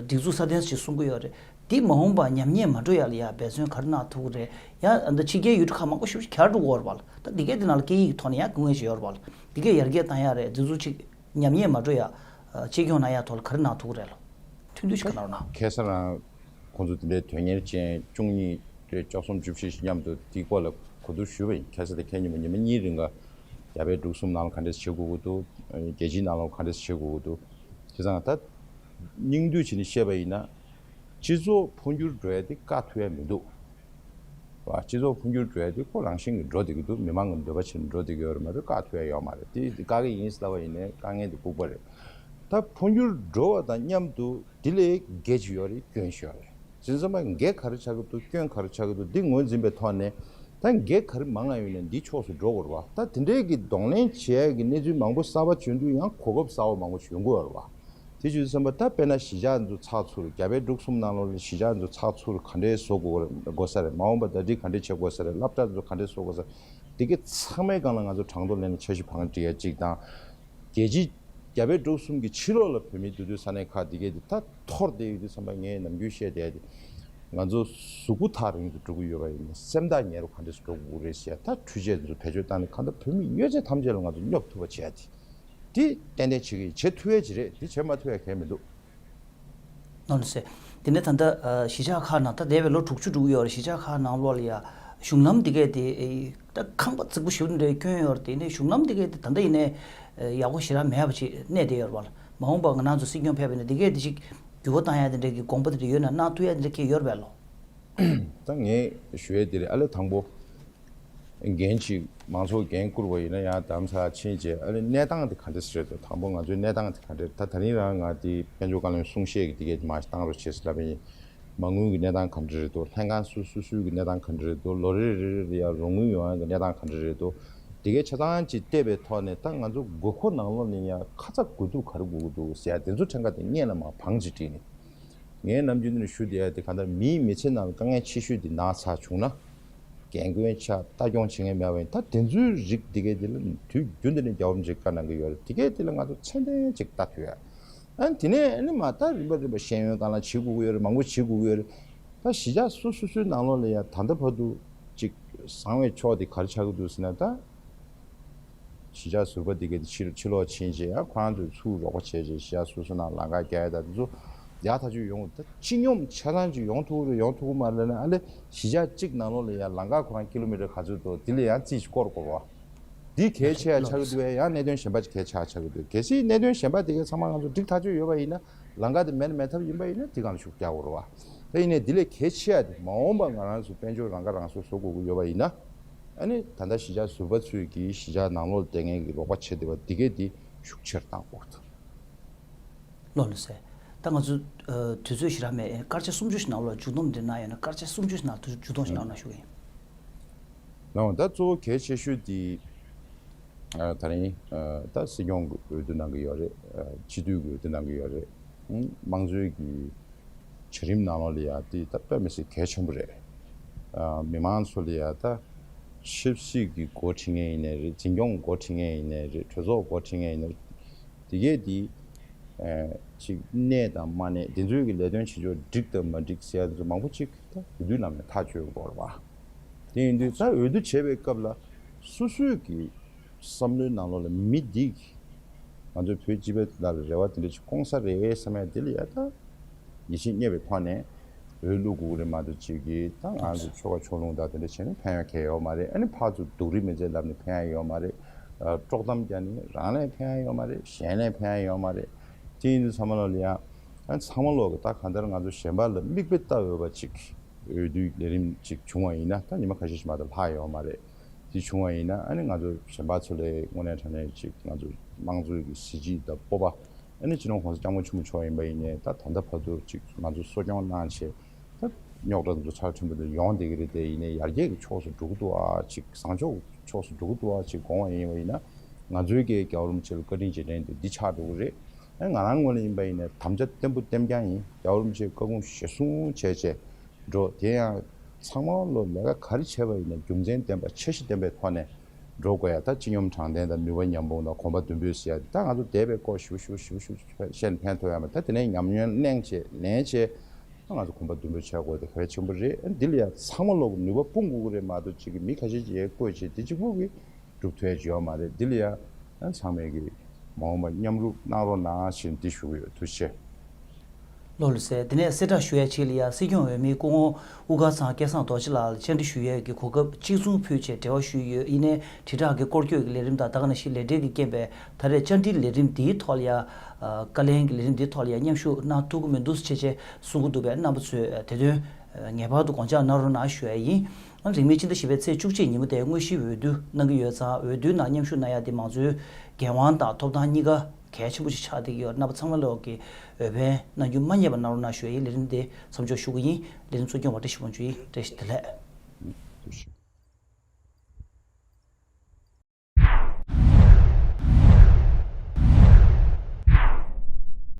སྒྲིག་འཛུགས་སྲ་བརྟན་ཞིག་གསུང་གི་ཡོད་རེད། འདི་མ་འོངས་པ་ཉམས་ཉེས་མ་འགྲོ་ཡ་ལ་ཡ་འབད་བརྩོན་ག་རེ་གནང་ཐུབ་ཀྱི་རེད། ཡ་ཨ་ད་ཕྱི་རྒྱལ་ཡུལ་གྲུ་ཁག་མང་པོ་ཞིག་གྱར་འགྲོ་གི་ཡོད་རེད་པ་ལ། ད་འདི་གའི་འདི་ནང་ལ་སྐད་ཡིག་གི་ཐོག་ནས་ཡ་སྐུ་ངལ་ཞིག་ཡོད་རེད་པ་ལ། འདི་གའི་ཡར་རྒྱས་བཏང་ཡ་རེད། འདི་ཚོ་ཅིག་ཉམས་ཉེས་མ་འགྲོ་ཡ་གཅེས་སྐྱོང་གནང་ཡ་ཐོག་ལ་ག་རེ་གནང་ཐུབ་ཀྱི་རེད་ལོ། ཐུང་ཐུང་ཞིག་ག་གནང་རོགས་གནང་། ཁ་སང་རང་ཁོང་ཚོ་དེ་འདྲའི་དོན་གཉེར་ཅན་བཅུ་གཉིས་རེ་བཅུ་གསུམ་བཅུ་བཞི་ཞིག་མཉམ་དུ་དེའི་སྐོར་ལ་གོ་བསྡུར་ཞུས་པ་ཡིན། ཁ་སང་དེ་ཁེ་ཉིན་མོ་ཉི་མ་གཉིས་རིང་ག་རྒྱ་བལ་འབྲུག་གསུམ་ནང་ལ་ག་འདྲས་བྱེད་དགོས་ཀྱི་འདུག་རྒྱལ་སྤྱིའི་ནང་ལ་ག་འདྲས་བྱེད་དགོས་ཀྱི་འདུག་བྱས་ཙང་ད་སྙིང་བསྡུས་བྱས་ནས་བཤད་པ་ཡིན་ན། སྤྱི་ཚོགས་འཕོ་འགྱུར་འགྲོ་ཡ་དེ་བཀག་ཐུབ་ཡ་མི་འདུག་བ། སྤྱི་ཚོགས་འཕོ་འགྱུར་འགྲོ་ཡ་དེ་ཁོ་རང་བཞིན་གྱིས་འགྲོ་བསྡད་ཀྱི་འདུག་མི་མང་གི་འདོད་པ་བྱས་ནས་འགྲོ་བསྡད་ཀྱི་ཡོད་རེད་མ་གཏོགས་བཀག་ཐུབ་ཡ་ཡོད་མ་རེད། དེ་བཀག་གི་ཡིན་ཟེར་ལབ་པ་ཡིན་ནའི་དཀའ་ངལ་དེ་ལྐུགས་པ་རེད། ད་འཕོ་འགྱུར་འགྲོ་བ་དང་མཉམ་དུ་དེ་ལས་སྒེར་གྱི་ཡོད་རེད། སྐྱོན་ཞིག་ཡོད་རེད། བྱས་ཙང་མ་སྒེར་ག་རེ་ཆགས་ཀྱི་འདུག་སྐྱོན་ག་རེ་ཆགས་ཀྱི་འདུག་འདི་ངོས་འཛིན་པའི་ཐོག་ནས་ད་སྒེར་ག་རེ་མང་ང་ཡོད་ནས་འདི་ཕྱོགས་སུ་འགྲོ་དགོས་རེད་བ། ད་དེ་འདྲའི་གི་གདོང་ལེན་བྱེད་ཡ་གི་གནས་ཚུལ་མང་པོ་གསར་པ་བྱུང་དུས་ཡང་གོ་སྐབས་གསར་པ་མང་པོ་ཡོང་གི་ཡོད་རེད་བ། དེ་བྱས་ཙང་མ་ད་དཔེར་ན་གཞིས་ཆགས་ཚོ་ཚགས་ཚུད་རྒྱ་བལ་འབྲུག་གསུམ་ནང་ལོགས་ལ་གཞིས་ཆགས་ཚོ་ཚགས་ཚུད་ག་འདྲའི་བཟོ་དགོས་དགོས་ས་རེད། མ་འོངས་པ་ཟླ་སྒྲིལ་ག་འདྲའི་བྱེད་དགོས་ས་རེད། སློབ་གྲྭ་ཚོ་ག་འདྲའི་བཟོ་དགོས་ས་རེད། དེ་གའི་ཚང་མའི་སྒང་ལ་ང་ཚོ་གྲངས་ཐོ་ལེན་ནས་འཆར་གཞི་བང་སྒྲིག་ཡ་གཅིག་དང་། རྒྱལ་སྤྱི་རྒྱ་བལ་འབྲུག་གསུམ་གྱི་ཕྱི་ལོགས་ལ་བོད་མི་འདུག་དུས་ས་གནས་ཁག་འདི་གས་འདི་ད་འཐོར་བསྡད་ཡོད་དུས་ཙམ་པ་ངས་ནམ་རྒྱུན་བཤད་བསྡད་དེ། ང་ཚོ་གཟུགས་པོ་ཐག་རིང་དུ་འགྲོ་གི་ཡོད་པ་ཡིན་ན་སེམས་ཐག་ཉེ་རུ་ག་འདྲས་སུ་འགྲོ་དགོས་རེད་ཟེར། ད་འཕྲུལ་ཆས་འདི་ཚོ་བེད་སྤྱོད་བཏང་ནས་གང་ལྟར་བོད་མི་ཡོད་ཚད་ཐམས་ཅད་ལ་ང་ཚོ་སྙོབ་ཐུབ་པ་བྱས་ཏེ། འདི་ཏན་ཏན་བྱེད་ཀྱི་ཡིན། བྱེད་ཐུབ་ཡས་ཅིག་རེད། འདི་བྱེད་མ་ཐུབ་ཡས་གང་ཡང་མི་འདུག་ནོར་ལ་སེ། དེ་ནས་ད་ལྟ་གཞིས་ཆགས་ཁག་ནང་ད་འདས་པའི་ལོ་དྲུག་ཅུ་འགྲོ་གི་ཡོད་རེད། གཞིས་ཆགས་ཁག་ནང་ལོགས་ལ་ཡ་གཞུང་ལམ་འདི་གས་དེ་ད་ཁང་པ་རྫིག་པོ་ཞིག་འདྲ་སྐྱོན་ཡོད་རེད། དེ་ནས་གཞུང་ལམ་འདི་གས་དེ་ད་ལྟ་ཡིན་ནའི་ཡག་པོ་ཞེ་དྲག་མེད་པ་ཅིག་གནས་བསྡད་ཡོད་རེད་བ། མ་འོངས་པ་ང་རང་ཚོ་སྲིད་སྐྱོང་ཕེབས་པ་ཡིན་ན་འདི་གས་དེ་ཅིག་འགྱུར་བ་བཏང་ཡ་དེ་འདྲ་གི་དགོངས་པ་དེ་འདྲ་ཡོད་ན་གནང་ཐུབ་ཡ་དེ་འདྲ་གས་ཡོད་རེད་བས་ལོ། ད་ངས་ཞུ་ཡས་དེ་རེད། ཨ་ལས་དང་པོ། འགན་ཅིག་མང་ཚོགས་འགན་བསྐུར་བ་ཡིན་ན་ཡང་དམ་ཚགས་ཕྱིན་རྗེས་ཨ་ནི་གནས་སྟངས་དེ་ག་འདྲ་ཞིག་རེད་འདུག་དང་པོ་ང་ཚོའི་གནས་སྟངས་དེ་ག་འདྲ་རེད། ད་ད་རིང་རང་ང་དེ་དཔལ་འབྱོར་བཀའ་བློན་གསུང་བཤད་ཀྱི་དེ་གས་དེ་མར་བཏང་རོགས་བྱེད་ཟེར་ལབ་པ་ཡིན། མ་དངུལ་གྱི་གནས་སྟངས་ག་འདྲ་རེད་འདུག་ལྷན་ཁང་སོ་སོ་སོའི་གི་གནས་སྟངས་ག་འདྲ་རེད་འདུག་ལོ་རེ་རེ་རེ་ལ་ཡང་རོགས་དངུལ་ཡོང་ཡ་གི་གནས་སྟངས་ག་འདྲ་རེད་འདུག་དེ་གས་ཆ་ཚང་ཅིག་བལྟས་པའི་ཐོག་ནས་ད་ང་ཚོ་དགོས་མཁོ་ནང་ལོགས་ནས་ཡང་ཁ་ཚ་དགོས་གཏུག་ག་རེ་དགོས་ཀྱི་འདུག་ཟེར་ཡ་དེ་ཚོ་ཕྲན་ཁ་དེ་སྔོན་ལ་མར་བང་ཅིག་བསྒྲིགས་ནས། ངས་ནམ་རྒྱུན་དུ་ནས་ཞུ་བསྡད་ཡ་དེ་གང་ལྟར་མིའི་མི་ཚེ་ནང་ལ་དཀའ་ངལ་ཆེ་ཤོས་དེ་ན་ཚ་བྱུང་ན། རྒན་རྒོན་ཆགས་ལྟ་སྐྱོང་བྱེད་མཁན་མེད་པ་ཡིན། ད་དེ་ཚོའི་རིགས་དེ་གས་དེ་ལ་དུས་རྒྱུན་དུ་ནས་རྒྱལ་བ་རིན་པོ་ཆེས་བཀའ་གནང་གི་ཡོད་རེད། དེ་གས་དེ་ལ་ང་ཚོ་ཚད་ལྡན་ཅིག་ལྟ་ཐུབ་ཡ། ཨ་ནི་དེ་ནས་ཨ་ནི་མ་ད་རིམ་པ་རིམ་པ་ཤེས་ཡོན་སྒང་ལ་བྱེད་དགོས་ཀྱི་ཡོད་རེད། མང་པོ་བྱེད་དགོས་ཀྱི་ཡོད་རེད། ད་གཞིས་ཆགས་སོ་སོ་སོའི་ནང་ལོགས་ལ་ཡ་ད་ལྟ་བར་དུ་ཅིག་བཟང་བའི་ཕྱོགས་དེ་ག་རེ་ཆགས་ཀྱི་འདུག་ཟེར་ན་ད། གཞིས་ཆགས་ཟུར་པ་འདི་གའི་ཕྱི་ཕྱི་ལོགས་ཕྱིན་རྗེས་ཡང་ཁོ་རང་ཚོས་ཚུར་རོགས་པ་བྱས་རྗེས་གཞིས་ཆགས་སོ་སོ་ནང་ལམ་ཁ་རྒྱག་ཡ་དང་དེ་ཚོ་ཡག་ཐག་ཆོད་ཡོང་། ད་སྤྱི་སྙོམས་ཆ་ཚང་ཅིག་ཡོང་ཐུབ་རེད་ཡོང་ཐུབ་ཀྱི་མ་རེད་ལབ་ན། ཨ་ལེ་གཞིས་ཆགས་གཅིག་ནང་ལོགས་ལ་ཡང་ལམ་ཁ་ཁོ་རང་ཀི་ལོ་མི་ཊར་ག་ཚོད་འདུག་དེ་ལ་ཡང་རྩིས་ཤིག་བསྐོར་དགོས་པ། འདི་གལ་ཆེ་ཡ་ཆགས་ཀྱི་འདུག་པས་ཡང་གནད་དོན་གཞན་པ་ཅིག་གལ་ཆེ་ཡ་ཆགས་ཀྱི་འདུག་གལ་སྲིད་གནད་དོན་གཞན་པ་དེ་གའི་ཚང་མ་ང་ཚོ་འགྲིག་ཐག་ཆོད་ཡོད་པ་ཡིན་ན། ལམ་ཁ་དེ་མེད་ན་མེད་ཐབས་ཡིན་པ་ཡིན་ན་དེ་སྒང་ལ་ཤུགས་རྒྱག་དགོས་རེད་བ། ད་ཡིན་ནའི་དེ་ལས་གལ་ཆེ་ཡ་དེ་མ་འོངས་པ་ང་རང་ཚོ་དཔལ་འབྱོར་རང་ཁ་རང་གསོ་བཟོ་དགོས་ཀྱི་ཡོད་པ་ཡིན་ན། ཨ་ནི་ད་ལྟ་གཞིས་ཆགས་ཟུར་པ་ཚོས་ཀྱིས་གཞིས་ཆགས་ནང་ལོགས་ལ་བསྡད་མཁན་གྱི་རོགས་པ་བྱེད་བསྡད་པ་འདི་གས་འདི་ཤུགས་ཆེར་གཏང་དགོས་ཀྱི་འདུག་ལོ་ལོ་ཟེར། ད་ང་ཚོ་ཨ་དུས་ཚོད་ཞེ་དྲག་མེད། སྐར་ཆ་སུམ་ཅུ་ཞིག་ནང་ལོགས་མཇུག་སྡོམ་འདི་གནང་ཡོད་ན་སྐར་ཆ་སུམ་ཅུ་ཞིག་ནང་དུ་མཇུག་སྡོམ་ཞིག་གནང་རོགས་གནང་ཞུ་གི་ཡིན། ལགས་འོང་། ད་གཙོ་བོ་གལ་ཆེ་ཤོས་འདི་ཨ་ད་རིང་ཨ་ད་སྲིད་སྐྱོང་གི་འོས་བསྡུ་གནང་གི་ཡོད་རེད། ཨ་སྤྱི་འཐུས་ཀྱི་འོས་བསྡུ་གནང་གི་ཡོད་རེད། ཨང་། དམངས་གཙོའི་གི་བྱ་རིམ་ནང་ལོགས་ལ་ཡ་དེ་ད་དཔེ་མི་སྲིད་གལ་ཆེན་པོ་རེད། ཨ་མི་མང་ཚོ་ལ་ཡ་ད་ཆབ་སྲིད་ཀྱི་འགོ་ཁྲིད་མཁན་ཡིན་ནའི་རེད། འཛིན་སྐྱོང་འགོ་ཁྲིད་མཁན་ཡིན་ནའི་རེད། གྲོས་ཚོགས་འགོ་ཁྲིད་མཁན་ཡིན་ནའི་རེད། དེ་གས་དེ་ཨ་ཅིག་གནས་དང་མ་གནས་དེ་ཚོའི་གི་ལས་དོན་བྱེད་ཕྱོགས་འགྲིག་དང་མ་འགྲིག་ཟེར་ཡ་དེ་ཚོ་མང་པོ་ཅིག་ད་འོས་བསྡུའི་ལམ་ནས་ཐག་གཅོད་དགོས་རེད་བ། དེ་ཡིན་དུས་ད་འོས་བསྡུ་བྱེད་པའི་སྐབས་ལ་སོ་སོའི་གི་བསམ་བློའི་ནང་ལོགས་ལ་མི་འདི་ང་ཚོ་བོད་སྤྱི་པའི་ལ་རེ་བ་དེ་འདྲ་ཞིག་སྐོང་ས་རེད་བསམ་ཡ་དེ་ལ་ཡ་ད་ཡིད་ཆེས་རྙེད་པའི་ཐོག་ནས་འོས་བླུག་དགོས་ཀྱི་རེད་མ་གཏོགས་ཅིག་གིས་ད་ང་ཚོ་ཆོལ་ཁ་ཕྱོགས་ལྷུང་དང་དེ་འདྲ་བྱས་ནས་ཕན་ཡོན་གང་ཡང་ཡོད་མ་རེད། ཨ་ནི་ཕར་ཚུར་སྡུག་རུས་མི་བྱེད་ལབ་ནས་ཕན་ཡོན་ཡོད་མ་རེད། དཀྲོག་གཏམ་རྒྱག་ནས་རང་ལ་ཕན་ཡོན་ཡོད་མ་རེད། གཞན་ལ་ཕན་ཡོན་ཡོད་མ་རེད། དེ་ཡིན་དུས་ཚང་མ་ལོག་ལ་ཡ་ཨ་ཚང་མ་ལོག་གི་ད་གང་ལྟར་ང་ཚོ་གཞན་པ་ལ་མིག་དཔེ་ལྟ་འོས་པ་ཅིག་འོས་བསྡུའི་ལས་རིམ་ཅིག་བྱུང་བ་ཡིན་ན་ད་ཉི་མ་ཁ་ཤས་ཤིག་མ་གཏོགས་ལྷག་ཡོད་མ་རེད། དེ་བྱུང་བ་ཡིན་ན་ཨ་ནི་ང་ཚོ་གཞན་པ་ཚོ་ལས་དངོས་གནས་དྲང་གནས་ཅིག་ང་ཚོ་ དམངས་གཙོའི་གི་གཟི་བརྗིད་དང་སྤོབས་པ། ཨ་ནི་སྤྱི་ནོར་༸གོང་ས་༸སྐྱབས་མགོན་ཆེན་པོ་མཆོག་ཡིན་པ་ཡིན་ནའི་ད་ད་ལྟ་བར་དུ་ཅིག་ང་ཚོ་གསོ་སྐྱོང་གནང་བྱས། ད་རྙོག་དྲ་ཚོ་ཚགས་ཚུད་པོ་དེ་ཡོང་བསྡད་ཀྱི་རེད་དེ། ཡིན་ནའི་ཡར་རྒྱས་ཀྱི་ཕྱོགས་སུ་འགྲོ་གི་འདུག་ཨ། ཅིག་བཟང་ཕྱོགས་ཕྱོགས་སུ་འགྲོ་གི་འདུག་ཨ། ཅིག་དགོངས་པ་ཡིན་པ་ཡིན་ན། ང་ཚོའི་གི་རྒྱལ་བ་རིན་པོ་ཆེ་ལ་བཀའ་དྲིན་རྗེས་དྲན་དེ་འདི་ཆགས་འགྲོ་གི་རེད། ཨ་ང་རང་ངོས་ནས་ཡིན་པ་ཡིན་ནའི་དམ་བཅའ་བརྟན་པོ་བརྟན་རྐྱང་ཡིན། རྒྱལ་བ་རིན་པོ་ཆེའི་བཀའ་དགོངས་གཞིར་བཟུང་བྱས་བྱས་འགྲོ། དེ་ཡང་ཚང་མ་ལོ་ལས་ཀ་ག་རེ་བྱས་པ་ཡིན་ནའི་རྒྱུ་མཚན་ལྡན་པ་འཆར་གཞི་ལྡན་པའི་ཐོག་ནས་འགྲོ་དགོས་ཡ། ད་སྤྱི་སྙོམས་དྲང་བདེན་དང་ནུས་པ་མཉམ་སྤུངས་དང་གོམ་པ་མདུན་སྤོས་ཟེར་ཡ་དེ། ད་ང་ཚོ་འདས་པའི་སྐོར་ཞིབ་ཞིབ་ཞིབ་ཞིབ་བཤད་ནས་ཕན་ཐོགས་ཡ་མེད། ད་དེ་ནས་ཉམས་མྱོང་གླེང་བྱས་ལེན་བྱས། ད་ང་ཚོ་གོམ་པ་མདུན་སྤོས་བྱ་དགོས་དེ་གལ་ཆེན་པོ་རེད། འདི་ལ་ཡ་ཚང་མ་ལོ་ནུས་པ་སྤུངས་དགོས་ཀྱི་རེད་མ་གཏོགས། གཅིག་གིས་མི་ཁ་ཤས་ཀྱིས་ཡར་བསྐོས་བྱས་དེ་གཅིག་པུ་གིས་གྲུབ་ཐུབ་ཡ་ཅིག་ཡོད་མ་རེད། འདི་ལ་ཡ་ཚང་མས་ཀྱི་མ་འོངས་པ་མཉམ་རུབ་གནང་རོགས་གནང་ཞེས་འདི་ཞུ་གི་ཡོད། ཐུགས་རྗེ་ཆེ། ལགས་ལགས་སོ། དེ་ནས་གསལ་བསྒྲགས་ཞུ་ཡ་ཅིག་ལ་ཡ། སྲིད་སྐྱོང་འོས་མི་སྐུ་ངོ་དབུ་དཀར་ཚང་སྐལ་བཟང་རྡོ་རྗེ་ལགས་ལ་བཅར་འདྲི་ཞུ་ཡས་ཀྱི་གོ་སྐབས་གཅིག་མཚུངས་ཕུལ་བྱས་འབྲེལ་བ་ཞུས་ཡོད། ཡིན་ནའི་དྲིལ་བསྒྲགས་ཀྱི་སྐོར་སྐྱོད་ཀྱི་ལས་རིམ་དང་ད་ག་ནང་བཞིན་ལས་བྲེལ་གྱི་རྐྱེན་པས་ད་རེས་བཅར་འདྲི་ལས་རིམ་འདིའི་ཐོག་ལ་ཡ། ཨ། བཀའ་ལན་གྱི་ལས་རིམ་འདིའི་ཐོག་ལ་ཡ་མཉམ་ཞུགས་གནང་ཐུབ་ཀྱི་མི་འདུག་ཅེས་བྱས་གསུང་གི་འདུག་པས། རྣམ་པ་ཚོས་དེ་དོན་ངེས་པར་དུ་དགོངས་འཇགས་གནང་རོགས་གནང་ཞུ་ཡ་ཡིན། རིང་མིན་ཕྱི་ཟླ་བཞི་པའི་ཚེས་བཅུ་གཅིག་ཉིན་མོ་དེ་དངོས་གཞིའི་འོས་བསྡུ་གནང་གི་ཡོད་ཙང་། འོས་བསྡུའི་ནང་མཉམ་ཞུགས་གནང་ཡ་དེ་མང་གཙོའི་འགན་དབང་དང་ཐོབ་ཐང་གཉིས་ཀ་གལ་ཆེན་པོ་ཞིག་ཆགས་བསྡད་ཀྱི་ཡོད། རྣམ་པ་ཚང་མ་ལོག་གིས་འོས་འཕེན་གནང་རྒྱུ་མ་བསྙེལ་བ་གནང་རོགས་གནང་ཞུ་ཡ་ཡིན། ལས་རིམ་དེ་མཚམས་འཇོག་ཞུ་གི་ཡིན། ལས་རིམ་གཙོ་སྐྱོང་བ་བཀྲ་ཤིས་དབང་ཕྱུག་ཡིན། བཀྲ་ཤིས་བདེ་ལེགས།